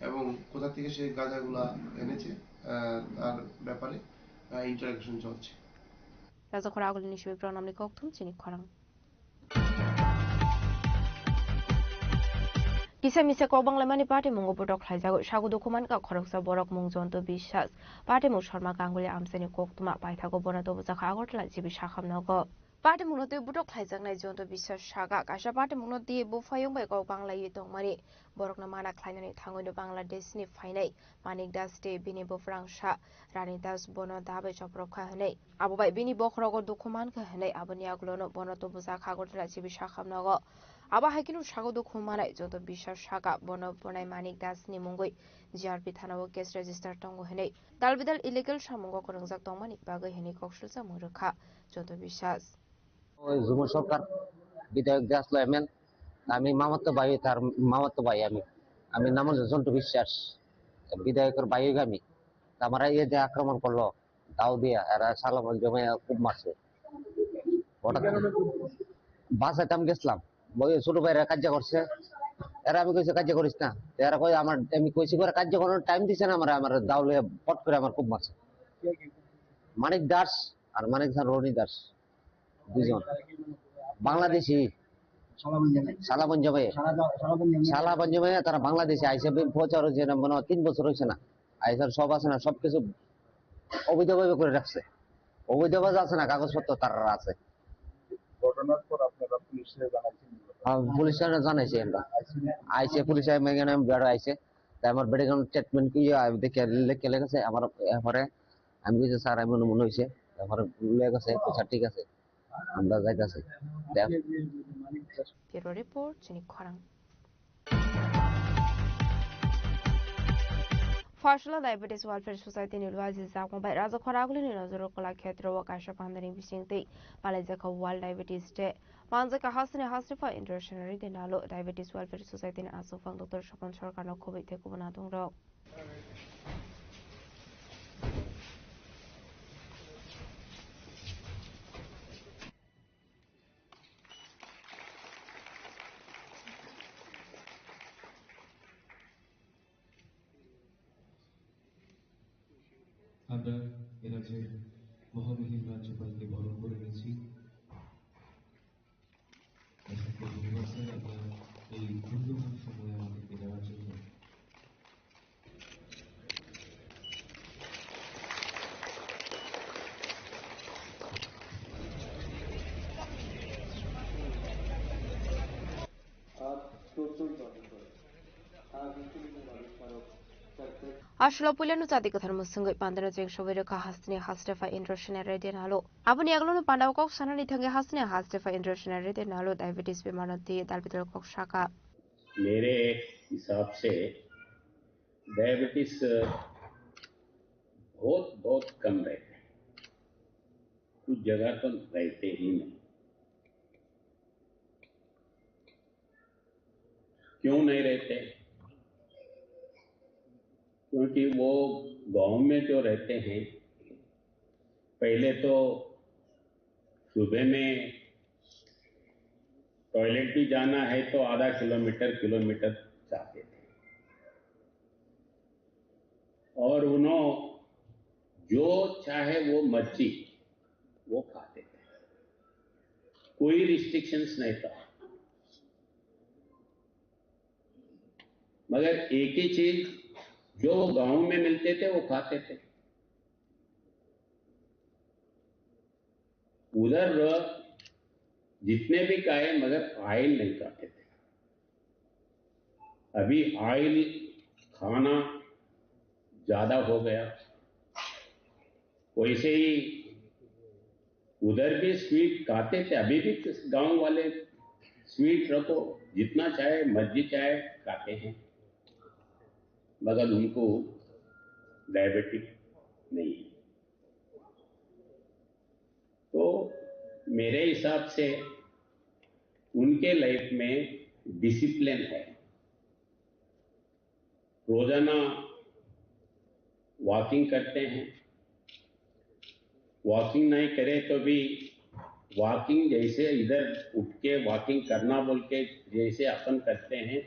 এবং কোথা থেকে সে গাঁজাগুলা এনেছে, আহ, তার ব্যাপারে, আহ, ইন্টারোগেশন চলছে। Rajakhor agulini simi pranamni kokthum chini khorang. Kisa misa kok banglaimani patimungo botok khlaijagwi sago dukhu mankha khoroksa borok mung Jonto Biswas. Patimung Sharma Ganguly amchaini koktwma paithago bono tubujak kha Agartala G B Sakham nogo. Patimungno twi botok khlaijaknai Jonto Biswas sakha, kaisa patimungno twi buphayung bai kok banglaiwi tongmani. Borokno mana khlainani thangwino Bangladeshni phainai Manik Das tei bini buphrangsa Rani Das bono dabai chopropkha hwnwi. Abo bai bini bokhorogo dukhu mankha hwnwi aboni yagulono bono tubujak Agartala G B Sakham nogo. Abo hai kheno sago dukhu manai Jonto Biswas sakha bono bwnai Manik Das ni mungwi G R P thanao case register tongo hwnwi dalbidal illegal samungo kwrwngjak tongmani bagwi hwnwi kok sujamung rwkha Jonto Biswas. ওই যুব সরকার, বিধায়ক যে আসলো এমএল, আমি মামাতো ভাই, তার মামাতো ভাই আমি। আমি নাম হচ্ছে জন্টু বিশ্বাস, বিধায়কের ভাই আমি। তা আমরা এই যে আক্রমণ করলো, দাও দিয়া, এরা সালাম জমে খুব মারছে। হঠাৎ বাসায় আমি গেছিলাম, ওই ছোট ভাইরা কার্য করছে, এরা আমি কইছি কার্য করিস না, তো এরা কই আমার, আমি কইছি করে কার্য করার টাইম দিছে না আমার, আমার দাও লইয়া পট করে আমার খুব মারছে। মানিক দাস আর মানিক স্যার রনি দাস। দুইজন। বাংলাদেশি। সালাবন জামাই। সালাবন জামাই। সালা-, সালাবন জামাই। সালাবন জামাই, তারা বাংলাদেশে আইসে, বি-, প্রচার হয়েছে না, মনে হয় তিন বছর হয়েছে না। আইসার সব আছে না, সব কিছু অবৈধভাবে করে রাখছে। অবৈধভাবে আছে না, কাগজপত্র তারা আছে। ঘটনার পর আপনারা পুলিশে জানাইছেন? হ্যাঁ, পুলিশে জানাইছি আমরা। আইসে না? আইসে, পুলিশ আইসে, এখানে আমি বেড়া আইসে। তাই আমার ব্যাকগ্রাউন্ড স্টেটমেন্ট কি, ইয়ে, আমি দেখে লেখে লেখেছে, আমার এরপরে আমি কইছি, "স্যার, আমি মনে মনে হইছে।" তারপরে লেখা আছে, "আচ্ছা, ঠিক আছে, আমরা যাইতাছি।" দেখ। Bureau report, chini khorang. Pharsala Diabetes Welfare Society ni luaji jakma bai Rajakhor agulini Nojoro Kala Khetra o kaisa pandani bising twi palaijakha World Diabetes Day. Manjakha hasteni Hastepha International Day nalo Diabetes Welfare Society ni aswk phang Doctor Sopon Sarkar no khobwi tei kubun adongrok. আমরা এ রাজ্যের মহামহিম রাজ্যপালকে বরণ করে নিয়েছি। অসংখ্য ধন্যবাদ স্যার, আপনার এই মূল্যবান সময় আমাদেরকে দেওয়ার জন্য। Aswk puilano chati kwthar mwswngwi pandano cheng sobai rwkha hasteni Hastepha International Radio nalo. Aboni yagulono pandao kok sanani thangwi hasteni Hastepha International Radio nalo diabetes bemarno twi dalbidal kok sakha. मेरे हिसाब से डायबिटीज बहुत, बहुत कम रहते हैं, कुछ जगह तो रहते ही नहीं। क्यों नहीं रहते? क्योंकि वो गांव में जो रहते हैं, पहले तो सुबह में टॉयलेट भी जाना है तो आधा किलोमीटर, किलोमीटर जाते थे। और उन्हों जो चाहे वो मर्जी वो खाते थे, कोई रिस्ट्रिक्शंस नहीं था। मगर एक ही चीज, जो गांव में मिलते थे वो खाते थे। उधर जितने भी खाए मगर ऑयल नहीं खाते थे। अभी ऑयल खाना ज्यादा हो गया। वैसे ही उधर भी स्वीट खाते थे, अभी भी गांव वाले स्वीट रखो, जितना चाहे मर्जी चाहे खाते हैं, मगर उनको डायबिटिक नहीं है। तो मेरे हिसाब से उनके लाइफ में डिसिप्लिन है। रोजाना वॉकिंग करते हैं, वॉकिंग नहीं करे तो भी वॉकिंग जैसे इधर उठ के वॉकिंग करना बोल के जैसे अपन करते हैं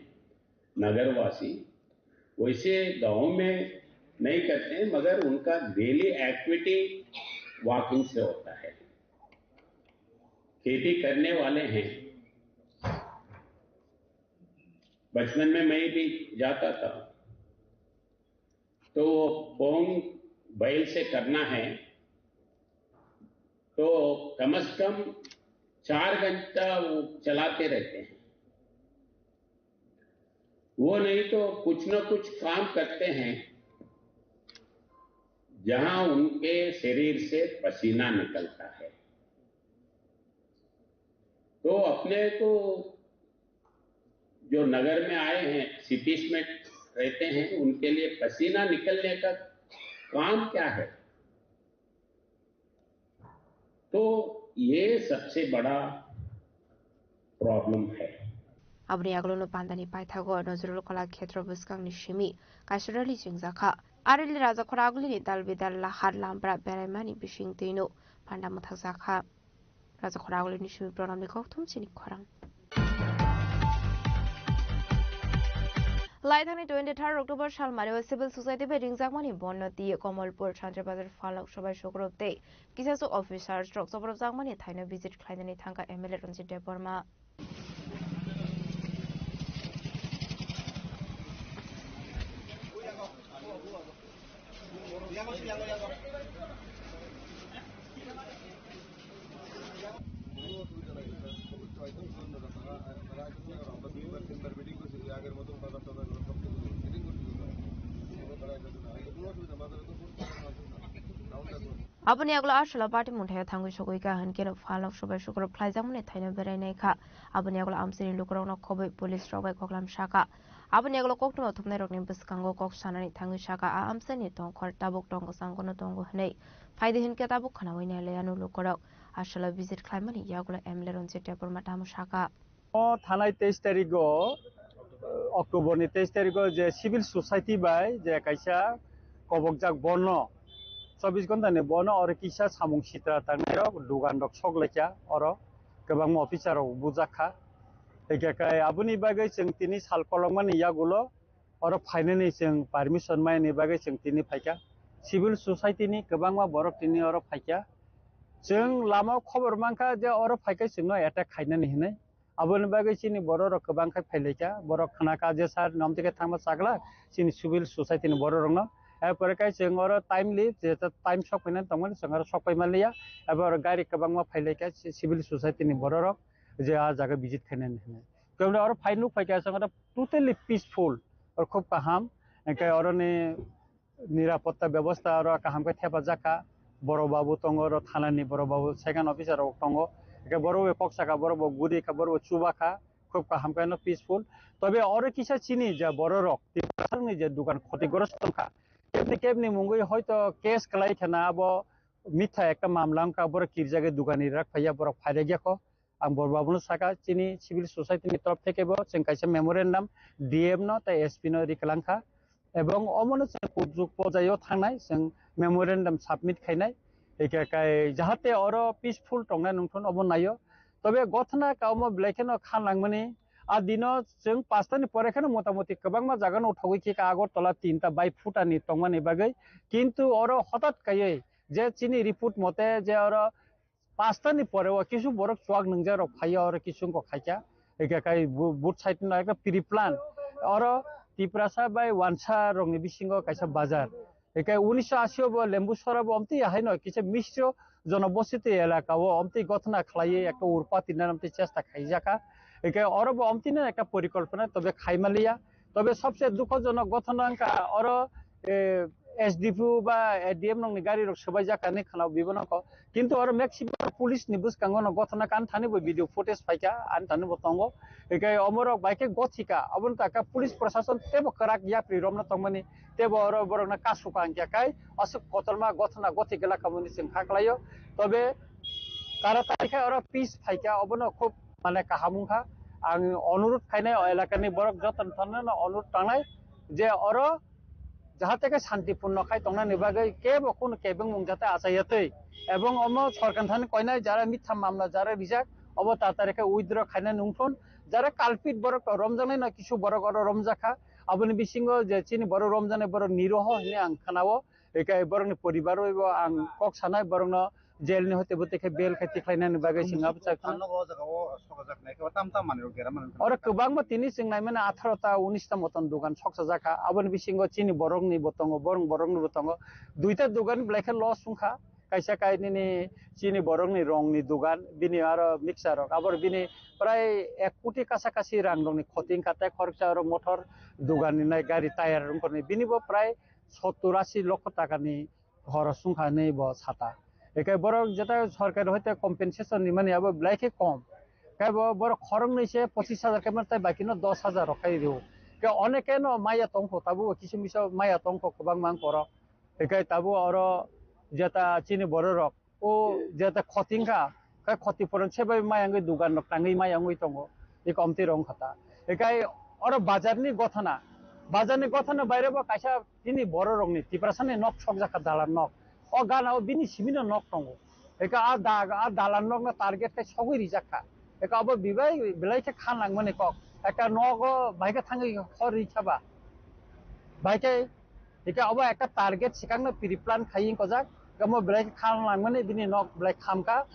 नगरवासी, वैसे गांव में नहीं करते हैं, मगर उनका डेली एक्टिविटी वॉकिंग से होता है। खेती करने वाले हैं। बचपन में मैं भी जाता था, तो वो बोंग बैल से करना है, तो कम से कम चार घंटा वो चलाते रहते हैं। वो नहीं तो कुछ ना कुछ काम करते हैं, जहां उनके शरीर से पसीना निकलता है। तो अपने को जो नगर में आए हैं, सिटीज में रहते हैं, उनके लिए पसीना निकलने का काम क्या है? तो ये सबसे बड़ा प्रॉब्लम है। Aboni yagulo no pandani paithago Nazrul Kala Khetra bwskangni simi kaisa rally chengjakha. A rally Rajakhor agulini dal bidal lahar lambra beraimani bising twino panda mwthakjakha. Rajakhor agulini simi pranamni kokthum chini khorang. Laithani twenty third October salmario Civil Society bai ringjakmani bonno twi Komolpur Santri Bazar Phalok Sobai Sukrub tei kisasuk officers rok chobrojakmani thaino visit khlainani thangkha M L A Ranjit Debbarma. Aboni yagulo Ashola party mungthaio thangwi sogwi kha, hinkhe no Phalok Sobai Sukrub khlaijakmani thaino berai nai kha. Aboni yagulo amchaini lukurokno khobwi police rok bai koklam sakha. Aboni yagulo koktwma thumnairokni bwskango kok sanani thangwi sakha, a amchaini tongkhor tabuk tong kwchangkono tongo hwnwi. Phaidi hinkhe tabuk khwnawi nailaianw lukurok. Ashola visit khlaimani yagulo M L A Ranjit Debbarma tamo sakha. O thanai teis tarigo, October ni teis tarigo je civil society bai je kaisa kobokjak bono, chobbish ghonta ni bono oro kisa samung sitra tangnai rok, dugan rok sok laikha oro, kwbangma officer rok bujak kha. Hingkhe kai aboni bagwi chwng tini sal kolokmani yagulo oro phainani chwng permission maini bagwi chwng tini phaikha. Civil society ni kwbangma borok tini oro phaikha. Chwng lama o khobor mankha je oro phaikhe chwngno attack khainani hinwi. Aboni bagwi chini borok rok kwbang khai phailaikha. Borok khna kha je sir, nom tike thangma chakla chini civil society ni borok rokno. Erpore kai chwng oro time limit, je time sok phainani tongmani chwng oro sok pai manliya. Abo oro gari kwbangma phailaikha ci-, civil society ni borok rok je a jaga visit khainani hinwi. Kebra oro phai nuk phaikha chwng oro totally peaceful, oro khub kaham. Hingkhe oroni nirapotta bebosta oro kaham khe thepajak kha. Borok babu tongo, oro thanani borok babu, second officer rok tongo. Hingkhe borok bai kok saka, borok bo guri kha, borok bo chuba kha, khub kaham khe no peaceful. Tobe oro kisa chini je borok rok, Tiprasani je dukan khotigrosto wngkha, kebni kebni mungwi hoito case khlai khena abo mitha ekta mamla wngkha, borok kirjagwi dukan ni rak phaiya, borok phairegya kho. Ang borok babuno saka, chini civil society ni torof theke bo chwng kaisa memorandum D M no tei S P no ri kwlang kha, ebong omono chwng kuchuk pojai o thangnai, chwng memorandum submit khainai, hingkhe kai jahate oro peaceful tongnai nungthun obo naio. Tobe gothna kaumo belai kheno kha nangmani, a dino chwng paanch ta ni pore kheno motamoti kwbangma jaga no uthogwi khe ka Agartala tinta bai phutani tongmani bagwi, kintu oro hotat kaiwi je chini report mote je oro paanch ta ni pore o kisu borok chuak nwngjak rok phaiya, oro kisu wngkha khaikha. Hingkhe kai bu-, both side no ekta pre-plan. Oro Tiprasa bai Wansa rokni bisingo kaisa bazar. Hingkhe unisho ashi o bo Lembu Sora bo omtwi haino kisa Misro Jonobositi elaka o omtwi gothona khlaiwi ekta urpati nani omtwi chesta khaijakha. Hingkhe oro bo omtwi no ekta porikolpona tobe khaimaliya. Tobe sobse dukhojonok gothona wngkha oro, eh, S D P O ba A D M nokni gari rok swbaijak hinwi khwnao bibo nokho. Kintu oro maximum police ni bwskango no gothona kan thani bo video footage phaikha, ani thani bo tongo. Hingkhe omorok bai khe gothika, obono taka police prosason tebo kwrak yapri romno tongmani, tebo oro borokno kasuka hingkha khai aswk kotorma gothona gothik gela khamani chwng kha khlaio. Tobe taratari khe oro peace phaikha, obono khub mane kaham wngkha. Ang onurut khainai o elakani borok jotono thangno onurut tangnai je oro jahate khe santipurno khai tongnani bagwi kebo kunu kebengmung jate achaiya twi, ebong omo sorkar thani koinai jara mitha mamla jara rijak obo tatari khe withdraw khainani wngthun, jara culprit borok to romjaknai no kisu borok oro romjakha, aboni bisingo je chini borok romjaknai borok niroho hinwi ang khanao, hingkhe borokni poribar bai bo ang kok sanai borokno Jail ni hoite bo tei khe bail khai tikhlainani bagwi chwng abo chakha. Ano o jaga o sokajak nai khe tam tam manwi rok dera manwi. Oro kwbangma tini chwng nai mano atharo ta unis ta moton dugan soksajak kha. Aboni bisingo chini borokni bo tongo, borong borokni bo tongo. Duita dugan belai khe loss wngkha. Kaisa kai nini chini borokni rongni dugan, bini aro mixer rok. Abor bini prai ek koti kasa kasi rang rokni khoti wngkha, tei khoroksa oro motor dugan ni nai gari tyre wngkha ni. Bini bo prai sottur asi lokho taka ni horos wngkha hinwi bo sata. Eke borok jeta sorkar hoite compensation ni mani abo belai khe kom. Khe bo borok khoroknwi se pochis hajar khe mano tei baki no dos hajar rok khai rio. Khe oneke no maya tongkho, tabuk kisa misa maya tongkho kwbangma wng borok. Eke tabuk oro jeta chini borok rok o jeta khoti wngkha, khe khoti poron se bai maya wngwi dugan rok tangwi maya wngwi tongo. Eko omtwi rok wngkha ta. Eke oro bazar ni gothana, bazar ni gothana baire bo kaisa Bini bororokni Tiprasani nok sokjakha dalan nok. O gana o bini simino nok tongo. Eka a da-, a dalan nokno target khe sogwi rijakha. Eka obo bibai belai khe kha nangmani kok. Eka nogo bai khe thangwi hor ri khaba. Bai khe, eka obo ekta target sikangno pre-plan khai wngkojak. Eka omo belai khe kha nangmani bini nok belai khamkha.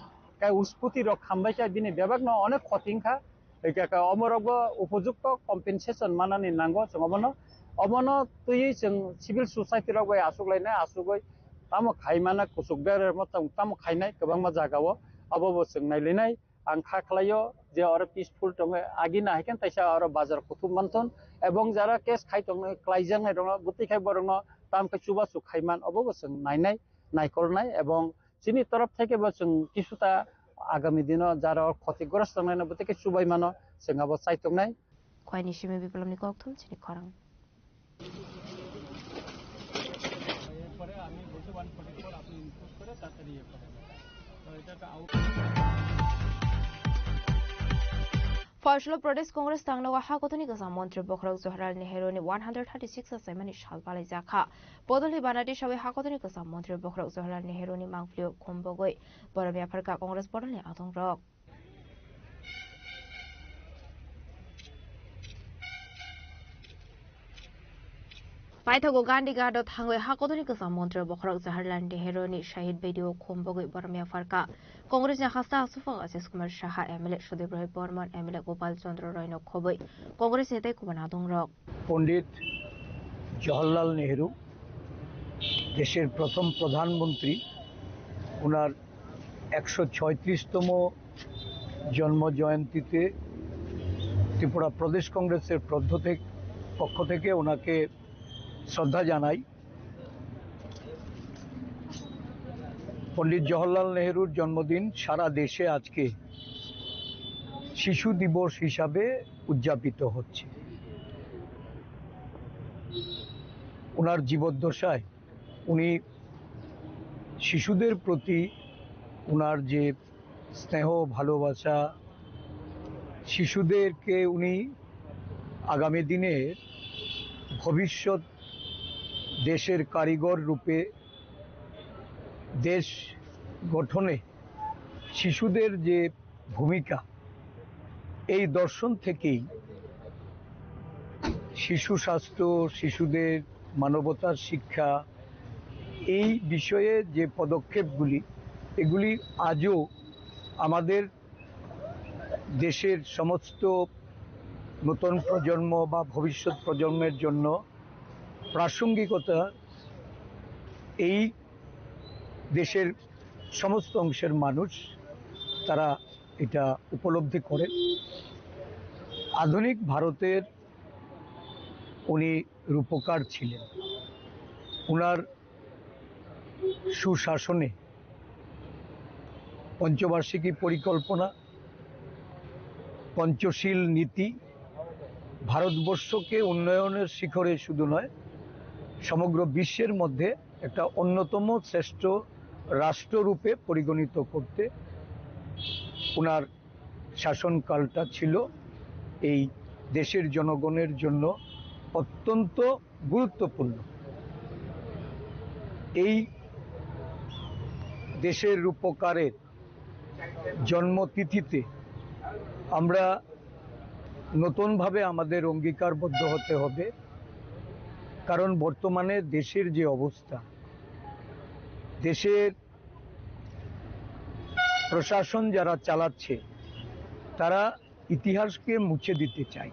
Eka uskuti rok khambai khe bini bebakno onek khoti wngkha. Hingke ka omorokbo upojukto compensation manani nango chwng omono. Omono twiwi chwng civil society rok bai aswk lainai, aswkgwi tamo khai mana, kuchuk berermo tamo khainai kwbangma jagao, abobo chwng nailainai. Ang kha khlaio je oro peaceful tongo, agi nahikhe taisa oro bazar kuthum manthon, ebong jara case khai tongnai, klaijaknai rokno bwtwi khai borokno tamo khe chubachu khaiman, obobo chwng nainai, naikolnai, ebong chini torof theke bo chwng kisuta agami dino jara o khotigrosto wngnai no bwtwi khe chubai mano, chwng abo chaitok nai. Khwai ni simi Biplab ni kokthum chini khorang. Phaisalo Pradesh Congress tangnago hakotoni kwcham montri bokhorok Jawaharlal Nehru ni one hundred thirty six achaimani sal palaijak kha. Bodolni banati sawi hakotoni kwcham montri bokhorok Jawaharlal Nehru ni mangpilio khum bogwi borom yapharkha Congress bodolni adongrok. Paithago Gandhi Ghat o thangwi hakotoni kwcham montri bokhorok Jawaharlal Nehru ni Shahid Bedi o khum bogwi borom yapharkha. Congress ni hasta aswk Ashish Kumar Saha, M L A Sudip Roy Barman, M L A Gopal Chandra Roy no khobwi Congress ni tei kubun adongrok. Pandit জওহরলাল নেহেরু, দেশের প্রথম প্রধানমন্ত্রী, ওনার একশো ছয়ত্রিশতম জন্ম জয়ন্তীতে ত্রিপুরা প্রদেশ কংগ্রেসের পক্ষ থেকে, পক্ষ থেকে ওনাকে শ্রদ্ধা জানাই। পণ্ডিত জওহরলাল নেহেরুর জন্মদিন সারা দেশে আজকে শিশু দিবস হিসাবে উদযাপিত হচ্ছে। ওনার জীবদ্দশায় উনি শিশুদের প্রতি ওনার যে স্নেহ, ভালোবাসা, শিশুদেরকে উনি আগামী দিনের ভবিষ্যৎ দেশের কারিগর রূপে দেশ গঠনে শিশুদের যে ভূমিকা, এই দর্শন থেকেই শিশু স্বাস্থ্য, শিশুদের মানবতার শিক্ষা, এই বিষয়ে যে পদক্ষেপগুলি, এগুলি আজও আমাদের দেশের সমস্ত নতুন প্রজন্ম বা ভবিষ্যৎ প্রজন্মের জন্য প্রাসঙ্গিকতা এই দেশের সমস্ত অংশের মানুষ তারা এটা উপলব্ধি করেন। আধুনিক ভারতের উনি রূপকার ছিলেন। ওনার সুশাসনে পঞ্চবার্ষিকী পরিকল্পনা, পঞ্চশীল নীতি ভারতবর্ষকে উন্নয়নের শিখরে শুধু নয়, সমগ্র বিশ্বের মধ্যে একটা অন্যতম শ্রেষ্ঠ রাষ্ট্ররূপে পরিগণিত করতে ওনার শাসনকালটা ছিল এই দেশের জনগণের জন্য অত্যন্ত গুরুত্বপূর্ণ। এই দেশের রূপকারের জন্মতিথিতে আমরা নতুনভাবে আমাদের অঙ্গীকারবদ্ধ হতে হবে, কারণ বর্তমানে দেশের যে অবস্থা, দেশের প্রশাসন যারা চালাচ্ছে, তারা ইতিহাসকে মুছে দিতে চায়।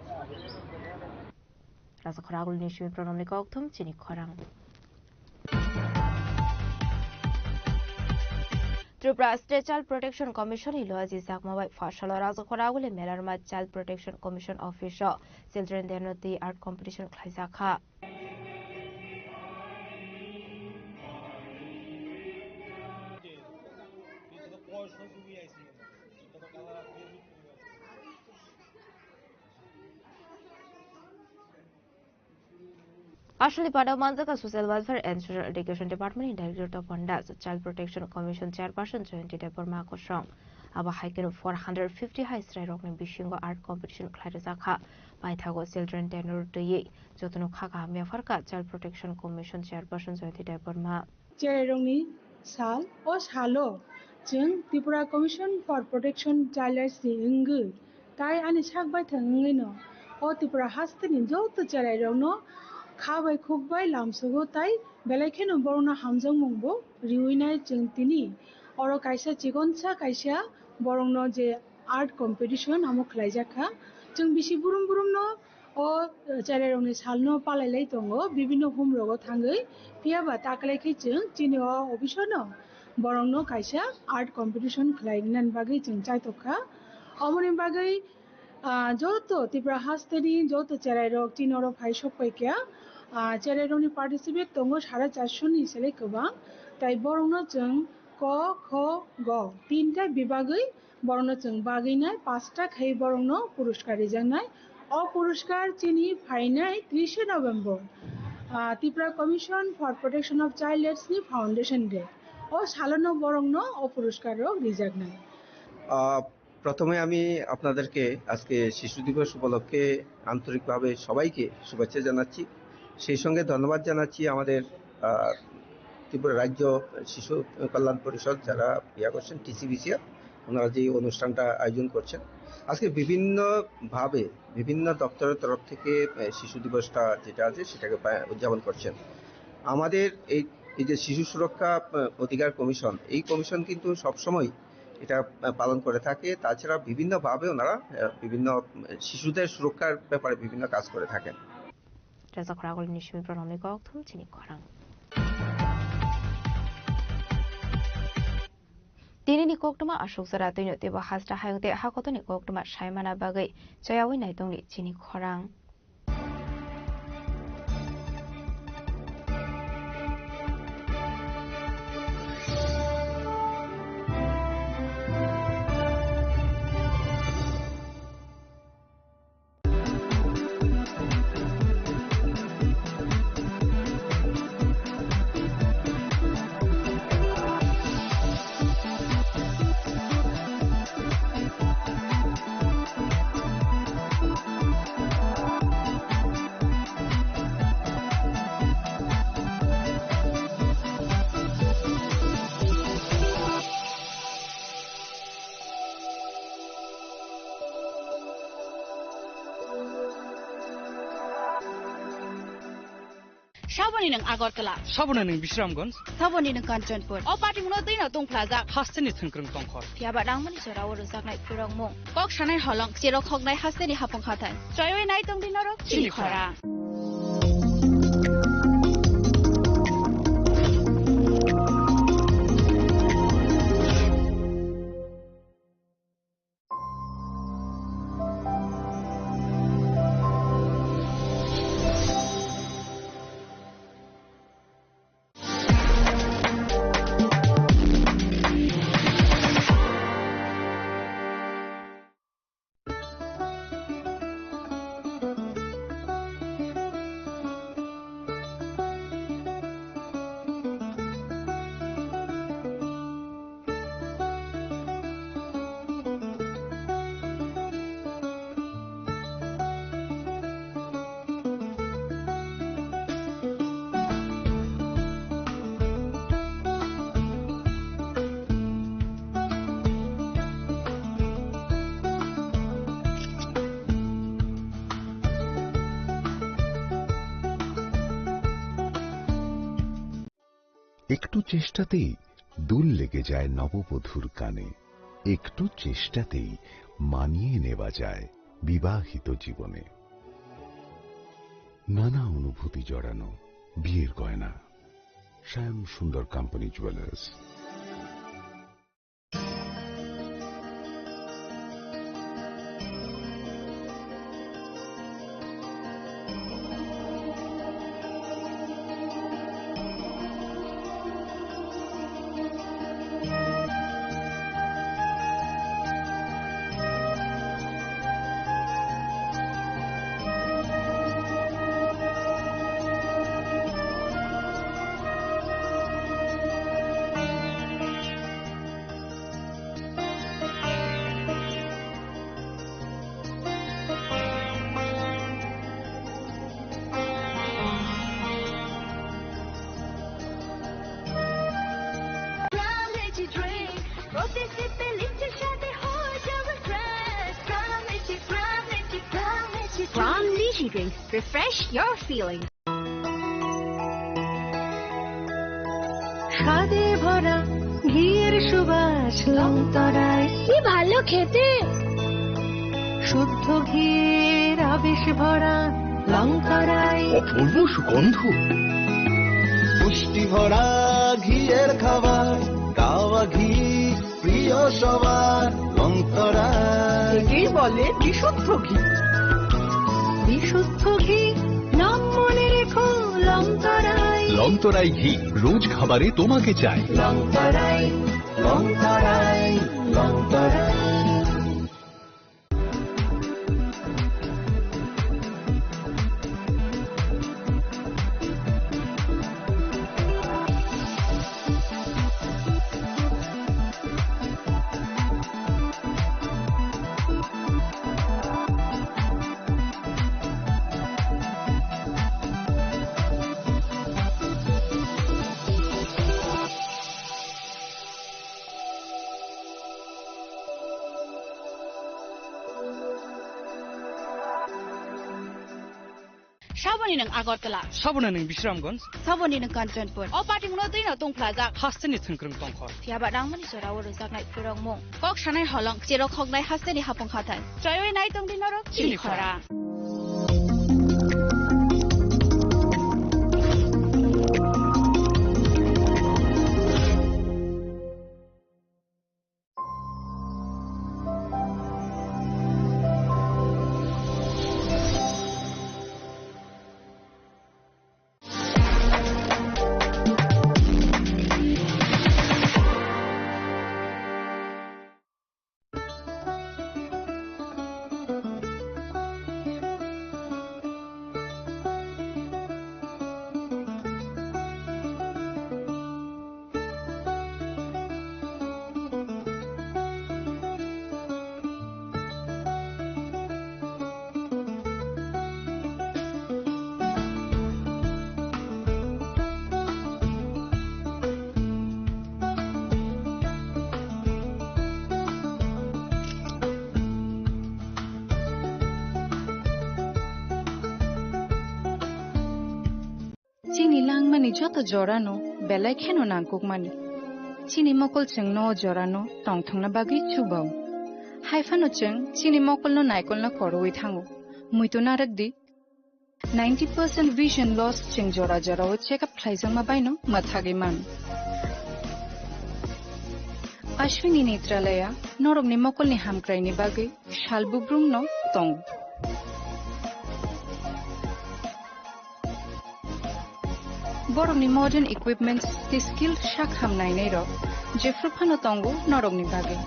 Rajakhor Agulni simi pronomni kokthum chini khorang. Tripura State Child Protection Commission ni loji sakma bai phasalo Rajakhor Agulni Melarma Child Protection Commission Office o Children Day no twi art competition khlaijakha. Aswlni pada manjak kha Social Welfare and Social Education Department ni Director Tapan Das, Child Protection Commission Chairperson Jayanti Debbarma kosong. Abo hai kheno four hundred fifty hai chwrairokni bisingo art competition khlai rwjakha. Paithago Children Day no twiwi jotono kha kaham yapharkha Child Protection Commission Chairperson Jayanti Debbarma. Cherairokni sal, o salo chwng Tripura Commission for Protection Child Rights ni wngwi tai ani sak baithang wngwino o Tripura hasteni joto cherairokno kha bai khuk bai lamsogo tai belai kheno borokno hamjakmungbo riwinai chwng tini oro kaisa chikonsa kaisa borokno je art competition amo khlaijak kha. Chwng bisi burum burumno o cherairokni salno palailai tongo, bibinno humrogo thangwi. Phiyaba taklai khe chwng chini o office-o no borokno kaisa art competition khlai rinani bagwi chwng chaitok kha. Omoni bagwi, ah, joto Tripura hasteni joto cherairok chini oro phai sok pai kha. Ah, cherairokni participate tongo sara charso ni selai kwbang. Tai borokno chwng ko, kho, go tinta bibagwi borokno chwng bagwinai pasta khai borokno puruskar rijaknai. O puruskar chini phainai trishe November, ah, Tripura Commission for Protection of Child Rights ni Foundation Day. O salono borokno o puruskar rok rijaknai. আহ, প্রথমে আমি আপনাদেরকে আজকে শিশু দিবস উপলক্ষে আন্তরিকভাবে সবাইকে শুভেচ্ছা জানাচ্ছি। সেই সঙ্গে ধন্যবাদ জানাচ্ছি আমাদের, আহ, ত্রিপুরা রাজ্য শিশু কল্যাণ পরিষদ, যারা ইয়া করছেন, টিসিবিসিআর, ওনারা যে এই অনুষ্ঠানটা আয়োজন করছেন। আজকে বিভিন্নভাবে বিভিন্ন দপ্তরের তরফ থেকে, আহ, শিশু দিবসটা যেটা আছে, সেটাকে পা-, উদযাপন করছেন। আমাদের এই, এই যে শিশু সুরক্ষা, আহ, অধিকার কমিশন, এই কমিশন কিন্তু সবসময় এটা, আহ, পালন করে থাকে। তাছাড়া বিভিন্নভাবে ওনারা, আহ, বিভিন্ন, আহ, শিশুদের সুরক্ষার ব্যাপারে বিভিন্ন কাজ করে থাকেন। Rajakhor Agulni simi pronomni kokthum chini khorang. Tinini koktwma aswk jora twino teibo hasta hayung tei hakotoni koktwma saimana bagwi chayawi naitongni chini khorang. Saboni nwng Agartala. Saboni nwng Bisramganj. Saboni nwng Kanchanpur. O patimungno twino tungphlajak. Hasteni thwngkwrwng tongkhor. Phiyaba nangmani jorao rwjaknai khulrokmung. Kok sanai holong, cherok hoknai hasteni hapung hathai. Chaywi nai tongdi norok chini khorang. একটু চেষ্টাতেই দুল লেগে যায় নববধূর কানে। একটু চেষ্টাতেই মানিয়ে নেওয়া যায় বিবাহিত জীবনে। নানা অনুভূতি জড়ানো বিয়ের গয়না। শ্যাম সুন্দর company jewellers. From Litchi Drinks, refresh your feeling. স্বাদে ভরা ঘিয়ের সুবাস লংতরায়। কি ভালো খেতে। শুদ্ধ ঘিয়ের আবেশ ভরা লংতরায়। অপূর্ব সুগন্ধ। পুষ্টি ভরা ঘিয়ের খাবার, গাওয়া ঘি প্রিয় সবার, লংতরায়। একেই বলে বিশুদ্ধ ঘি। বিশুদ্ধ ঘি, নাম মনে রেখো, লংতরায়। লংতরাই ঘি, রোজ খাবারে তোমাকে চাই। লংতরায়, লংতরায়, Longtharai. Saboni nwng Agartala. Saboni nwng Bisramganj. Saboni nwng Kanchanpur. O patimungno twino tongphlajak. Hasteni thwngkwrwng tongkhor. Phiyaba nangmani jorao rwjaknai phwrwngmung. Kok sanai holong, cherok hoknai hasteni hapung hathai. Choiwi nai tongdi norok chini khora. Chini langmani joto jorano belai kheno nangkukmani. Chini mokol chwngno o jorano tongthokna bagwi chubao. Haiphano chwng chini mokolno naikolna korowi thango. Muitu narwkdi. Ninety percent vision loss chwng jora jorao check up khlaijakma baino mwthagwi mano. Ashwini Netralaya norokni mokolni hamkraini bagwi sal bubrumno tongo. Borokni modern equipments tei skilled sak ham nainairok jephru phano tongo norokni bagwi.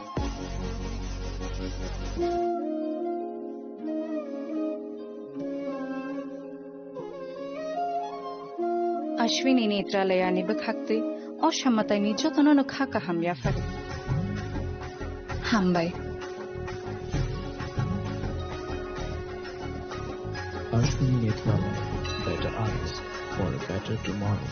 Ashwini Netralayani bwkhaktwi o samataini jotonono kha kaham yaphari. Hambai. Ashwini Netralaya, better eyes for a better tomorrow.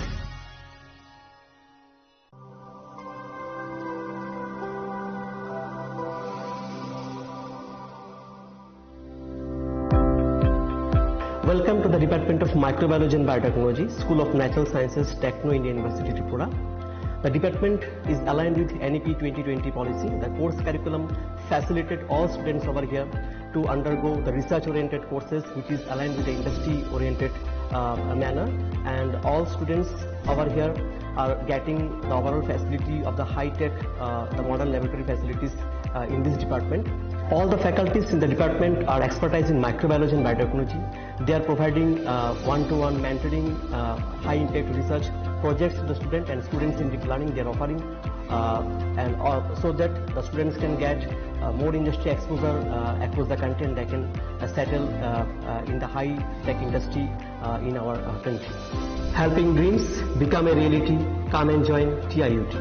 Welcome to the Department of Microbiology and Biotechnology, School of Natural Sciences, Techno India University, Tripura. The department is aligned with N E P twenty twenty policy. The course curriculum facilitate all students over here to undergo the research-oriented courses, which is aligned with the industry-oriented, uh, manner. And all students over here are getting the overall facility of the high-tech, uh, the modern laboratory facilities, uh, in this department. All the faculties in the department are expertise in microbiology and biotechnology. They are providing, uh, one-to-one mentoring, uh, high-impact research projects to the student and students in deep learning. They are offering, uh, and, uh, so that the students can get, uh, more industry exposure, uh, across the country, and they can, uh, settle, uh, uh, in the high-tech industry, uh, in our, uh, country. Helping dreams become a reality. Come and join T I U T.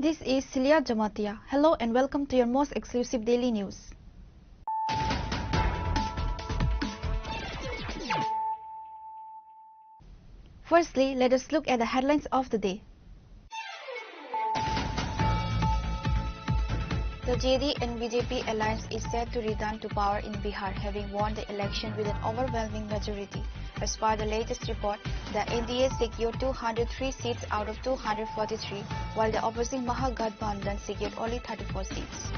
This is Celia Jamatia. Hello and welcome to your most exclusive daily news. Firstly, let us look at the headlines of the day. The J D and B J P alliance is set to return to power in Bihar, having won the election with an overwhelming majority. As per the latest report, the N D A secured two hundred three seats out of two hundred forty-three, while the opposing Mahagathbandhan secured only thirty-four seats.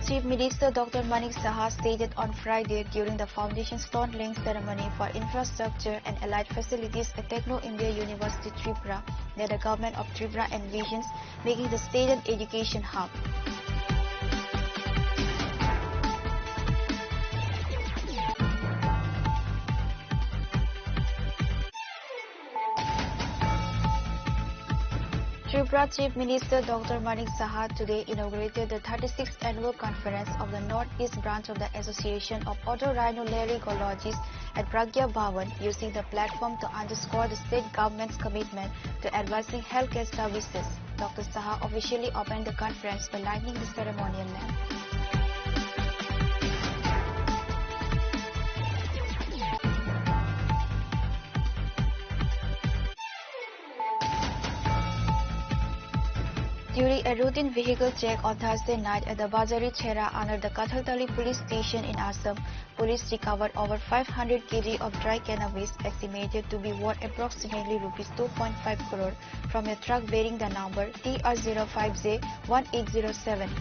Chief Minister Doctor Manik Saha stated on Friday during the foundation stone laying ceremony for infrastructure and allied facilities at Techno India University Tripura that the government of Tripura envisions making the state an education hub. Tripura Chief Minister Doctor Manik Saha today inaugurated the thirty-sixth annual conference of the Northeast Branch of the Association of Otorhinolaryngologists at Pragya Bhawan, using the platform to underscore the state government's commitment to advancing healthcare services. Doctor Saha officially opened the conference by lighting the ceremonial lamp. During a routine vehicle check on Thursday night at the Bazari Chhera under the Kathaltali police station in Assam, police recovered over five hundred kilograms of dry cannabis, estimated to be worth approximately rupees two point five crore, from a truck bearing the number T R zero five J one eight zero seven.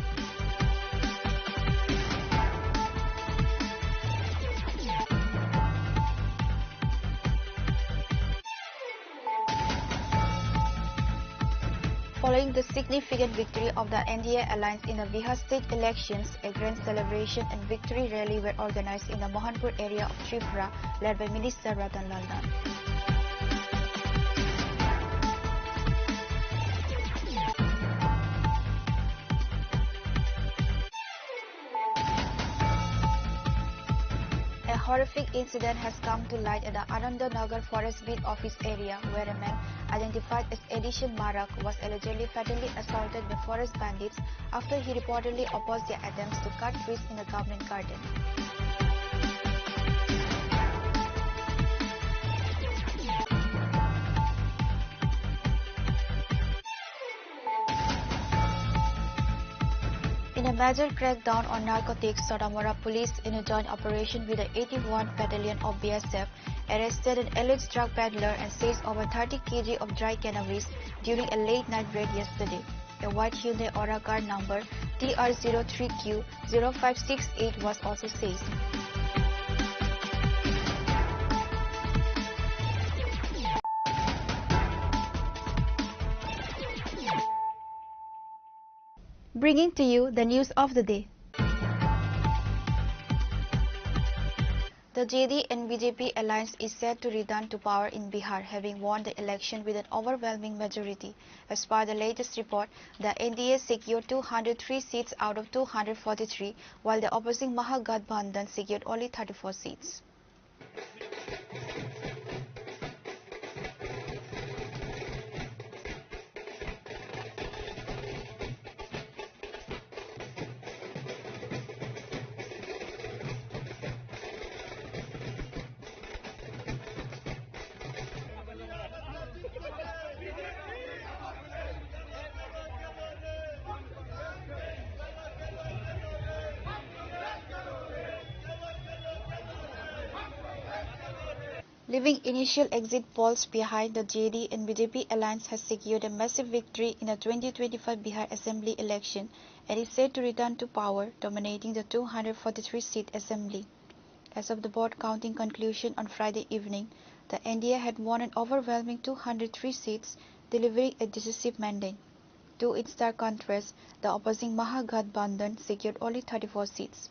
Following the significant victory of the N D A alliance in the Bihar state elections, a grand celebration and victory rally were organized in the Mohanpur area of Tripura, led by Minister Ratan Lal Nath. A horrific incident has come to light at the Anandanagar Forest Beat Office area, where a man identified as Edison Marak was allegedly fatally assaulted by forest bandits after he reportedly opposed their attempts to cut trees in the government garden. In a major crackdown on narcotics, Sotamora police, in a joint operation with the eighty-one Battalion of B S F, arrested an alleged drug peddler and seized over thirty kilograms of dry cannabis during a late night raid yesterday. A white Hyundai Aura car number T R zero three Q zero five six eight was also seized. Bringing to you the news of the day. The J D and B J P alliance is set to return to power in Bihar, having won the election with an overwhelming majority. As per the latest report, the N D A secured two hundred three seats out of two hundred forty-three, while the opposing Mahagathbandhan secured only thirty-four seats. Leaving initial exit polls behind, the J D and B J P alliance has secured a massive victory in the twenty twenty-five Bihar Assembly election and is set to return to power, dominating the two hundred forty-three seat assembly. As of the vote counting conclusion on Friday evening, the N D A had won an overwhelming two hundred three seats, delivering a decisive mandate. To its stark contrast, the opposing Mahagathbandhan secured only thirty-four seats.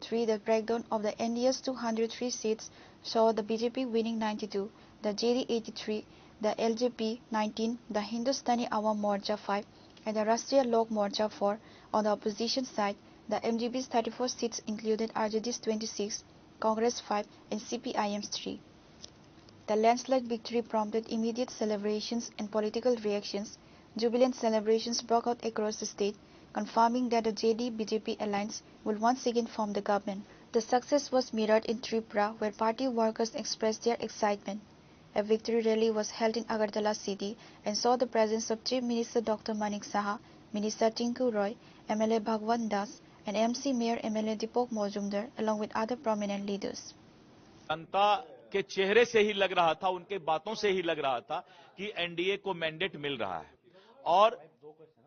Three, the breakdown of the N D A's two hundred three seats saw the B J P winning ninety-two, the J D eighty-three, the L J P nineteen, the Hindustani Awam Morcha five, and the Rashtriya Lok Morcha four. On the opposition side, the M G P's thirty-four seats included R J D's twenty-six, Congress five, and C P I M's three. The landslide victory prompted immediate celebrations and political reactions. Jubilant celebrations broke out across the state, confirming that the J D B J P alliance will once again form the government. The success was mirrored in Tripura, where party workers expressed their excitement. A victory rally was held in Agartala city and saw the presence of Chief Minister Doctor Manik Saha, Minister Tinku Roy, M L A Bhagwan Das, and M C Mayor M L A Deepak Majumdar, along with other prominent leaders. जनता के चेहरे से ही लग रहा था, उनके बातों से ही लग रहा था कि एनडीए को मैंडेट मिल रहा है और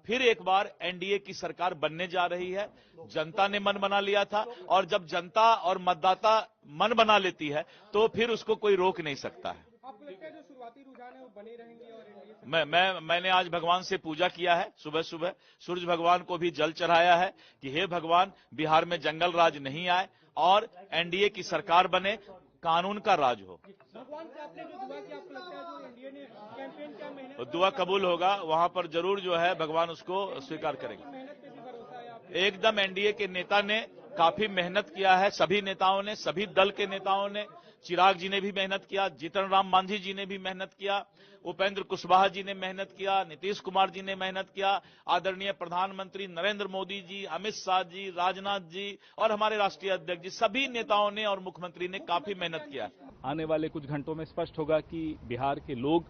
फिर एक बार एनडीए की सरकार बनने जा रही है। जनता ने मन बना लिया था और जब जनता और मतदाता मन बना लेती है तो फिर उसको कोई रोक नहीं सकता है। आपको लगता है जो शुरुआती रुझान है वो बने रहेंगे और एनडीए सरकार मैं मैं मैंने आज भगवान से पूजा किया है, सुबह सुबह सूरज भगवान को भी जल चढ़ाया है कि हे भगवान, बिहार में जंगल राज नहीं आए और एनडीए की सरकार बने, कानून का राज हो। भगवान से आपने जो दुआ की, आपको लगता है जो एनडीए ने कैंपेन किया, मेहनत और दुआ कबूल होगा, वहां पर जरूर जो है भगवान उसको स्वीकार करेंगे। मेहनत पे भी भरोसा है आपको? एकदम। एनडीए के नेता ने काफी मेहनत किया है, सभी नेताओं ने, सभी दल के नेताओं ने। चिराग जी ने भी मेहनत किया, जीतन राम मांझी जी ने भी मेहनत किया, उपेंद्र कुशवाहा जी ने मेहनत किया, नीतीश कुमार जी ने मेहनत किया, आदरणीय प्रधानमंत्री नरेंद्र मोदी जी, अमित शाह जी, राजनाथ जी और हमारे राष्ट्रीय अध्यक्ष जी, सभी नेताओं ने और मुख्यमंत्री ने काफी मेहनत किया। आने वाले कुछ घंटों में स्पष्ट होगा कि बिहार के लोग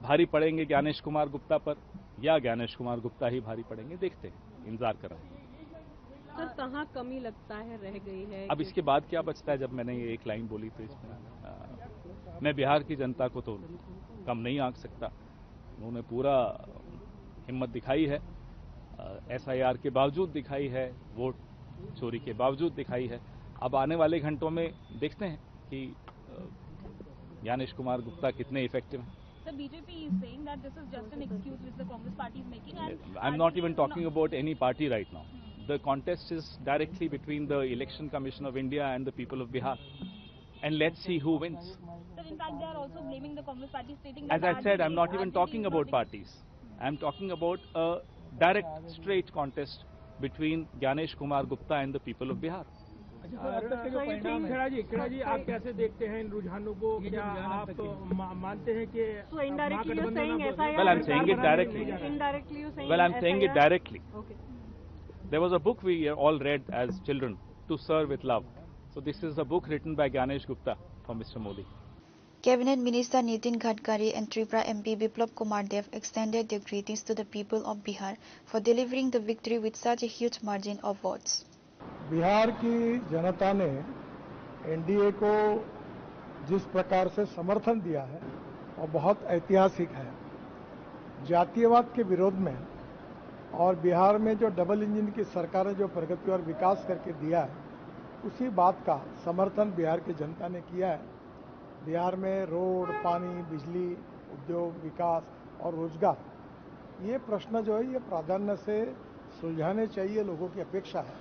भारी पड़ेंगे ज्ञानेश कुमार गुप्ता पर या ज्ञानेश कुमार गुप्ता ही भारी पड़ेंगे, देखते हैं, इंतजार कर रहे हैं। सर, कहाँ कमी लगता है, रह गई है? अब इसके बाद क्या बचता है? जब मैंने ये एक लाइन बोली तो इसमें, अ, मैं बिहार की जनता को तो कम नहीं आंक सकता। उन्होंने पूरा हिम्मत दिखाई है, एसआईआर के बावजूद दिखाई है, वोट चोरी के बावजूद दिखाई है। अब आने वाले घंटों में देखते हैं कि, अ, ज्ञानेश कुमार गुप्ता कितने इफेक्टिव हैं। Sir, B J P is saying that this is just an excuse which the Congress party is making, and I'm not even talking about any party right now. The contest is directly between the Election Commission of India and the people of Bihar. And let's see who wins. Sir, in fact, they are also blaming the Congress party, stating that, as I said, I'm not even talking about parties. I'm talking about a direct, straight contest between Gyanesh Kumar Gupta and the people of Bihar. अच्छा सर, अब तक के जो परिणाम है, खेड़ा जी, खेड़ा जी, आप कैसे देखते हैं इन रुझानों को? क्या आप मा-, मानते हैं कि So indirectly you're saying S I R Well, I'm saying it directly. Indirectly you're saying Well, I'm saying it directly. Okay. There was a book we all read as children, To Serve with Love. So this is a book written by Gyanesh Gupta for Mister Modi. Cabinet Minister Nitin Gadkari and Tripura M P Biplab Kumar Deb extended their greetings to the people of Bihar for delivering the victory with such a huge margin of votes. Bihar की जनता ने एनडीए को जिस प्रकार से समर्थन दिया है, वो बहुत ऐतिहासिक है। जातीयवाद के विरोध में और बिहार में जो डबल इंजन की सरकार ने जो प्रगति और विकास करके दिया है, उसी बात का समर्थन बिहार की जनता ने किया है। बिहार में रोड, पानी, बिजली, उद्योग, विकास और रोजगार, ये प्रश्न जो है, ये प्राधान्य से सुलझाने चाहिए, लोगों की अपेक्षा है।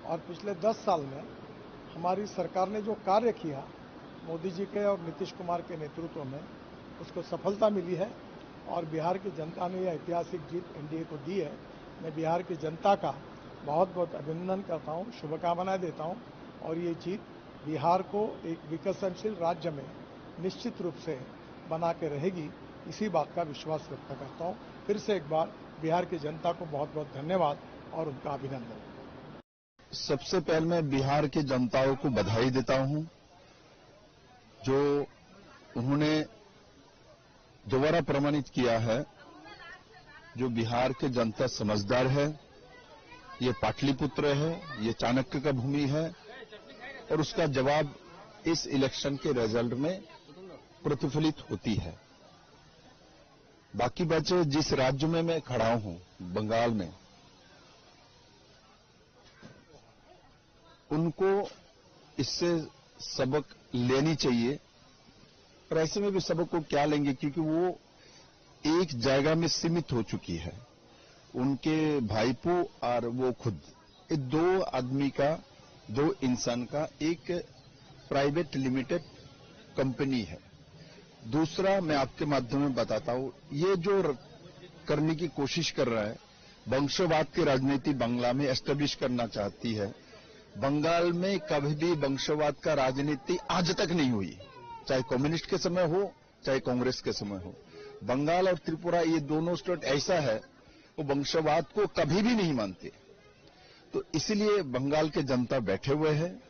और पिछले दस साल में हमारी सरकार ने जो कार्य किया, मोदी जी के और नीतीश कुमार के नेतृत्व में, उसको सफलता मिली है और बिहार की जनता ने यह ऐतिहासिक जीत एनडीए को दी है। मैं बिहार की जनता का बहुत बहुत अभिनंदन करता हूँ, शुभकामनाएं देता हूँ और ये जीत बिहार को एक विकसनशील राज्य में निश्चित रूप से बना के रहेगी, इसी बात का विश्वास व्यक्त करता हूँ। फिर से एक बार बिहार की जनता को बहुत बहुत धन्यवाद और उनका अभिनंदन। सबसे पहले मैं बिहार के जनताओं को बधाई देता हूं, जो उन्होंने दोबारा प्रमाणित किया है, जो बिहार के जनता समझदार है, ये पाटलिपुत्र है, ये चाणक्य का भूमि है, और उसका जवाब इस इलेक्शन के रिजल्ट में प्रतिफलित होती है। बाकी बचे जिस राज्य में मैं खड़ा हूं, बंगाल में, उनको इससे सबक लेनी चाहिए। और ऐसे में भी सबक को क्या लेंगे, क्योंकि वो एक जगह में सीमित हो चुकी है। उनके भाईपो और वो खुद, ये दो आदमी का, दो इंसान का एक प्राइवेट लिमिटेड कंपनी है। दूसरा, मैं आपके माध्यम में बताता हूँ, ये जो र-, करने की कोशिश कर रहा है, वंशवाद की राजनीति बंगला में एस्टेब्लिश करना चाहती है। बंगाल में कभी भी वंशवाद का राजनीति आज तक नहीं हुई, चाहे कम्युनिस्ट के समय हो, चाहे कांग्रेस के समय हो। बंगाल और त्रिपुरा, ये दोनों स्टेट ऐसा है, वो वंशवाद को कभी भी नहीं मानते। तो इसीलिए बंगाल के जनता बैठे हुए हैं।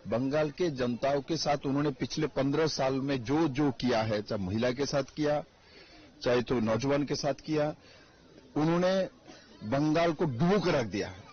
बंगाल के जनताओं के साथ उन्होंने पिछले पन्द्रह साल में जो जो किया है, चाहे महिला के साथ किया, चाहे तो नौजवान के साथ किया, उन्होंने बंगाल को डुबो के रख दिया है।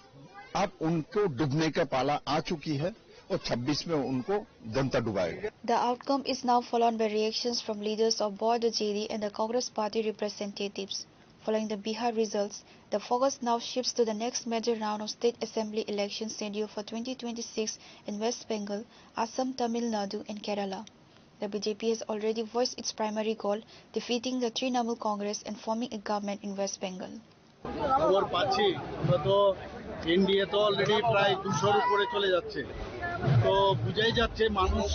अब उनको डूबने का पाला आ चुकी है और छब्बीस में उनको जनता डुबाएगा। The outcome is now followed by reactions from leaders of both the J D and the Congress party representatives. Following the Bihar results, the focus now shifts to the next major round of state assembly elections scheduled for twenty twenty-six in West Bengal, Assam, Tamil Nadu, and Kerala. The B J P has already voiced its primary goal, defeating the Trinamool Congress and forming a government in West Bengal. খবর পাচ্ছি, আমরা তো এনডিএ তো অলরেডি প্রায় দুশোর উপরে চলে যাচ্ছে। তো বুঝাই যাচ্ছে মানুষ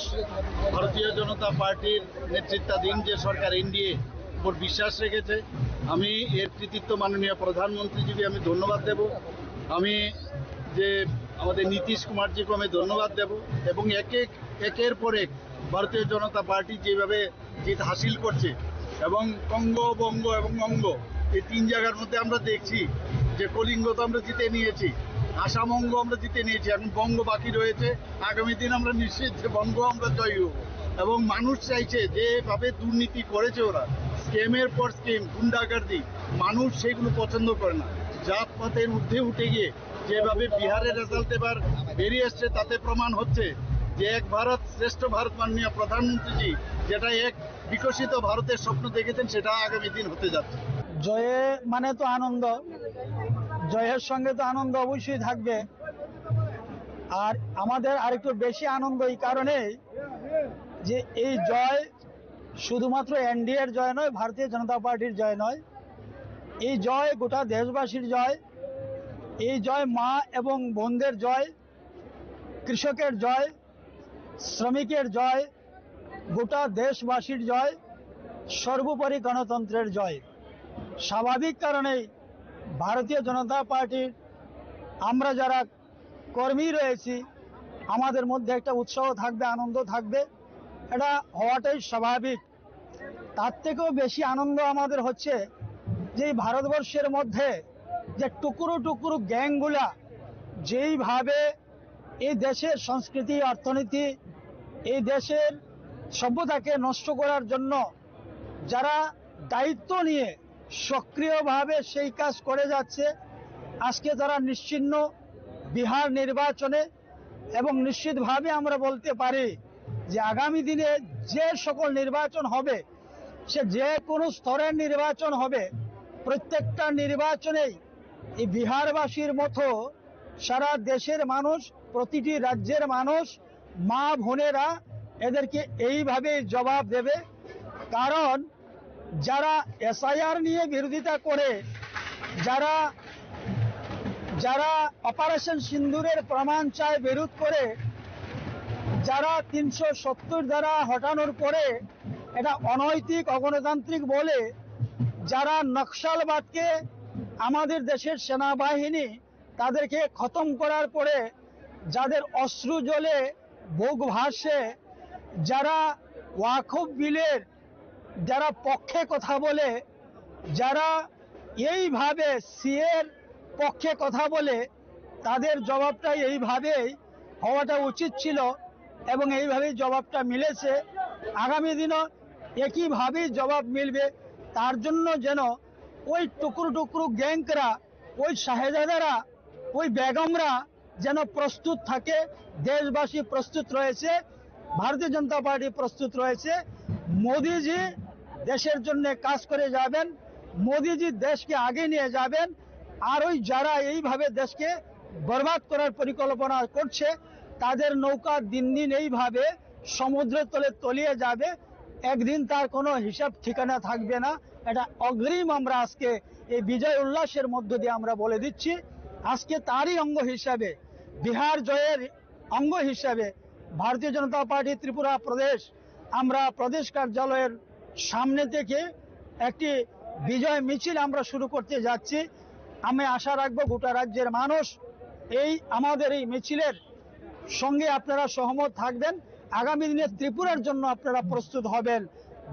ভারতীয় জনতা পার্টির নেতৃত্বাধীন যে সরকার এনডিএ উপর বিশ্বাস রেখেছে। আমি এর কৃতিত্ব মাননীয় প্রধানমন্ত্রীজিকে আমি ধন্যবাদ দেব। আমি যে আমাদের নীতিশ কুমারজিকে আমি ধন্যবাদ দেব এবং এক এক একের পর এক ভারতীয় জনতা পার্টি যেভাবে জিত হাসিল করছে এবং কঙ্গ, বঙ্গ এবং অঙ্গ এই তিন জায়গার মধ্যে আমরা দেখছি যে কলিঙ্গ তো আমরা জিতে নিয়েছি, আসাম অঙ্গ আমরা জিতে নিয়েছি, এখন বঙ্গ বাকি রয়েছে। আগামী দিন আমরা নিশ্চিত যে বঙ্গ আমরা জয়ী হব এবং মানুষ চাইছে যেভাবে দুর্নীতি করেছে ওরা, স্ক্যামের পর স্ক্যাম, গুন্ডাগার্দি, মানুষ সেগুলো পছন্দ করে না। জাতপাতের ঊর্ধ্বে উঠে গিয়ে যেভাবে বিহারের রেজাল্ট এবার বেরিয়ে এসছে, তাতে প্রমাণ হচ্ছে যে এক ভারত শ্রেষ্ঠ ভারত মাননীয় প্রধানমন্ত্রীজি যেটা এক বিকশিত ভারতের স্বপ্ন দেখেছেন, সেটা আগামী দিন হতে যাচ্ছে। জয়ে মানে তো আনন্দ, জয়ের সঙ্গে তো আনন্দ অবশ্যই থাকবে। আর আমাদের আরেকটু বেশি আনন্দ এই কারণেই যে এই জয় শুধুমাত্র এনডিএর জয় নয়, ভারতীয় জনতা পার্টির জয় নয়, এই জয় গোটা দেশবাসীর জয়। এই জয় মা এবং বোনদের জয়, কৃষকের জয়, শ্রমিকের জয়, গোটা দেশবাসীর জয়, সর্বোপরি গণতন্ত্রের জয়। স্বাভাবিক কারণেই ভারতীয় জনতা পার্টির আমরা যারা কর্মী রয়েছি, আমাদের মধ্যে একটা উৎসাহ থাকবে, আনন্দ থাকবে, এটা হওয়াটাই স্বাভাবিক। তার থেকেও বেশি আনন্দ আমাদের হচ্ছে যে এই ভারতবর্ষের মধ্যে যে টুকরো টুকরো গ্যাংগুলা যেইভাবে এই দেশের সংস্কৃতি, অর্থনীতি, এই দেশের সভ্যতাকে নষ্ট করার জন্য যারা দায়িত্ব নিয়ে সক্রিয়ভাবে সেই কাজ করে যাচ্ছে, আজকে তারা নিশ্চিহ্ন বিহার নির্বাচনে, এবং নিশ্চিতভাবে আমরা বলতে পারি যে আগামী দিনে যে সকল নির্বাচন হবে, সে যে কোনো স্তরের নির্বাচন হবে, প্রত্যেকটা নির্বাচনেই এই বিহারবাসীর মতো সারা দেশের মানুষ, প্রতিটি রাজ্যের মানুষ, মা বোনেরা এদেরকে এইভাবেই জবাব দেবে। কারণ যারা এসআইআর নিয়ে বিরোধিতা করে, যারা যারা অপারেশন সিন্দুরের প্রমাণ চায় বিরোধ করে, যারা তিনশো সত্তর ধারা হটানোর পরে এটা অনৈতিক, অগণতান্ত্রিক বলে, যারা নকশালবাদকে আমাদের দেশের সেনাবাহিনী তাদেরকে খতম করার পরে যাদের অশ্রু জলে বুক ভাসে, যারা ওয়াকফ বিলের যারা পক্ষে কথা বলে, যারা এইভাবে সিএর পক্ষে কথা বলে, তাদের জবাবটা এইভাবেই হওয়াটা উচিত ছিল এবং এইভাবেই জবাবটা মিলেছে। আগামী দিনও একইভাবেই জবাব মিলবে। তার জন্য যেন ওই টুকরো টুকরো গ্যাংরা, ওই শাহেজাদারা, ওই বেগমরা যেন প্রস্তুত থাকে, দেশবাসী প্রস্তুত রয়েছে, ভারতীয় জনতা পার্টি প্রস্তুত রয়েছে। মোদিজি দেশের জন্য কাজ করে যাবেন, মোদিজি দেশকে আগে নিয়ে যাবেন। আর ওই যারা এইভাবে দেশকে বরবাদ করার পরিকল্পনা করছে, তাদের নৌকা দিন দিন এইভাবে সমুদ্রের তলে তলিয়ে যাবে। একদিন তার কোনো হিসাব ঠিকানা থাকবে না। এটা অগ্রিম আমরা আজকে এই বিজয় উল্লাসের মধ্য দিয়ে আমরা বলে দিচ্ছি। আজকে তারই অঙ্গ হিসাবে, বিহার জয়ের অঙ্গ হিসাবে ভারতীয় জনতা পার্টি ত্রিপুরা প্রদেশ, আমরা প্রদেশ কার্যালয়ের সামনে থেকে একটি বিজয় মিছিল আমরা শুরু করতে যাচ্ছি। আমি আশা রাখবো গোটা রাজ্যের মানুষ এই আমাদের এই মিছিলের সঙ্গে আপনারা সহমত থাকবেন, আগামী দিনে ত্রিপুরার জন্য আপনারা প্রস্তুত হবেন।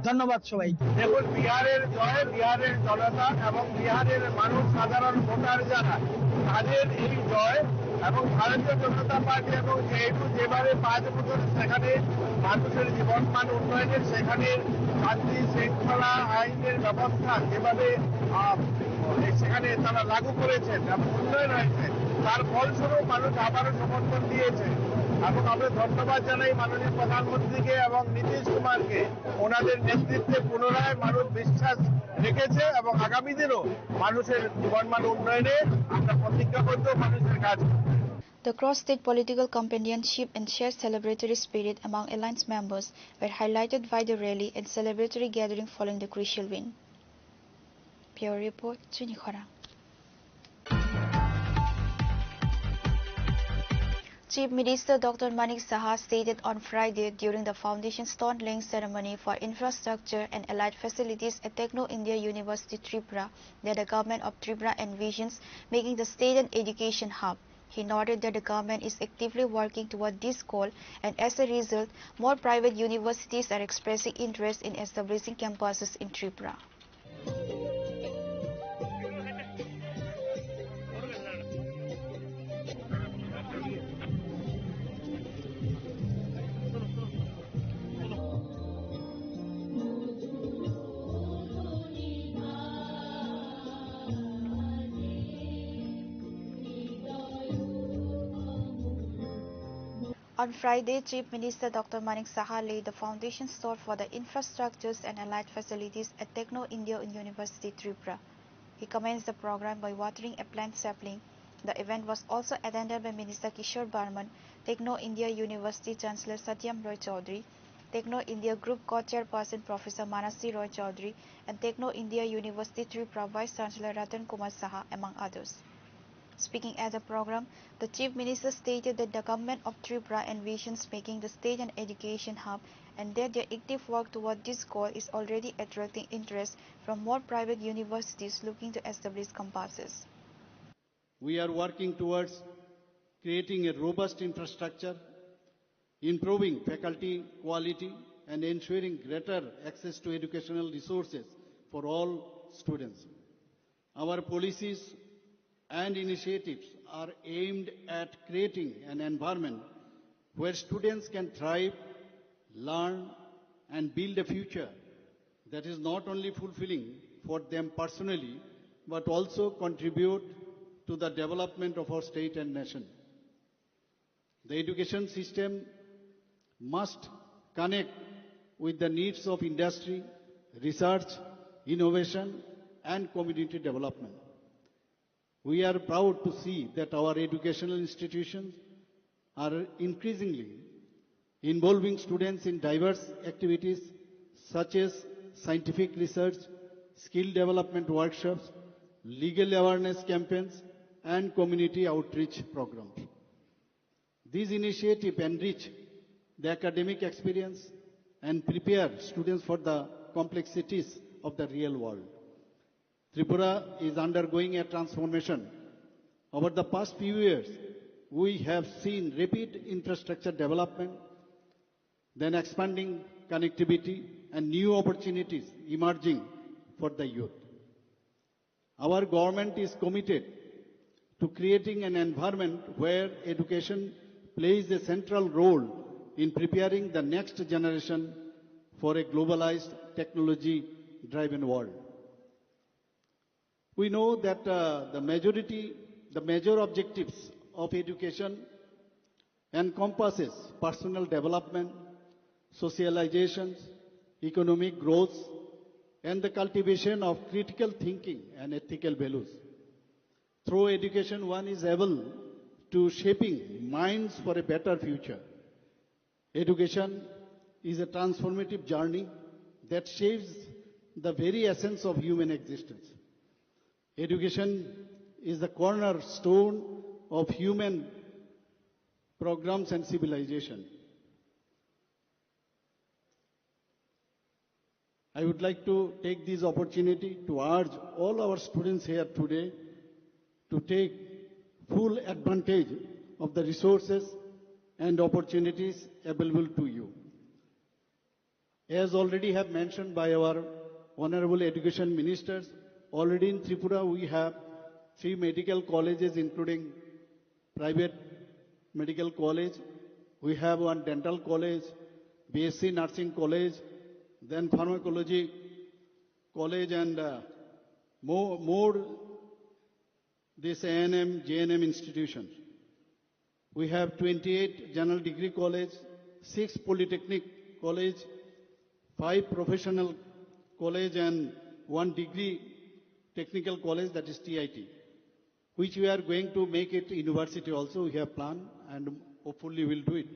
ধন্যবাদ সবাইকে। দেখুন, বিহারের জয়, বিহারের জনতা এবং বিহারের মানুষ, সাধারণ ভোটার যারা, তাদের এই জয়। এবং ভারতীয় জনতা পার্টি এবং জেএনইউ যেভাবে পাঁচ বছর সেখানে মানুষের জীবনমান উন্নয়নের, সেখানে শান্তি শৃঙ্খলা আইনের ব্যবস্থা যেভাবে, আহ, সেখানে তারা লাগু করেছেন এবং উন্নয়ন হয়েছে, তার ফলস্বরূপ মানুষ আবারও সমর্থন দিয়েছে। এবং আমরা ধন্যবাদ জানাই মাননীয় প্রধানমন্ত্রীকে এবং নীতিশ কুমারকে। ওনাদের নেতৃত্বে পুনরায় মানুষ বিশ্বাস রেখেছে এবং আগামী দিনও মানুষের জীবনমান উন্নয়নে আমরা প্রতিজ্ঞাবদ্ধ মানুষের কাজ করব। The cross-state political companionship and shared celebratory spirit among alliance members were highlighted by the rally and celebratory gathering following the crucial win. Bureau report, Chini Khorang. Chief Minister Doctor Manik Saha stated on Friday during the foundation stone laying ceremony for infrastructure and allied facilities at Techno India University Tripura that the government of Tripura envisions making the state an education hub. He noted that the government is actively working toward this goal, and as a result, more private universities are expressing interest in establishing campuses in Tripura. On Friday, Chief Minister Doctor Manik Saha laid the foundation stone for the infrastructures and allied facilities at Techno India University, Tripura. He commenced the program by watering a plant sapling. The event was also attended by Minister Kishore Barman, Techno India University Chancellor Satyam Roy Chaudhary, Techno India Group Co-Chairperson Professor Manasi Roy Chaudhary, and Techno India University Tripura Vice Chancellor Ratan Kumar Saha, among others. Speaking at the program, the Chief Minister stated that the government of Tripura envisions making the state an education hub and that their active work toward this goal is already attracting interest from more private universities looking to establish campuses. We are working towards creating a robust infrastructure, improving faculty quality, and ensuring greater access to educational resources for all students. Our policies and initiatives are aimed at creating an environment where students can thrive, learn, and build a future that is not only fulfilling for them personally, but also contribute to the development of our state and nation. The education system must connect with the needs of industry, research, innovation, and community development. We are proud to see that our educational institutions are increasingly involving students in diverse activities such as scientific research, skill development workshops, legal awareness campaigns, and community outreach programs. These initiatives enrich the academic experience and prepare students for the complexities of the real world. Tripura is undergoing a transformation. Over the past few years, we have seen rapid infrastructure development, then expanding connectivity and new opportunities emerging for the youth. Our government is committed to creating an environment where education plays a central role in preparing the next generation for a globalized, technology-driven world. We know that, uh, the majority, the major objectives of education encompasses personal development, socialization, economic growth, and the cultivation of critical thinking and ethical values. Through education, one is able to shaping minds for a better future. Education is a transformative journey that shapes the very essence of human existence. Education is the cornerstone of human programs and civilization. I would like to take this opportunity to urge all our students here today to take full advantage of the resources and opportunities available to you. As already have mentioned by our honorable education ministers, already in Tripura we have three medical colleges, including private medical college, we have one dental college, B S C nursing college, then pharmacology college, and, uh, more, more this A N M, J N M institutions. We have twenty-eight general degree college, six polytechnic college, five professional college, and one degree technical college, that is T I T, which we are going to make it university also. We have planned and hopefully we'll do it.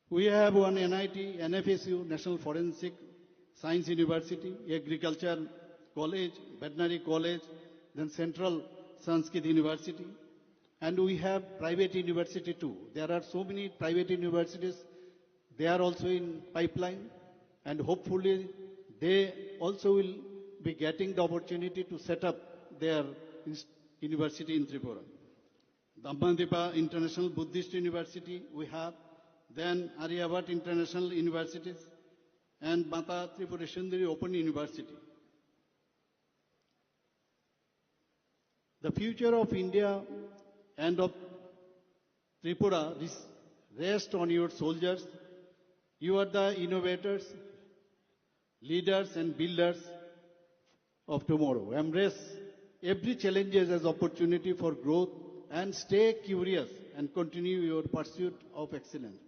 We have one N I T, N F S U, National Forensic Science University, Agriculture College, Veterinary College, then Central Sanskrit University, and we have private university too. There are so many private universities, they are also in pipeline, and hopefully they also will be getting the opportunity to set up their ins-, university in Tripura. Dambadipa International Buddhist University we have, then Aryabhat International Universities, and Mata Tripura Sundari Open University. The future of India and of Tripura res-, rests on your soldiers. You are the innovators, leaders and builders of tomorrow. Embrace every challenges as opportunity for growth and stay curious and continue your pursuit of excellence.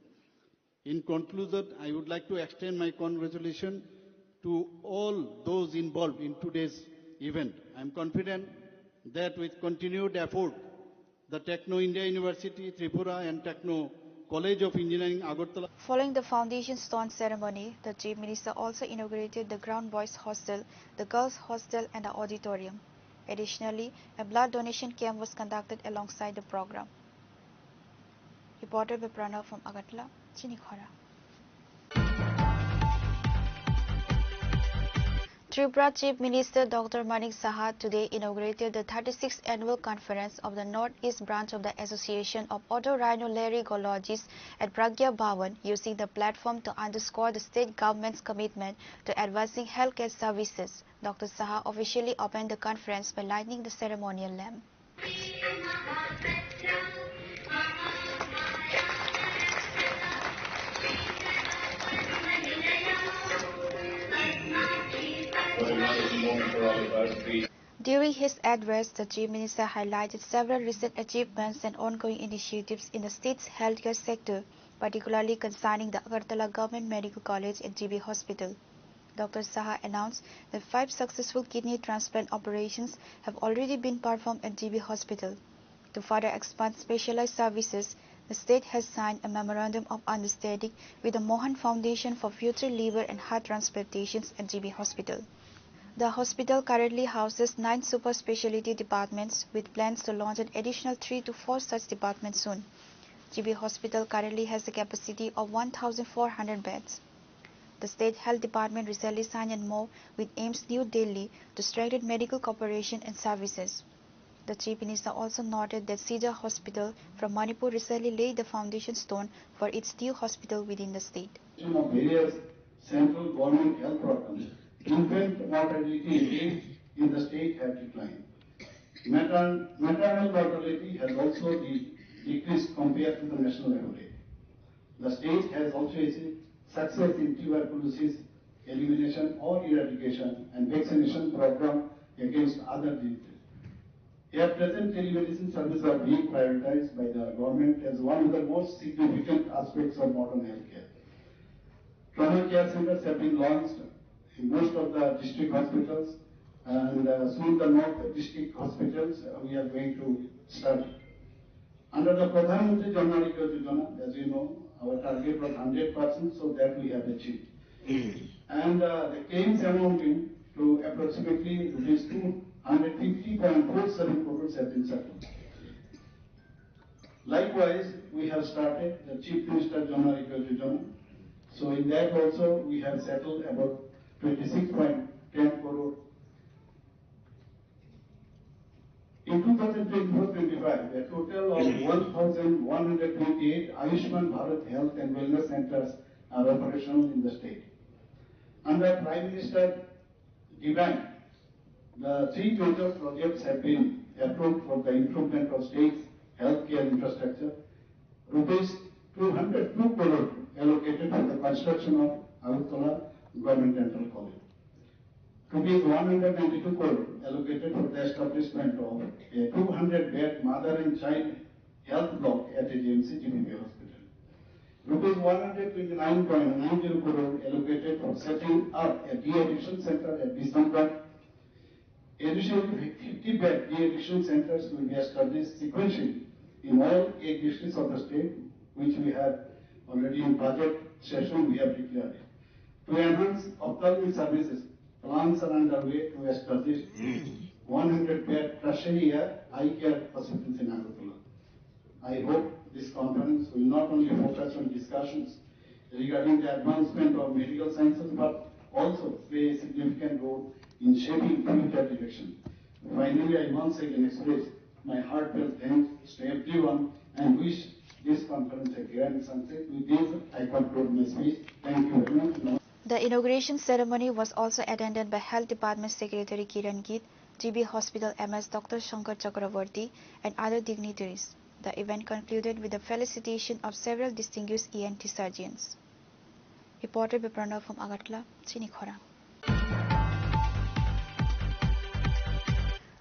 In conclusion, I would like to extend my congratulations to all those involved in today's event. I am confident that with continued effort, the Techno India University Tripura and Techno College of Engineering Agartala. Following the foundation stone ceremony, the Chief Minister also inaugurated the Ground Boys Hostel, the Girls Hostel, and the auditorium. Additionally, a blood donation camp was conducted alongside the program. Reporter by Pranav from Agartala, Chinikhora. Tripura Chief Minister Doctor Manik Saha today inaugurated the thirty-sixth annual conference of the Northeast Branch of the Association of Otorhinolaryngologists at Pragya Bhawan, using the platform to underscore the state government's commitment to advancing healthcare services. Doctor Saha officially opened the conference by lighting the ceremonial lamp. During his address, the Chief Minister highlighted several recent achievements and ongoing initiatives in the state's healthcare sector, particularly concerning the Agartala Government Medical College and G B Hospital. Doctor Saha announced that five successful kidney transplant operations have already been performed at G B Hospital. To further expand specialized services, the state has signed a memorandum of understanding with the Mohan Foundation for future liver and heart transplantations at G B Hospital. The hospital currently houses nine super speciality departments, with plans to launch an additional three to four such departments soon. G B Hospital currently has a capacity of one thousand four hundred beds. The State Health Department recently signed an M O U with AIIMS New Delhi to strengthen medical cooperation and services. The Chief Minister also noted that Sija Hospital from Manipur recently laid the foundation stone for its new hospital within the state. Of various central government health programs, infant mortality rates in the state have declined. Matern-, maternal mortality has also de-, decreased compared to the national average. The state has also achieved success in tuberculosis elimination or eradication and vaccination program against other diseases. At present, telemedicine services are being prioritized by the government as one of the most significant aspects of modern healthcare. Trauma care centers have been launched in most of the district hospitals, and, uh, soon the North district hospitals, uh, we are going to start. Under the Pradhan Mantri Jan Arogya Yojana, as you know, our target was hundred percent, so that we have achieved. And, uh, the claims amounting to approximately rupees two hundred fifty point four seven crores have been settled. Likewise, we have started the Chief Minister Jan Arogya Yojana. So in that also, we have settled about twenty-six point ten crore. In two thousand twenty-four twenty-five, a total of one thousand one hundred twenty-eight Ayushman Bharat Health and Wellness Centers are operational in the state. Under Prime Minister Divang, the three major projects have been approved for the improvement of state's healthcare infrastructure. Rupees two hundred two crore allocated for the construction of Agartala Government Dental College. Rupees one hundred ninety-two crore allocated for the establishment of a two hundred bed mother and child health block at A G M C G B P hospital. Rupees one hundred twenty-nine point nine zero crore allocated for setting up a de-addiction center at Bisramganj. Additional fifty bed de-addiction centers will be established sequentially in all eight districts of the state, which we have already in budget session we have declared. To enhance ophthalmic services, plans are underway to establish one hundred bed tertiary eye care hospitals in Agartala. I hope this conference will not only focus on discussions regarding the advancement of medical sciences, but also play a significant role in shaping future direction. Finally, I once again express my heartfelt thanks to everyone and wish this conference a grand success. With this, I conclude my speech. Thank you very much. The inauguration ceremony was also attended by Health Department Secretary Kiran Gitt, G B Hospital M S Doctor Shankar Chakraborty, and other dignitaries. The event concluded with the felicitation of several distinguished E N T surgeons. Reporter by Pranav from Agartala, Chini Khorang.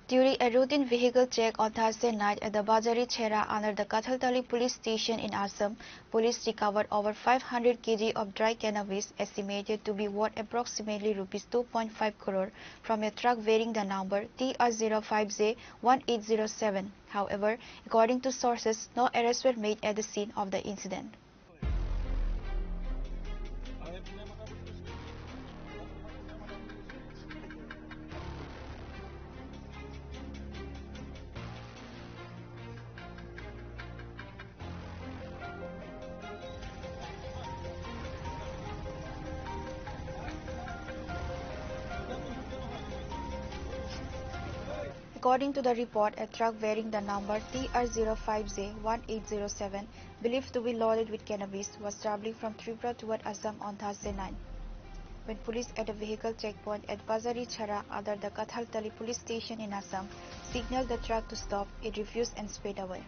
During a routine vehicle check on Thursday night at the Bazari Chhera under the Kathaltali police station in Assam, police recovered over five hundred kilograms of dry cannabis, estimated to be worth approximately rupees two point five crore, from a truck bearing the number T R zero five J one eight zero seven. However, according to sources, no arrests were made at the scene of the incident. According to the report, a truck bearing the number T R zero five J one eight zero seven, believed to be loaded with cannabis, was traveling from Tripura toward Assam on Thursday night. When police at a vehicle checkpoint at Bazari Chhera under the Kathaltali police station in Assam signaled the truck to stop, it refused and sped away.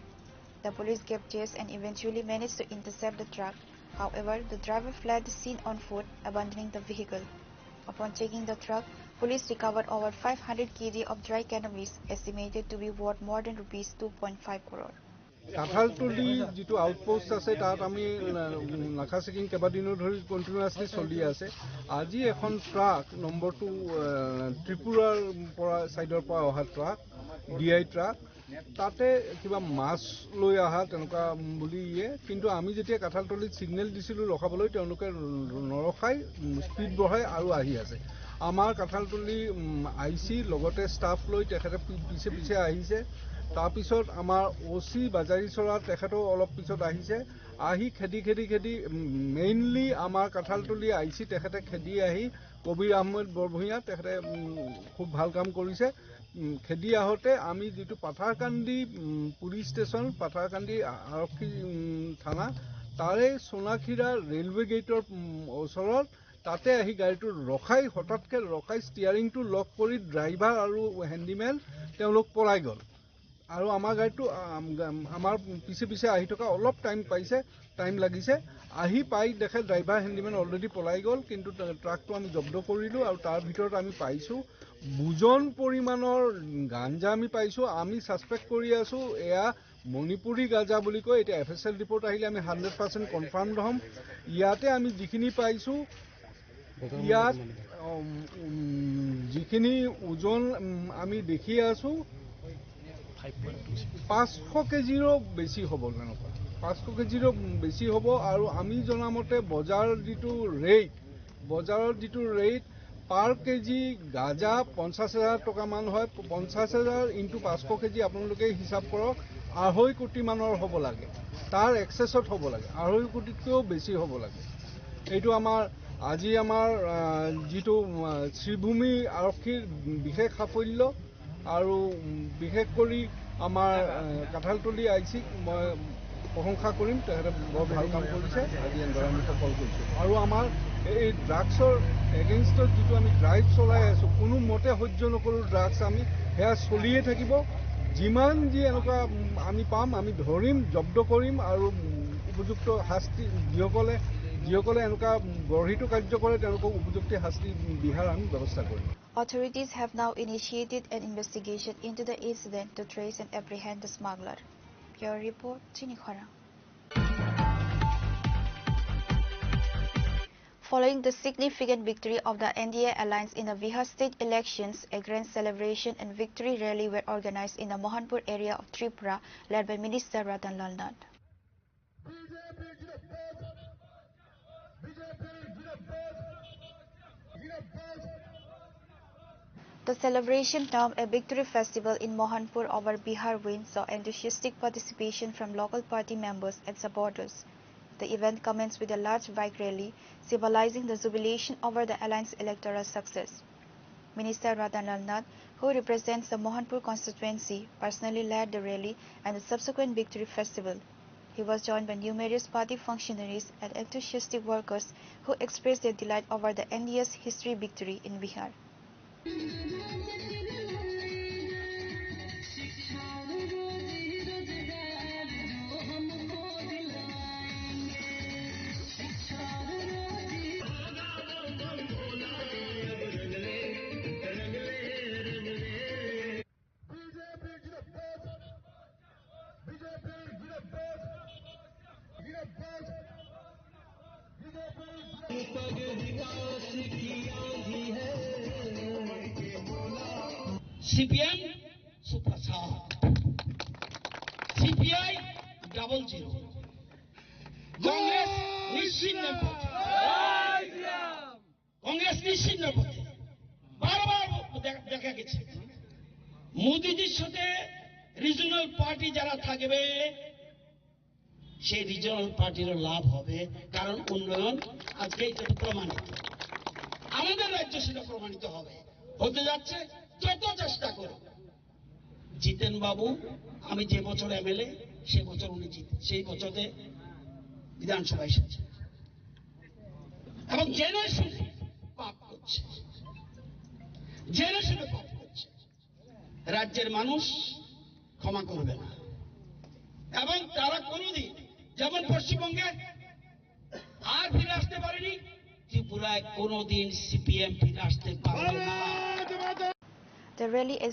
The police gave chase and eventually managed to intercept the truck. However, the driver fled the scene on foot, abandoning the vehicle. Upon checking the truck, police recovered over five hundred kilograms of dry cannabis, estimated to be worth more than rupees two point five crore. কাঠালতলি যিটো আউটপোষ্ট আছে, তাত আমি না-, নাকা চেকিং কেইবাদিনো ধৰি কণ্টিনিউৱাছলি চলি আছে। আজি এখন ট্ৰাক, নম্বৰটো, আহ, ত্ৰিপুৰাৰ পৰা, ছাইডৰ পৰা অহা ট্ৰাক, ডি আই ট্ৰাক, তাতে কিবা মাছ লৈ অহা তেনেকুৱা বুলি ইয়ে, কিন্তু আমি যেতিয়া কাঠালতলিত ছিগনেল দিছিলোঁ ৰখাবলৈ, তেওঁলোকে নৰখাই, উম, স্পীড বঢ়াই আৰু আহি আছে। আমাৰ কাঠালতলী, উম, আই চি লগতে ষ্টাফ লৈ তেখেতে পি-, পিছে পিছে আহিছে। তাৰপিছত আমাৰ অ চি বাজাৰীচৰা তেখেতো অলপ পিছত আহিছে। আহি খেদি খেদি খেদি, উম, মেইনলি আমাৰ কাঠালতলী আই চি তেখেতে খেদি আহি কবিৰ আহমেদ বৰভূঞা তেখেতে, উম, খুব ভাল কাম কৰিছে। উম, খেদি আহোঁতে আমি যিটো পাথাৰকান্দি, উম, পুলিচ ষ্টেচন, পাথাৰকান্দি আৰক্ষী, উম, থানা, তাৰে সোনাখিৰা ৰেলৱে গেটৰ, উম, ওচৰত তাতে আহি গাড়ীটো ৰখাই, হঠাৎকে ৰখাই ষ্টিয়াৰিংটো লক কৰি ড্ৰাইভাৰ আৰু হেণ্ডিমেন তেওঁলোক পলাই গ'ল। আৰু আমাৰ গাড়ীটো, আম, গাম-, আমাৰ পিছে পিছে আহি থকা অলপ টাইম পাইছে, টাইম লাগিছে। আহি পাই দেখে ড্ৰাইভাৰ হেণ্ডিমেন অলৰেডি পলাই গ'ল, কিন্তু ট্ৰা-, ট্ৰাকটো আমি জব্দ কৰিলোঁ আৰু তাৰ ভিতৰত আমি পাইছোঁ বুজন পৰিমাণৰ গাঞ্জা আমি পাইছোঁ। আমি ছাছপেক্ট কৰি আছোঁ এয়া মণিপুৰী গাঞ্জা বুলি কয়। এতিয়া এফ এছ এল ৰিপৰ্ট আহিলে আমি হাণ্ড্ৰেড পাৰ্চেণ্ট কনফাৰ্মড হ'ম। ইয়াতে আমি যিখিনি পাইছোঁ, ইয়াত, উম, উম, যিখিনি ওজন, উম, আমি দেখি আছোঁ, পাঁচশ কেজিৰো বেছি হ'ব তেনেকুৱা। পাঁচশ কেজিৰো বেছি হ'ব। আৰু আমি জনামতে বজাৰ যিটো ৰেট, বজাৰৰ যিটো ৰেট, পাৰ কেজি গাজা পঞ্চাছ হাজাৰ টকামান হয়। পঞ্চাছ হাজাৰ ইনটু পাঁচশ কেজি আপোনালোকে হিচাপ কৰক, আঢ়ৈ কোটি মানৰ হ'ব লাগে, তাৰ এক্সেছত হ'ব লাগে, আঢ়ৈ কোটিতকৈও বেছি হ'ব লাগে। এইটো আমাৰ আজি আমাৰ, আহ, যিটো, আহ, শ্ৰীভূমি আৰক্ষীৰ বিশেষ সাফল্য আৰু, উম, বিশেষ কৰি আমাৰ, আহ, কাঠালতলী আই চিক মই প্ৰশংসা কৰিম, তেখেতে বৰ ভাল কাম কৰিছে। আজি এনেদৰে আমি সফল কৰিছোঁ। আৰু আমাৰ এই ড্ৰাগছৰ এগেইনষ্টত যিটো আমি ড্ৰাইভ চলাই আছোঁ, কোনোমতে সহ্য নকৰোঁ ড্ৰাগছ আমি, সেয়া চলিয়ে থাকিব। যিমান যি এনেকুৱা, উম, আমি পাম, আমি ধৰিম, জব্দ কৰিম আৰু, উম, উপযুক্ত শাস্তি যিসকলে, যিসকলে এনেকুৱা, উম, গৰ্হিত কাৰ্য কৰে, তেওঁলোকক উপযুক্ত শাস্তি, উম, বিহাৰ আমি ব্যৱস্থা কৰিম। Authorities have now initiated an investigation into the incident to trace and apprehend the smuggler. Bureau report, Chini Khorang. Following the significant victory of the N D A alliance in the Bihar state elections, a grand celebration and victory rally were organized in the Mohanpur area of Tripura, led by Minister Ratan Lal Nath. The celebration termed a victory festival in Mohanpur over Bihar win saw enthusiastic participation from local party members and supporters. The event commenced with a large bike rally, symbolizing the jubilation over the alliance electoral success. Minister Ratan Lal Nath, who represents the Mohanpur constituency, personally led the rally and the subsequent victory festival. He was joined by numerous party functionaries and enthusiastic workers who expressed their delight over the N D A's history victory in Bihar. C P M super star, C P I double zero, Congress নিশ্চিহ্ন পথে। কংগ্রেস নিশ্চিহ্ন পথে। বারবার দে-, দেখা গেছে মোদিজির সাথে regional party যারা থাকবে, সেই রিজিওনাল পার্টিরও লাভ হবে, কারণ উন্নয়ন আজকে এটা তো প্রমাণিত, আমাদের রাজ্য সেটা প্রমাণিত হবে, হতে যাচ্ছে। যত চেষ্টা করুক জিতেন বাবু, আমি যে বছর এমএলএ, সে বছর উনি জিত, সেই বছরে বিধানসভায় এসেছে এবং জেনে শুনে পাপ করছে, জেনে শুনে পাপ করছে। রাজ্যের মানুষ ক্ষমা করবে না এবং তারা কোনোদিন, যেমন পশ্চিমবঙ্গে আর ফিরে আসতে পারেনি, ত্রিপুরায় কোনোদিন সিপিএম ফিরে আসতে পারবে না। The rally is